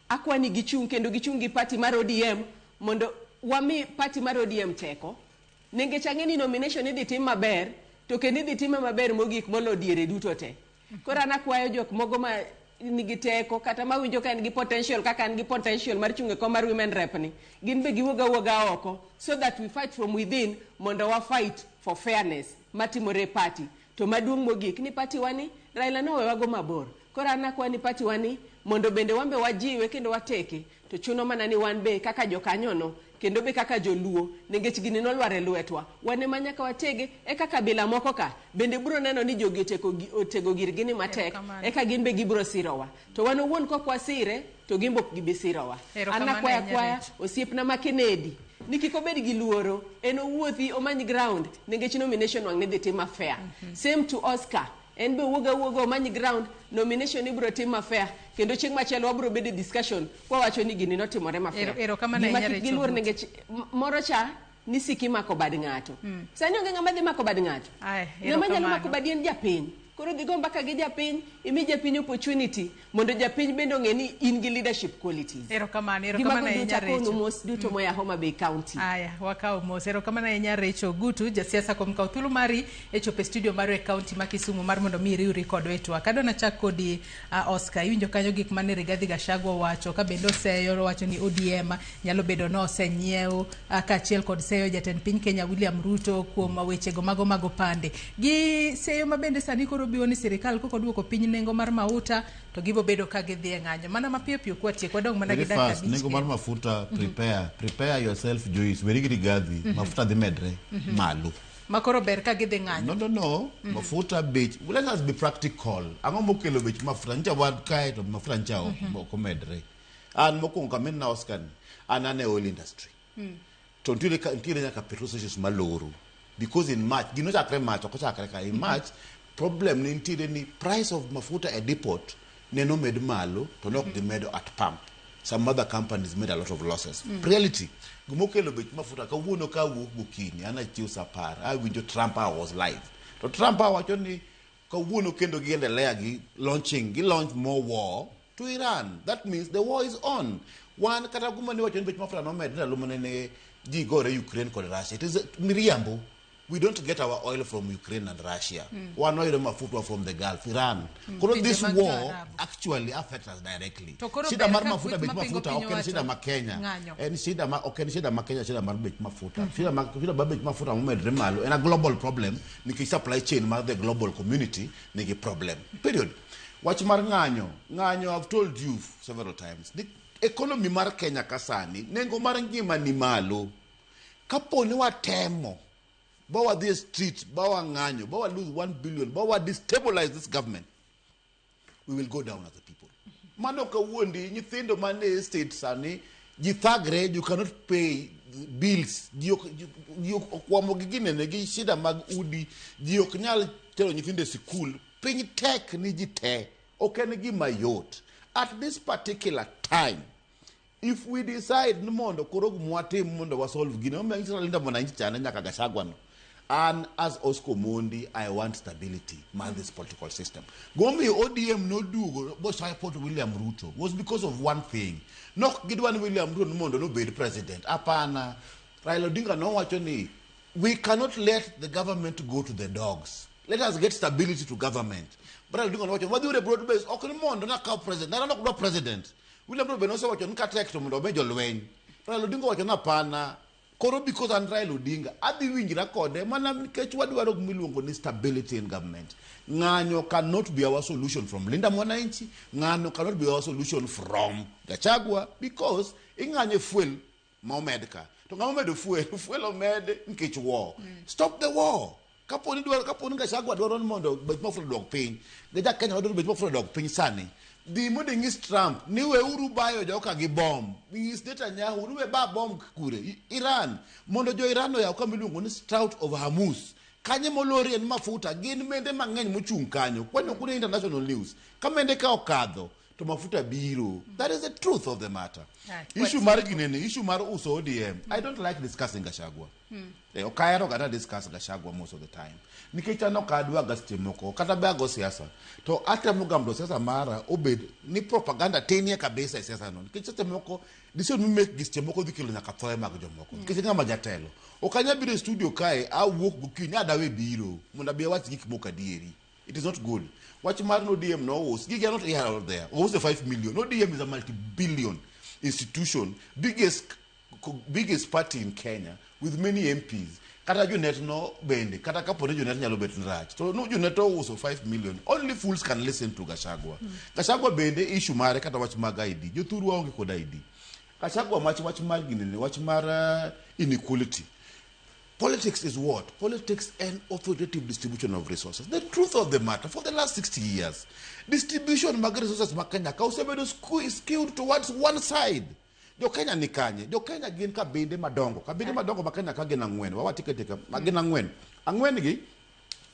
Akwa ni gichung' kendo gichung' gi party mar ODM mondo wami party mar ODM teko. Nikech ang'e ni nomination idhi tim maber to kendo idhi time maber mogik molo diere duto te. Koro an akwayo jok mogo ma nigi teko kata mawinjo ka en gi potential kaka an gi potential mar chung' e kom mar women rep ni gin be giwuog awuoga oko so that we fight from within mondo wa fight for fairness matimore e party. To maduong' mogik ni party wa ni Raila nowewago mabor. Koro an akwa ni party wa ni mondo bende wan be wajiwe kendo wateke to chuno mana ni wan be kaka jokanyono kendo be kaka joluo nikech gini nolwar e lwetwa wan ema nyaka watege e kabila moko ka bende biro neno ni jogi otego girgi ni matek Erokamano. eka gin be gibiro sirowa to wan owuon kok wasire to gin be ok gibi sirowa. An Erokamano akwaya ahinya, akwaya Rach. osiepna ma Kennedy ni kik obed gi luoro en owuothi omany ground nikech nomination wang' ni dhi tim fair. Same to Oscar en be owuog awuoga omany ground nomination ibiro tim fair kendo chieng' machielo wabiro bedo e discussion kwawacho ni gini notimore ma fair. Erokamano Gima ahinya, kik Rachel giluor Ruto. nikech moro cha ni siki mako bad ng'ato. Sani onge ng'ama dhi mako bad ng'ato. Ai, Ng'ama nyalo erokamano. mako badi en japiny. Koro dhi go mbaka gi japiny, imi japiny opportunity mondo japiny bende ong'e ni in gi leadership qualities. Erokamano, Gimago erokamano duto ahinya akonu Rachel. mos duto moya Homa Bay County. Aya, wakawo mos. Erokamano ahinya Rachel Ogutu, jasiasa kuom kawo thuolo mari e chopo e studio marwa e kaunti ma Kisumu mar mondo mi iriwri kodwa e twak. Adwa nachak kodi Oscar, iwinjo kanyo gik mane Rigathi Gachagua owacho ka bende oseyo owacho ni ODM nyalo bedo ni osenyiew kaachiel kod seyo jatend piny Kenya William Ruto kuom wechego mago mag opande. Gi seyo ma bende sani koro biwo ni sirikal kok oduoko piny nengo mar mauta to gibo bedo ka gidhi e ng'anyo. Mana mapiyo piyo kwatieko wadong' mana gi Very dakika fast, abich nengo mar kende. mafuta prepare yourself Joyce, weri gi Rigathi, mafuta dhi medre malo. Ma koro ber ka gidhi ng'anyo. No. Mafuta bech, let us be practical. Ang'o mokelo bech mafuta? Ncha wan kae to mafuta ncha ok omedre. An mokwongo kamin na Oscar ni, an e oil industry. To nitiere nyaka petrol stations maloro. Because in March, gino chakre March, ok ochakre ka. In March, problem ne nitiere ni price of mafuta e depot ne nomed malo to ne ok gimedo at pump. Some other companies made a lot of losses. Reality, gimokelo bech mafuta kawuono ka awuok gokinyi, an achiew sa 10, awinjo Trump I was live. To Trump awacho ni kawuono kendo giendelea gi launching, gi launch more war to Iran. That means the war is on. Wan kata kuma ni wacho ni bech mafuta nomed ndalo mane ne ji gore Ukraine kod Russia. It is miriambo. We don't get our oil from Ukraine and Russia. Wan wayudo mafutwa from the Gulf, Iran. Koro Pinje this mag war Jo-Arabu. actually affects us directly. To koro Shida ber mar ka mafuta, kweth bech mapingo mafuta piny ok en shida owacho ma Kenya. ng'anyo. En shida ma ok en shida ma Kenya, shida mar bech mafuta. Shida mar bech mafuta momedre malo en a global problem nikech supply chain mar the global community nigi problem. Period. Wach mar ng'anyo, ng'anyo I've told you several times. Ni economy mar Kenya ka sani, nengo mar ngima ni malo. Kapo ni watemo ba wadhi e street ba wang'anyo ba wa lose 1 billion ba wa destabilize this government, we will go down as a people. Mano kawuondi nyithindo man e state sani ji thagre, you cannot pay bills, ji ok okwamo gi ginene gi shida mag udi, ji ok nyal tero nyithindo e sikul, piny tek ni ji te, ok en gima yot. At this particular time, if we decide ni mondo koro gimwatim mondo wasolve gini, omiyo anyiso Linda Mwananchi chane nyaka Gachagua no. An as Oscar Omondi, I want stability mar this political system. Gimomiyo ODM noduogo bo support William Ruto was because of one thing. Nok gidwa ni William Ruto ni mondo nobed president. Hapana. Raila Odinga nowacho ni we cannot let the government go to the dogs. Let us get stability to government. But Raila Odinga nowacho wadhi ure broad base ok ni mondo nakaw president. Nara nok dwa president. William Ruto be nosewacho ni katek to mondo omed jolweny. Raila Odinga owacho ni hapana. Koro because an Raila Odinga, adhi winjra kode mana nikech wadwaro gimiluongo ni stability in government. Ng'anyo cannot be our solution from Linda Mwananchi. Ng'anyo cannot be our solution from Gachagua because ing'anyo e fuel ma omed ka. To ng'ama omedo fuel, fuel omed nikech war. Stop the war. Kapo ni dwaro, kapo ni Gachagua dwaro ni mondo bech mafuta odok piny, ja Kenya dwaro ni bech mafuta odok piny sani. Dhi mondo ing'is Trump ni weuru bayo joka gi bomb. Ng'is Netanyahu ni we ba bomb kure. Iran mondo jo Iran oyaw kama iluongo ni Strait of Hormuz. Kanye molori en mafuta gin mende mang'eny mochung' kanyo. Kwani kune international news. Ka mende ka okadho to mafuta biro. That is the truth of the matter. Issue mar ginene, issue mar uso ODM. I don't like discussing Gachagua. Ok ahero kata discuss Gachagua most of the time. Nikech an ok adwa ga seche moko, kata be ago siasa. To atemo ga mondo siasa mara obed ni propaganda tinie kabisa e siasa no. Nikech seche moko, decision mimake gi seche moko dhi kelo nyaka thoe mag jomoko. Nikech ng'ama jatelo. Ok anyal biro e studio kae, awuok gokinyi, adawe biro, mondo abi awach gik moko adieri. It is not good. Wach mar no ODM no us. Gigi are not here out there. Ous 5 million. ODM is a multi-billion institution, biggest party in Kenya with many MPs. Kata Junet no bende, kata kapo ni Junet nyalo bet ni rach. To no Junet ouso 5 million. Only fools can listen to Gachagua. Gachagua bende issue mare kata wach mag ID. Jothurwa onge kod ID. Gachagua wach mar ginene, wach mar inequality. Politics is what? Politics and authoritative distribution of resources. The truth of the matter, for the last 60 years, distribution mag resources ma Kenya ka osebedo skewed towards one side. Jo Kenya ni kanye? Jo Kenya gin kabinde madongo. Kabinde madongo ma Kenya ka gin ang'wen. Wawa tika tika, ma gin ang'wen. Ang'wen gi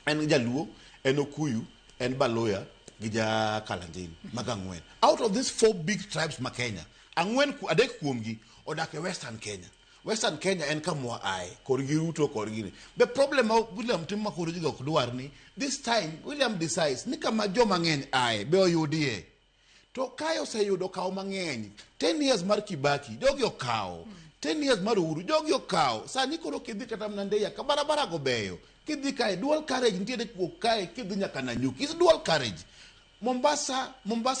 en Jaluo, en Okuyu, en Baloya, gi ja Kalenjin. Mag ang'wen. Out of these four big tribes ma Kenya, ang'wen adek kuomgi odak e Western Kenya. Western Kenya en kama ae, korgi Ruto, korgi ni. The problem ma William timo ma koro ji ok dwar ni, this time William decides ni kama joma ng'eny ae, be oyudie. To kae oseyudo kawo mang'eny. 10 years mar Kibaki, jogi okawo. 10 years mar Uhuru, jogi okawo. Sani koro kidhi kata mana Ndeya, ka barabara go beyo. Kidhi kae, dual carriage nitiere kuok kae, kidhi nyaka Nanyuki. It's dual carriage. Mombasa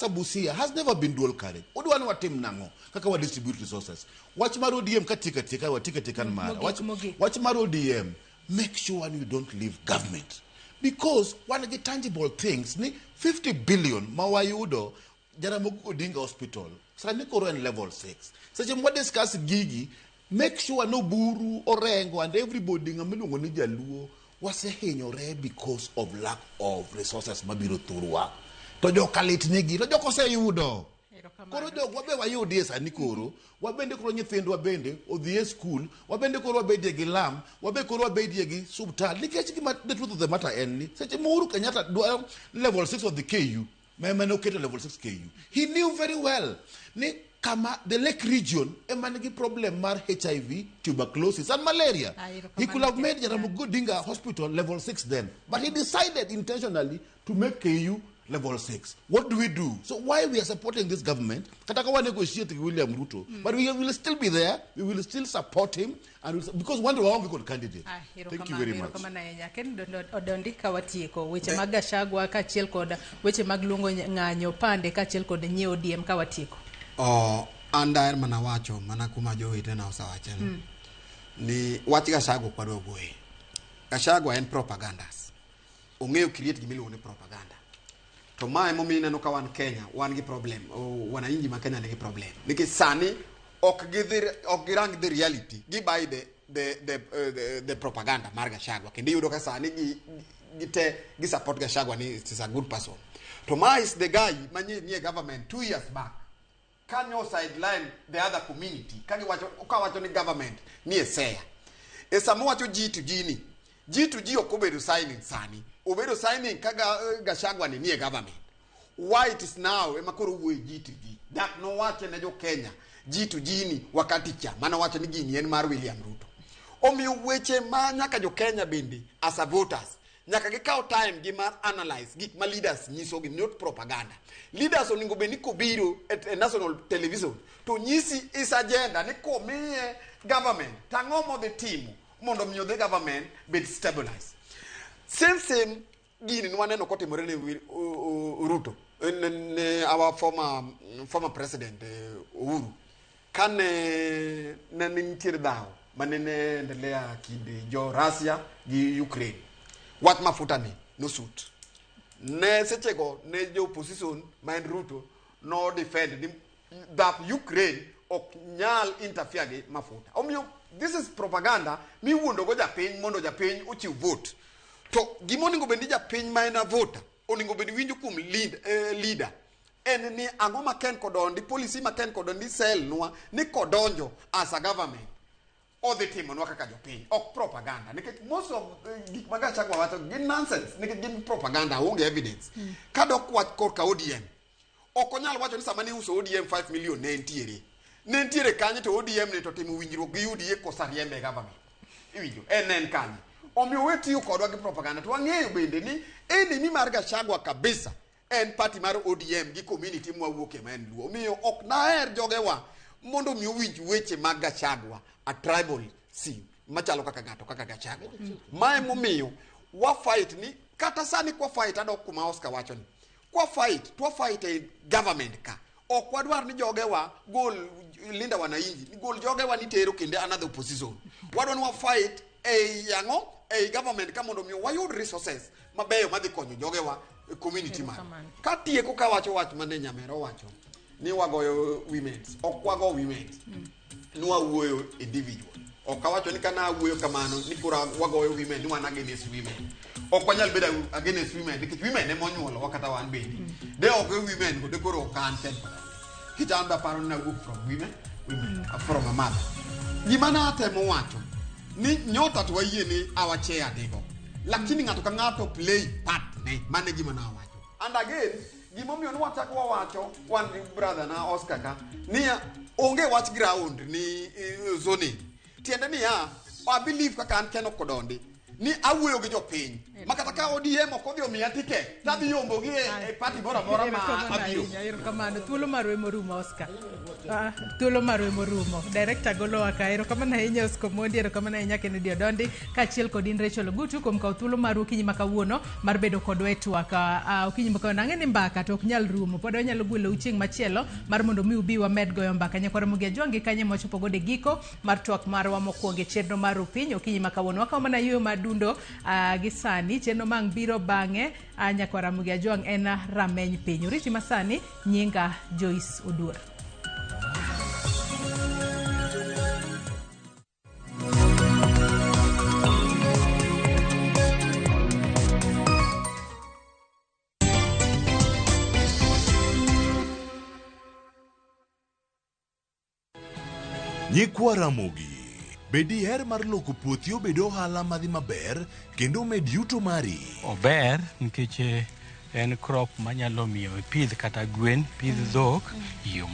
Busia has never been dual carriage. Odwa ni watim nang'o kaka wa distribute resources. Wach mar ODM ka tika tika wa tika tika mara. Mogik, Wach, mogik. wach mar ODM, make sure you don't leave government. Because wan gi tangible things ni 50 billion ma wayudo Jaramogi Odinga Hospital sani koro en level 6. Seche mwa discuss gigi, make sure no Buru, Orengo and everybody ng'ama iluongo ni Jaluo wasehinyore because of lack of resources mabiro thurwa. To joka lit nigi, to jok oseyudo. Koro jok wabe wayudie sani koro, wabende koro nyithindwa bende odhi e skul, wabende koro wabedie gi lam, wabe koro wabedie gi subtal. Nikech gima the truth of the matter en ni, seche ma Uhuru Kenyatta dwaro level 6 of the KU, ma ema ne oketo level 6 KU. He knew very well ni kama the Lake region ema nigi problem mar HIV, tuberculosis and malaria. He could have made Jaramogi Odinga Hospital level 6 then, but he decided intentionally to make KU level 6. What do we do? So why we are supporting this government? Kata ka wa negotiate with William Ruto, but we will still be there. We will still support him, and we'll, because one waonge kod candidate. Ah, Thank you very much. Erokamano ahinya. Ken Odondi ka watieko weche mag Gachagua kaachiel kod weche mag luongo ng'anyo pande kaachiel kod nyiewo ODM ka watieko. O, an daher mana wacho mana kuma jowetena osewache ni wach Gachagua ok wadwa wuoye. Gachagua en propagandas. Ong'eyo create gimiluongo ni propaganda. To ma emomiyo ineno ka wan Kenya wan gi problem, wananchi ma Kenya nigi problem. Nikech sani ok gidhi ok girang the reality, gi buy the propaganda mar Gachagua. Kendo iyudo ka sani gi te gi support Gachagua ni it is a good person. To ma is the guy manye nie government 2 years back kanyo sideline the other community kagiwacho kawacho ni government ni e seya e sama wacho G to G ni G to G ok obedo signing sani obedo signing ka Gachagua ni nie government. Why it is now ema koro wuoye G to G dak nowache ne jo Kenya G to G ni wakati cha mana wacho ni gini en mar William Ruto. Omiyo weche ma nyaka jo Kenya bende as a voters nyaka gikaw time gi mar analyze gik ma leaders nyisogi, not propaganda. Leaders onego bed ni kobiro e national television to nyisi is agenda ni komiye government tang'o modhi timo mondo miyo the government bed stabilized. Same same gini nwaneno kotimore ne Ruto ne our former president Uhuru kane ne nitiere dhawo mane ne endelea kind jo Russia gi Ukraine. Wach mafuta ni nosut ne sechego ne jo opposition ma en Ruto no defend ni that Ukraine ok nyal interfere gi mafuta. Omiyo this is propaganda miwuondo go japiny mondo japiny ochiw vote. To gima onego bed ni japiny ma en a voter onego bed winjo kuom leader en ni ang'o ma Ken Kodondi policy ma Ken Kodondi sell nwa ni kodonjo as a government odhi timonwa kaka jopiny, ok propaganda, nikech most of gik ma Gachagua wacho gin nonsense nikech gin propaganda, onge evidence. Kadok wach korka ODM, ok onyal wacho ni sama niuso ODM 5 million ne nitiere kanye to ODM ni to timo winjruok gi UDA kosa riembe e government iwinjo en kanye. Omiyo we tiyo kodwa gi propaganda to wang'eyo bende ni enemy mar Gachagua kabisa en party mar ODM gi community mwawuoke ma en Luo. Omiyo ok naher jogewa mondo mi owinj weche mag Gachagua a tribal scene machalo kaka ng'ato kaka Gachagua. Mae momiyo wa fight ni kata sani kwa fight adok kuma Oscar wacho ni kwa fight to fight e government ka ok wadwar ni jogewa gol Linda Wananchi ni gol jogewa ni tero kende another opposition. Wadwa ni wa fight ei ang'o ei government ka mondo mi wayud resources mabeyo madhi konyo jogewa e community mar katieko kawacho wach mane Nyamera owacho ni wagoyo womens, ok wago womens, nwawuoyo individual. Ok awacho ni kana awuoyo kamano ni koro wagoyo women ni wan against women. Ok wanyal bedo against women nikech women ema onyuolowa kata wan bende de ok women go de koro ok an ken kich an be aparo ni nawuok from women from a mother. Gima natemo wacho ni nyota to wayie ni our chair nigo, lakini ng'ato ka ng'ato play part ne mano e gima nawacho. And again gimomiyo nwachako wawacho wan gi brother na Oscar ka niya onge wach ground ni zoning tiende niya I believe kaka an Ken Okodondi ni awuoyo gi jopiny ma kata ka ODM ok odhi omiya ticket tadhi yombo gi e party moro amora ma Erokamano abiro. ahinya, erokamano. Thuolo marwa emorumo, Oscar. Ah, thuolo marwa emorumo. Director golowa ka. Erokamano ahinya Oscar Omondi, erokamano ahinya Kennedy Odondi, kaachiel kod in Rachel Ogutu kuom kawo thuolo maru okinyi ma kawuono mar bedo kodwa e twak. Ah, okinyi ma kawuono ang'e ni mbaka to ok nyal rumo. Pod wanyalo gwelou chieng' machielo mar mondo mi ubi wamed goyo mbaka. Nyakwar Ramogi Ajwang' gi kanye mwachopo godo e giko mar twak marwa mokwongo e chenro mar Rupiny okinyi ma kawuono. Wakawo mana yueyo mar dundo gi sani chenro mang' biro bang'e. Nyakwar Ramogi Ajwang' en rameny piny. Oriti masani nyinga Joyce Oduor. Nyikwa Ramogi, be diher mar loko puothi obed ohala madhi maber kendo omed yuto mari? Ober nikech en crop manyalo miyo ipidh kata gwen, pidh dhok, yo